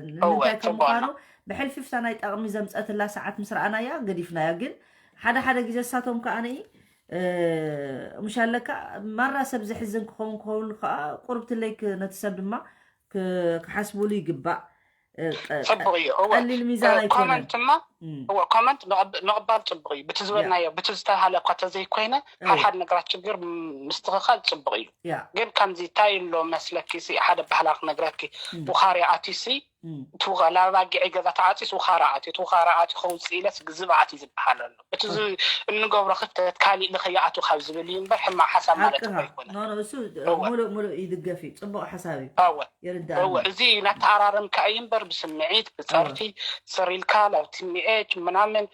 ንምንታይ ከም ምዃኑ ብሕልፊ ፍታ ናይ ጠቕሚ ዘምፀትላ ሰዓት ምስ ረኣናያ ገዲፍናያ። ግን ሓደ ሓደ ግዜ እሳቶም ከዓኒ ምሽ ኣለካ ማራ ሰብ ዘሕዝን ክኸውን ክኸውን ከዓ ቁርብትለይ ነቲ ሰብ ድማ ክሓስቡሉ ይግባእ። ፅቡቅ እዩ። እወ ቀሊል ሚዛን ኣይኮነን። ኮመንት እማ እወ ኮመንት ምቕብ- ምቕባል ፅቡቅ እዩ። ብቲ ዝበልናዮ ብቲ ዝተባሃለ እኳ ተዘይኮይነ ሓድሓድ ነገራት ችግር ም- ምስትኽኻል ፅቡቅ እዩ። ያ ግን ከምዚ እንታይ ኣሎ መስለኪ ሲ ሓደ ባህላ ክነግረኪ ውኻርያ ኣትዩ ሲ እም፣ እቲ ውኻ- ላብ ኣጊዐ ገዛ ተዓፅዩስ ውኻርያ ኣትዩ እቲ ውኻርያ ኣትዩ ከውፅእ ኢለስ ግዝብ ኣትዩ ዝበሃል ኣሎ። እቲ ዝ- እንገብሮ ክፍተት ካሊእ ንኸይኣቱ ካብ ዝብል እዩ እምበር ሕማቅ ሓሳብ ማለት እኮ ሓቅኻ ኣይኮነን። ኖ ኖ እሱ እወ ሙሉእ ሙሉእ ይድገፍ እዩ። ፅቡቅ ሓሳብ እዩ። እወ ይርዳእ እወ እዚ ናተኣራረምካ እዩ እምበር ብስምዒት ብፀርፊ ስር ኢልካ ናብ ቲሚኤች ምናምን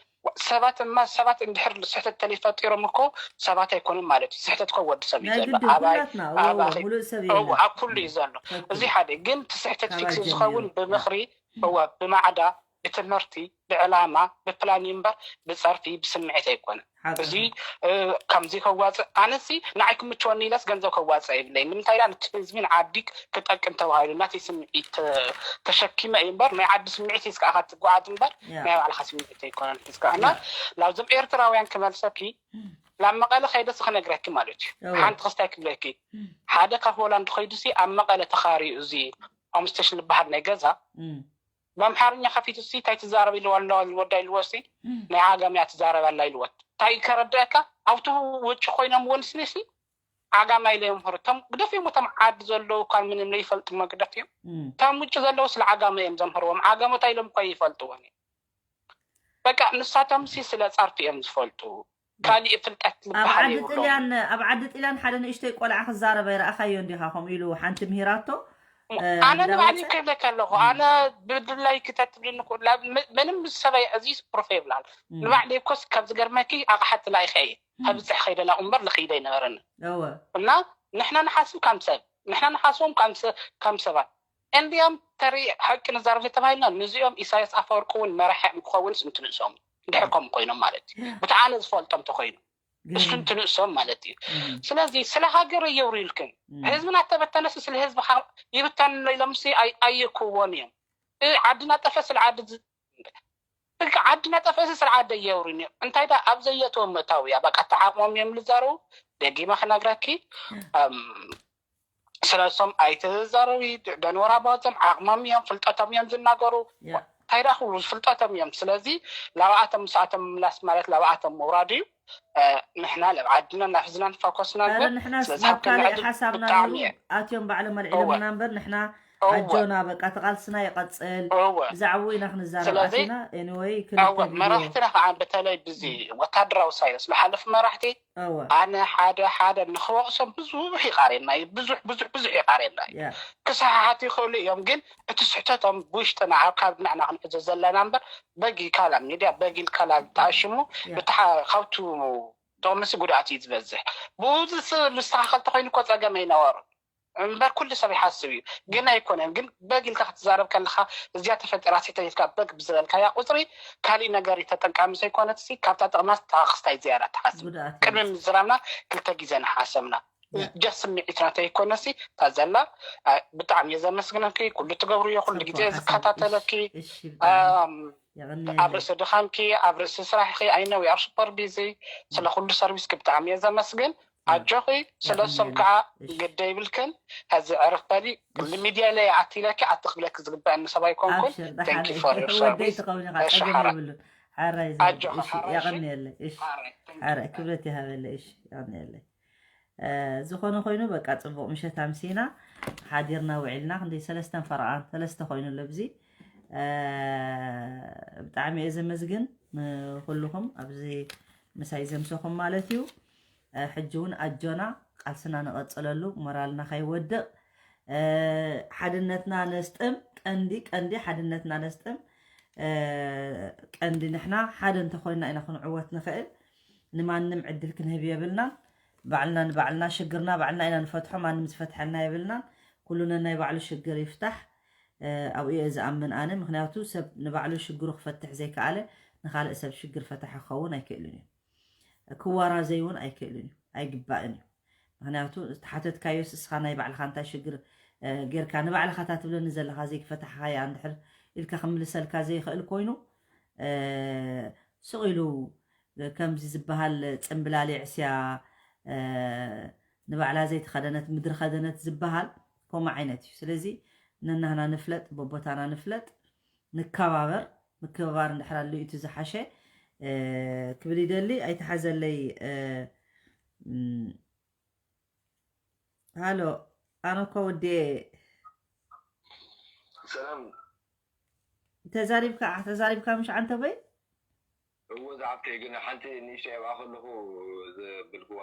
ሰባት እማ ሰባት እንድሕር ስሕተት ተለይፈጢሮም እኮ ሰባት ኣይኮኑን ማለት እዩ። ስሕተት እኮ ወዲ ሰብ እዩ ናይ ዘሎ። ግድን ኣባይ ኩላትና እወ እወ ኣባኺ ሙሉእ ሰብ እወ የለን። ኣብ ኩሉ እዩ ዘሎ። እዚ ትክክል ሓደ ግን እቲ ስሕተት ካብ ፊክስ ኣጀሚሩ ዝኸውን ብምኽሪ እወ ብማዕዳ ብትምህርቲ ብዕላማ ብፕላን እዩ እምበር ብፀርፊ ብስምዒት ኣይኮነን። እዚ ሓቅኻ እ፣ ከምዚ ከዋፅእ ኣነሲ ንዓይ ክምችወኒ ኢለስ ገንዘብ ከዋፅእ የብለይ። ንምንታይ ዳ ነቲ ህዝቢ ንዓዲ ክጠቅም ተባሂሉ ናተይ ስምዒት ተ- ተሸኪመ እዩ እምበር ናይ ዓዲ ስምዒት ሒዝካ ኢኻ ትጓዓዝ እምበር ያ ናይ ባዕልኻ ስምዒት ኣይኮነን ሒዝካ እና ያ ላብዞም ኤርትራውያን ክመልሰኪ እም፣ ናብ መቐለ ከይደስ ክነግረኪ ማለት እዩ። እወ ሓንቲ ክስታይ ክብለኪ እም፣ ሓደ ካብ ሆላንድ ከይዱሲ ኣብ መቐለ ተኻሪኡ እዚ ኦምስቴሽን ዝበሃል ናይ ገዛ እም፣ ብኣምሓርኛ ከፊቱ ሲ እንታይ ትዛረብ ኢልዋ ኣለዋ ወዳ ኢልዎ ሲ እም፣ ናይ ዓጋም እያ ትዛረብ ኣላ ኢልዎ እንታይ ከረድአካ ኣብቲ ውጭ ኮይኖም ወንስኒ ሲ ዓጋማ ኢለ የምህሩ እቶም ግደፍ እዮም እቶም ዓዲ ዘለዉ እኳ ምንም ዘይፈልጡ መግደፍ እዮም እም፣ እቶም ውጭ ዘለዉ ስለ ዓጋመ እዮም ዘምህርዎም ዓጋመታ ኢሎም እኳ ይፈልጥዎን እዮም በቃ ንሳቶም ሲ ስለ ፃርፊ እዮም ዝፈልጡ ካሊእ ፍልጠት ኣብ ዝበሃል ዓዲ የብሎም ጥልያን ኣብ ዓዲ ጥልያን ሓደ ንእሽተይ ቆልዓ ክዛረበ ይረኣኻዮ እንዲኻ ከምኡ ኢሉ ሓንቲ ምሂራቶ እ፣ ኣነ ንባዕሊ እንዳወፀ ክብለካ ኣለኹ እም፣ ኣነ ብድላይ ክተትብልኒ ክላ ምንም ሰበይ እዚ ፕሮፌ ይብላል እም፣ ንባዕሊ ኮስ ካብ ዝገርመኪ ኣቕሓት ላይኸ እየ እም፣ ከብፅሕ ከይደላ እምበር ልኽይደ ኣይነበረንን እወ እና ንሕና ንሓስብ ከም ሰብ ንሕና ንሓስቦም ከም ሰ- ከም ሰባት እንዲያም ተርኢ ሓቂ ንዛረብ ተባሂልና ንዚኦም ኢሳያስ ኣፈወርቂ እውን መራሒ ክኸውን ስንቲ ንእሶም ድሕር ከም ኮይኖም ማለት እዩ ያ ብቲ ኣነ ዝፈልጦም ተኮይኑ እሱ ገርም እንትንእሶም ማለት እዩ እም፣ ስለዚ ስለ ሃገር እየውሩ ኢልክን እም፣ ህዝብና ተበተነስ ስለ ህዝቢ ይብተን ኢሎምሲ ኣየክዎን እዮም እ፣ ዓድና ጠፈ ስለ ዓዲ ዝ- በቃ ዓድና ጠፈ ስለ ዓዲ እየውሩን እዮም እንታይ ዳ ኣብ ዘየትዎም ምእታው እያ በቃ ተዓቕሞም እዮም ልዛረቡ ደጊማ ክነግረኪ እም፣ ስለሶም ኣይትዛረቢ ደንወራ ባዞም ዓቕሞም እዮም ፍልጠቶም እዮም ዝናገሩ ያ እንታይ ዳ ክብሉ ፍልጠቶም እዮም ስለዚ ላብኣቶም ምስኣቶም ምምላስ ማለት ላብኣቶም ምውራድ እዩ እ፣ ንሕና ናብ ዓድና ናብ ህዝብና ንፋኮስና ኣረ ንበር ንሕናስ ስለዚ ናብ ሃብቶም ካልእ ንዕድም ሓሳብና ብጣዕሚ ነይሩ እየ ኣትዮም ባዕሎም እወ ኣልዒሎምና እምበር ንሕና እወ ኣጆና በቃ እቲ ቃልስና ይቐፅል እወ ብዛዕባኡ ኢና ክንዛረብ ስለዚ ኣቲና anyway ክልተ እወ ቪድዮ መራሕትና ከዓ በተለይ ብዚ እም፣ ወታደራዊ ሳይንስ ዝሓለፉ መራሕቲ እወ ኣነ ሓደ ሓደ ንክወቕሶም ብዙሕ ይቃሬና እዩ ብዙሕ ብዙሕ ብዙሕ ይቃሬና እዩ ያ ክሰሓሓት ይኽእሉ እዮም ግን እቲ ስሕተቶም ብውሽጥና ኣብ ካብ ንዕና ክንሕዞ ዘለና እምበር በጊ ካላ ሚድያ በጊ ካላ ተኣሽሙ ያ ብታ ካብቱ ጥቕምሲ ጉድኣት እዩ ዝበዝሕ ብዚ ስ- ዝስተኻኸል ተኮይኑ እኮ ፀገም ኣይነበሩ እምበር ኩሉ ሰብ ይሓስብ እዩ፣ ግን ኣይኮነን። ግን በግ ኢልካ ክትዛረብ ከለካ እዚኣ ተፈጢራ ሲ ተይልካ በግ ብዝበልካያ ቁፅሪ ካሊእ ነገር እዩ ተጠቃሚ ዘይኮነት ሲ ካብታ ጥቕማ ተክስታይ ዝያዳ ትሓስብ። ጉድኣት ቅድሚ ምዝራብና ክልተ ግዜ ንሓሰብና ጀስ ስምዒትና ተይኮነሲ እታ ዘላ። ብጣዕሚ እየ ዘመስግነኪ፣ ኩሉ ትገብርዮ ኩሉ ግዜ እየ ዝከታተለኪ። ኣብ ርእሲ ድኻምኪ፣ ኣብ ርእሲ ስራሕኪ፣ I know you are super busy። ስለ ኩሉ ሰርቪስኪ ብጣዕሚ እየ ዘመስግን። ኣጆኺ፣ ስለ እሶም ከዓ ግደ ይብልክን። ሕዚ ዕርፍ በሊ። ሚድያ ኢለ ኣትይለኪ ኣቲ ክብለኪ ዝግበአኒ ሰብ ኣይኮንኩን። Thank you for your service። የቐንየለይ። ሓራይ ክብረት ይሃበለይ። እሺ፣ የቐንየለይ። ዝኾነ ኮይኑ በቃ ፅቡቕ ምሸት ኣምሲና ሓዲርና ውዒልና። ክንደይ ሰለስተን ፈረቓን ሰለስተ ኮይኑ ኣሎ ብዚ። ብጣዕሚ እየ ዘመስግን ንኩልኹም ኣብዚ ምሳይ ዘምሰኹም ማለት እዩ። ሕጂ እውን ኣጆና ቃልስና ንቐፅለሉ፣ ሞራልና ከይወድቕ፣ ሓድነትና ነስጥም። ቀንዲ ቀንዲ ሓድነትና ነስጥም። ቀንዲ ንሕና ሓደ እንተኾይና ኢና ክንዕወት ንኽእል። ንማንም ዕድል ክንህብ የብልናን። ባዕልና ንባዕልና ሽግርና ባዕልና ኢና ንፈትሖ፣ ማንም ዝፈትሐልና የብልናን። ኩሉ ነናይ ባዕሉ ሽግር ይፍታሕ። ኣብኡ እየ ዝኣምን ኣነ። ምክንያቱ ሰብ ንባዕሉ ሽግሩ ክፈትሕ ዘይከኣለ ንኻልእ ሰብ ሽግር ፈታሒ ክኸውን ኣይክእልን እዩ። ክዋራዘይ እውን ኣይክእልን እዩ፣ ኣይግባእን እዩ። ምክንያቱ ዝተሓተትካዮስ እስኻ ናይ ባዕልኻ እንታይ ሽግር ጌርካ ንባዕልኻ እታ ትብለኒ ዘለኻ ዘይክፈታሕኻያ እንድሕር ኢልካ ክምልሰልካ ዘይኽእል ኮይኑ ስቕ ኢሉ ከምዚ ዝበሃል ፅምብላሊዕ እስያ ንባዕላ ዘይተኸደነት ምድሪ ከደነት ዝበሃል ከምኡ ዓይነት እዩ። ስለዚ ነናህና ንፍለጥ፣ በቦታና ንፍለጥ፣ ንከባበር። ምክብባር እንድሕር ኣሉ እቲ ዝሓሸ ክብል ይደሊ። ኣይተሓዘለይ። ሃሎ፣ ኣነ እኮ ወዲ ሰላም ተዛሪብካ ተዛሪብካ ምሽ ዓንተበይ እዎ ዝሓፍተይ ግን ሓንቲ ንእሽተይ ኣብኣ ከለኹ ዝብልግዋ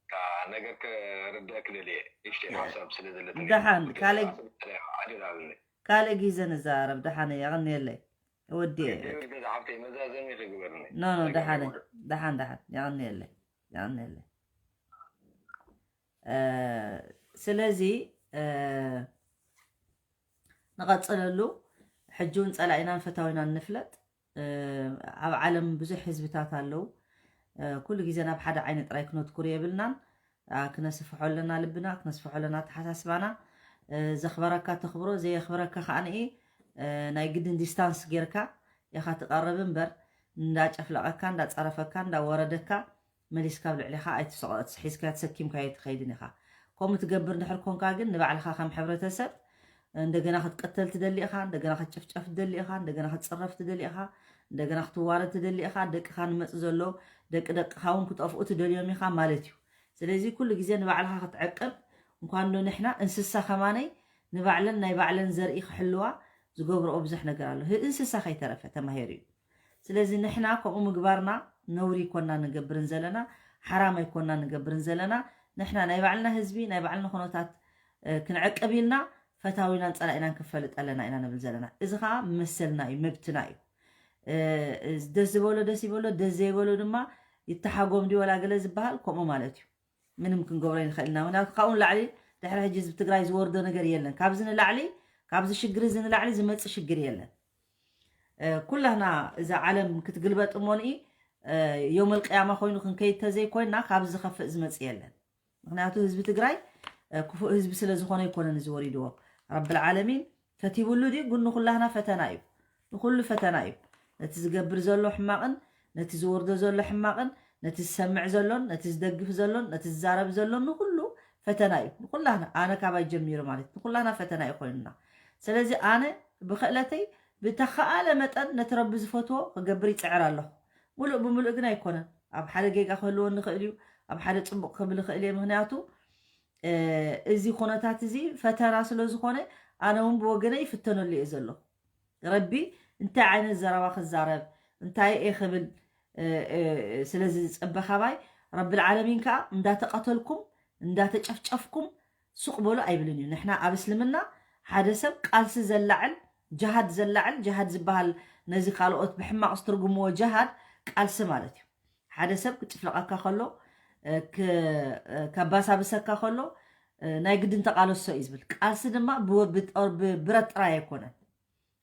እታ ነገር ክርደእ ክደል እየ። ንእሽተይ ሓሳብ ስለ ዘለትኒ ደሓን ካልእ ዓድል ኣብኒ ካልእ ግዜ ንዛረብ። ደሓን የቐንየለይ ወዲ ዝሓፍተይ መዛዘሚ ክግበርኒ ኖ ኖ ደሓን ደሓን ደሓን የቐንየለይ የቐንየለይ። ስለዚ ንቐፅለሉ። ሕጂ እውን ፀላኢናን ፈታዊናን ንፍለጥ። ኣብ ዓለም ብዙሕ ህዝብታት ኣለዉ። ኩሉ ግዜ ናብ ሓደ ዓይኒ ጥራይ ክነትኩር የብልናን። ክነስፍሖ ኣለና ልብና፣ ክነስፍሖ ኣለና ኣተሓሳስባና። ዘኽበረካ ተኽብሮ፣ ዘየኽብረካ ከዓ ንኢ ናይ ግድን ዲስታንስ ጌርካ ኢኻ ትቐርብ እምበር እንዳጨፍለቐካ፣ እንዳፀረፈካ፣ እንዳወረደካ መሊስካ ኣብ ልዕሊኻ ኣይትስቐጥ፣ ሒዝካዮ ተሰኪምካዮ ኣይትኸይድን ኢኻ። ከምኡ ትገብር እንድሕር ኮንካ ግን ንባዕልኻ ከም ሕብረተሰብ እንደገና ክትቅተል ትደሊ ኢኻ፣ እንደገና ክትጭፍጨፍ ትደሊ ኢኻ፣ እንደገና ክትፅረፍ ትደሊ ኢኻ፣ እንደገና ክትዋረድ ትደሊ ኢኻ። ደቅኻ ንመፅ ዘሎ ደቂ ደቅኻ እውን ክጠፍኡ ትደልዮም ኢኻ ማለት እዩ። ስለዚ ኩሉ ግዜ ንባዕልኻ ክትዕቅብ እንኳን ዶ ንሕና እንስሳ ከማነይ ንባዕለን ናይ ባዕለን ዘርኢ ክሕልዋ ዝገብርኦ ብዙሕ ነገር ኣሎ። እንስሳ ከይተረፈ ተማሂሩ እዩ። ስለዚ ንሕና ከምኡ ምግባርና ነውሪ ኣይኮና ንገብርን ዘለና፣ ሓራም ኣይኮና ንገብርን ዘለና። ንሕና ናይ ባዕልና ህዝቢ ናይ ባዕልና ኩነታት ክንዕቅብ ኢልና ፈታዊናን ፀላኢናን ክንፈልጥ ኣለና ኢና ንብል ዘለና። እዚ ከዓ መሰልና እዩ፣ መብትና እዩ። ደስ ዝበሎ ደስ ይበሎ፣ ደስ ዘይበሎ ድማ ይተሓጎም ድዩ ወላ ገለ ዝበሃል ከምኡ ማለት እዩ። ምንም ክንገብሮ ይንኽእል ኢና። ምክንያቱ ካብኡ ንላዕሊ ድሕሪ ሕጂ ህዝቢ ትግራይ ዝወርዶ ነገር የለን። ካብዚ ንላዕሊ ካብዚ ሽግር እዚ ንላዕሊ ዝመፅእ ሽግር የለን። ኩላህና እዛ ዓለም ክትግልበጥ እሞ ንኢ ዮመል ቅያማ ኮይኑ ክንከይድ ተዘይኮይንና ካብዚ ዝኸፍእ ዝመፅእ የለን። ምክንያቱ ህዝቢ ትግራይ ክፉእ ህዝቢ ስለ ዝኾነ ኣይኮነን እዚ ወሪድዎ። ረብል ዓለሚን ከቲብሉ ድዩ? ግን ንኩላህና ፈተና እዩ፣ ንኩሉ ፈተና እዩ። ነቲ ዝገብር ዘሎ ሕማቕን ነቲ ዝወርዶ ዘሎ ሕማቕን ነቲ ዝሰምዕ ዘሎን ነቲ ዝደግፍ ዘሎን ነቲ ዝዛረብ ዘሎን ንኩሉ ፈተና እዩ። ንኩላህና ኣነ ካባይ ጀሚሩ ማለት ንኩላህና ፈተና እዩ ኮይኑና። ስለዚ ኣነ ብክእለተይ ብተኸኣለ መጠን ነቲ ረቢ ዝፈትዎ ክገብር ይፅዕር ኣለኹ። ሙሉእ ብሙሉእ ግን ኣይኮነን። ኣብ ሓደ ጌጋ ክህልዎ ንኽእል እዩ፣ ኣብ ሓደ ፅቡቕ ክብል ይኽእል እየ። ምክንያቱ እዚ ኩነታት እዚ ፈተና ስለ ዝኾነ ኣነ እውን ብወገነ ይፍተነሉ እየ ዘለኹ። ረቢ እንታይ ዓይነት ዘረባ ክዛረብ እንታይ እየ ክብል ስለዚ ዝፀበ ካባይ ረብል ዓለሚን ከዓ እንዳተቐተልኩም እንዳተጨፍጨፍኩም ሱቕ በሉ ኣይብልን እዩ። ንሕና ኣብ እስልምና ሓደ ሰብ ቃልሲ ዘላዕል ጀሃድ ዘላዕል ጀሃድ ዝበሃል ነዚ ካልኦት ብሕማቕ ዝትርጉምዎ ጀሃድ ቃልሲ ማለት እዩ። ሓደ ሰብ ክጭፍለቐካ ከሎ ከባሳብሰካ ከሎ እ፣ ናይ ግድን ተቓለሶ እዩ ዝብል። ቃልሲ ድማ ብ-፣ ብ-፣ ብ-፣ ብረት ጥራይ ኣይኮነን።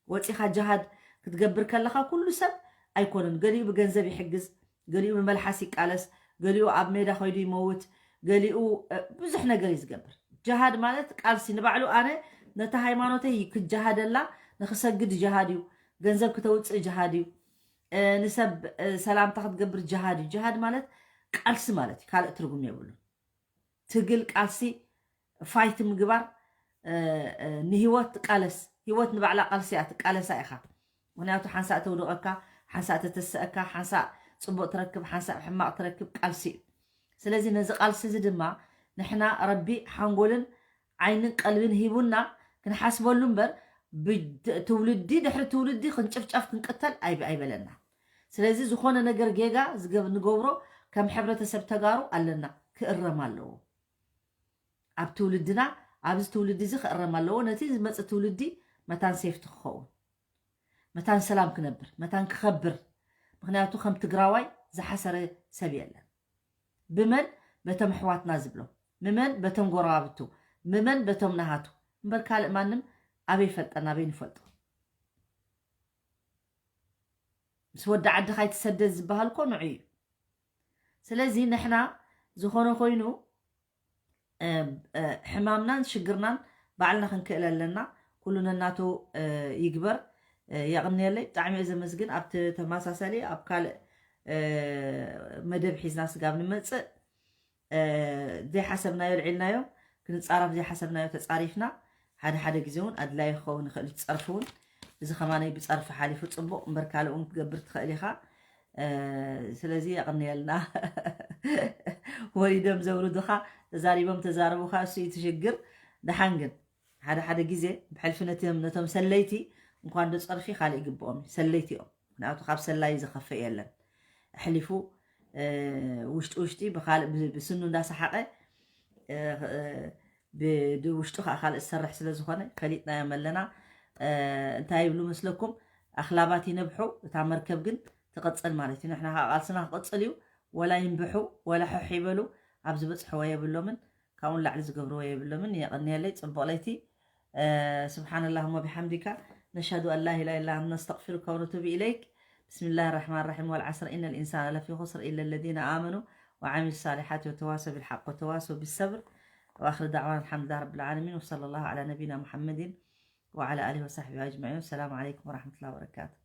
ወፂኻ ጅሃድ ክትገብር ከለኻ ኩሉ ሰብ ኣይኮነን። ገሊኡ ብገንዘብ ይሕግዝ፣ ገሊኡ ብመልሓስ ይቃለስ፣ ገሊኡ ኣብ ሜዳ ከይዱ ይመውት፣ ገሊኡ፣ እ፣ ብዙሕ ነገር እዩ ዝገብር። ጅሃድ ማለት ቃልሲ ንባዕሉ፣ ኣነ ነታ ሃይማኖተይ ክጀሃደላ ንክሰግድ ጅሃድ እዩ፣ ገንዘብ ክተውፅእ ጅሃድ እዩ፣ እ፣ ንሰብ፣ እ፣ ሰላምታ ክትገብር ጅሃድ እዩ። ጅሃድ ማለት ቃልሲ ማለት እዩ፣ ካልእ ትርጉም የብሉን። ትግል ቃልሲ ፋይት ምግባር፣ እ፣ እ፣ ንህይወት ትቃለስ። ህይወት ንባዕላ ቃልሲ እያ፣ ትቃለሳ ኢኻ። ምክንያቱ ሓንሳእ ተውድቐካ፣ ሓንሳእ ተተስአካ፣ ሓንሳእ ፅቡቕ ትረክብ፣ ሓንሳእ ሕማቕ ትረክብ፣ ቃልሲ እዩ። ስለዚ ነዚ ቃልሲ እዚ ድማ ንሕና ረቢ ሓንጎልን ዓይንን ቀልብን ሂቡና ክንሓስበሉ እምበር፣ ብድ-፣ ትውልዲ ድሕሪ ትውልዲ ክንጭፍጨፍ ክንቅተል ኣይብ-፣ ኣይበለና። ስለዚ ዝኾነ ነገር ጌጋ ዝገብ-፣ ንገብሮ ከም ሕብረተሰብ ተጋሩ ኣለና፣ ክእረም ኣለዎ። ኣብ ትውልድና፣ ኣብዚ ትውልዲ እዚ ክእረም ኣለዎ። ነቲ ዝመጽእ ትውልዲ መታን ሴፍቲ ክኸውን፣ መታን ሰላም ክነብር፣ መታን ክኸብር። ምክንያቱ ከም ትግራዋይ ዝሓሰረ ሰብ የለን። ብመን? በቶም ኣሕዋትና ዝብሎም፣ ምመን? በቶም ጎረባብቱ፣ ምመን? በቶም ናሃቱ። እምበር ካልእ ማንም ኣበይ ይፈልጠና፣ ኣበይ ንፈልጦ? ምስ ወዲ ዓድኻ ኣይትሰደድ ዝበሃል እኮ ንዑ እዩ። ስለዚ ንሕና ዝኾነ ኮይኑ፣ እ፣ እ፣ ሕማምናን ሽግርናን ባዕልና ክንክእል ኣለና። ኩሉ ነናቱ፣ እ፣ ይግበር። እ፣ የቕንየለይ። ብጣዕሚ እየ ዘመስግን። ኣብቲ ተመሳሳሊ ኣብ ካልእ፣ እ፣ መደብ ሒዝና ስጋብ ንመጽእ፣ እ፣ ዘይሓሰብናዮ ኣልዒልናዮ፣ ክንጻረፍ ዘይሓሰብናዮ ተጻሪፍና። ሓደ ሓደ ግዜ እውን ኣድላዪ ክኸውን ይኽእል እዩ፣ ትጸርፊ እውን። እዚ ከማነይ ብጸርፊ ሓሊፉ ጽቡቕ እምበር፣ ካልእ እውን ክትገብር ትኽእል ኢኻ። እ፣ ስለዚ የቕንየልና። ወሪዶም ዘውርዱኻ፣ ተዛሪቦም ተዛረቡኻ፣ እሱ እዩ እቲ ሽግር። ደሓን ግን ሓደ ሓደ ግዜ ብሕልፊ ነቶም፣ ነቶም ሰለይቲ እንኳን ዶ ጸርፊ ካልእ ይግብኦም እዩ። ሰለይቲ እዮም። ምክንያቱ ካብ ሰላይ ዝኸፍእ የለን። ኣሕሊፉ፣ እ፣ ውሽጢ ውሽጢ ብኻልእ ብ-፣ ብስኑ እንዳሰሓቐ፣ እ፣ እ፣ ብ-፣ ብውሽጡ ከዓ ካልእ ዝሰርሕ ስለ ዝኾነ ፈሊጥናዮም ኣለና። እ፣ እንታይ ይብሉ መስለኩም? ኣኽላባት ይነብሑ፣ እታ መርከብ ግን ትቕጽል ማለት እዩ። ንሕና ከዓ ቃልስና ክቕጽል እዩ። ወላ ይንብሑ፣ ወላ ሕሕ ይበሉ፣ ኣብ ዝበጽሕዎ የብሎምን፣ ካብኡ ንላዕሊ ዝገብርዎ የብሎምን። የቐንየለይ፣ ጽቡቕ ለይቲ። እ፣ سبحان اللهم وبحمدك، نشهد أن لا إله إلا أنت، نستغفرك ونتوب إليك. بسم الله الرحمن الرحيم، والعصر، إن الإنسان لفي خسر، إلا الذين آمنوا وعملوا الصالحات وتواصوا بالحق وتواصوا بالصبر. وآخر دعوانا الحمد لله رب العالمين، وصلى الله على نبينا محمد وعلى آله وصحبه أجمعين. السلام عليكم ورحمة الله وبركاته.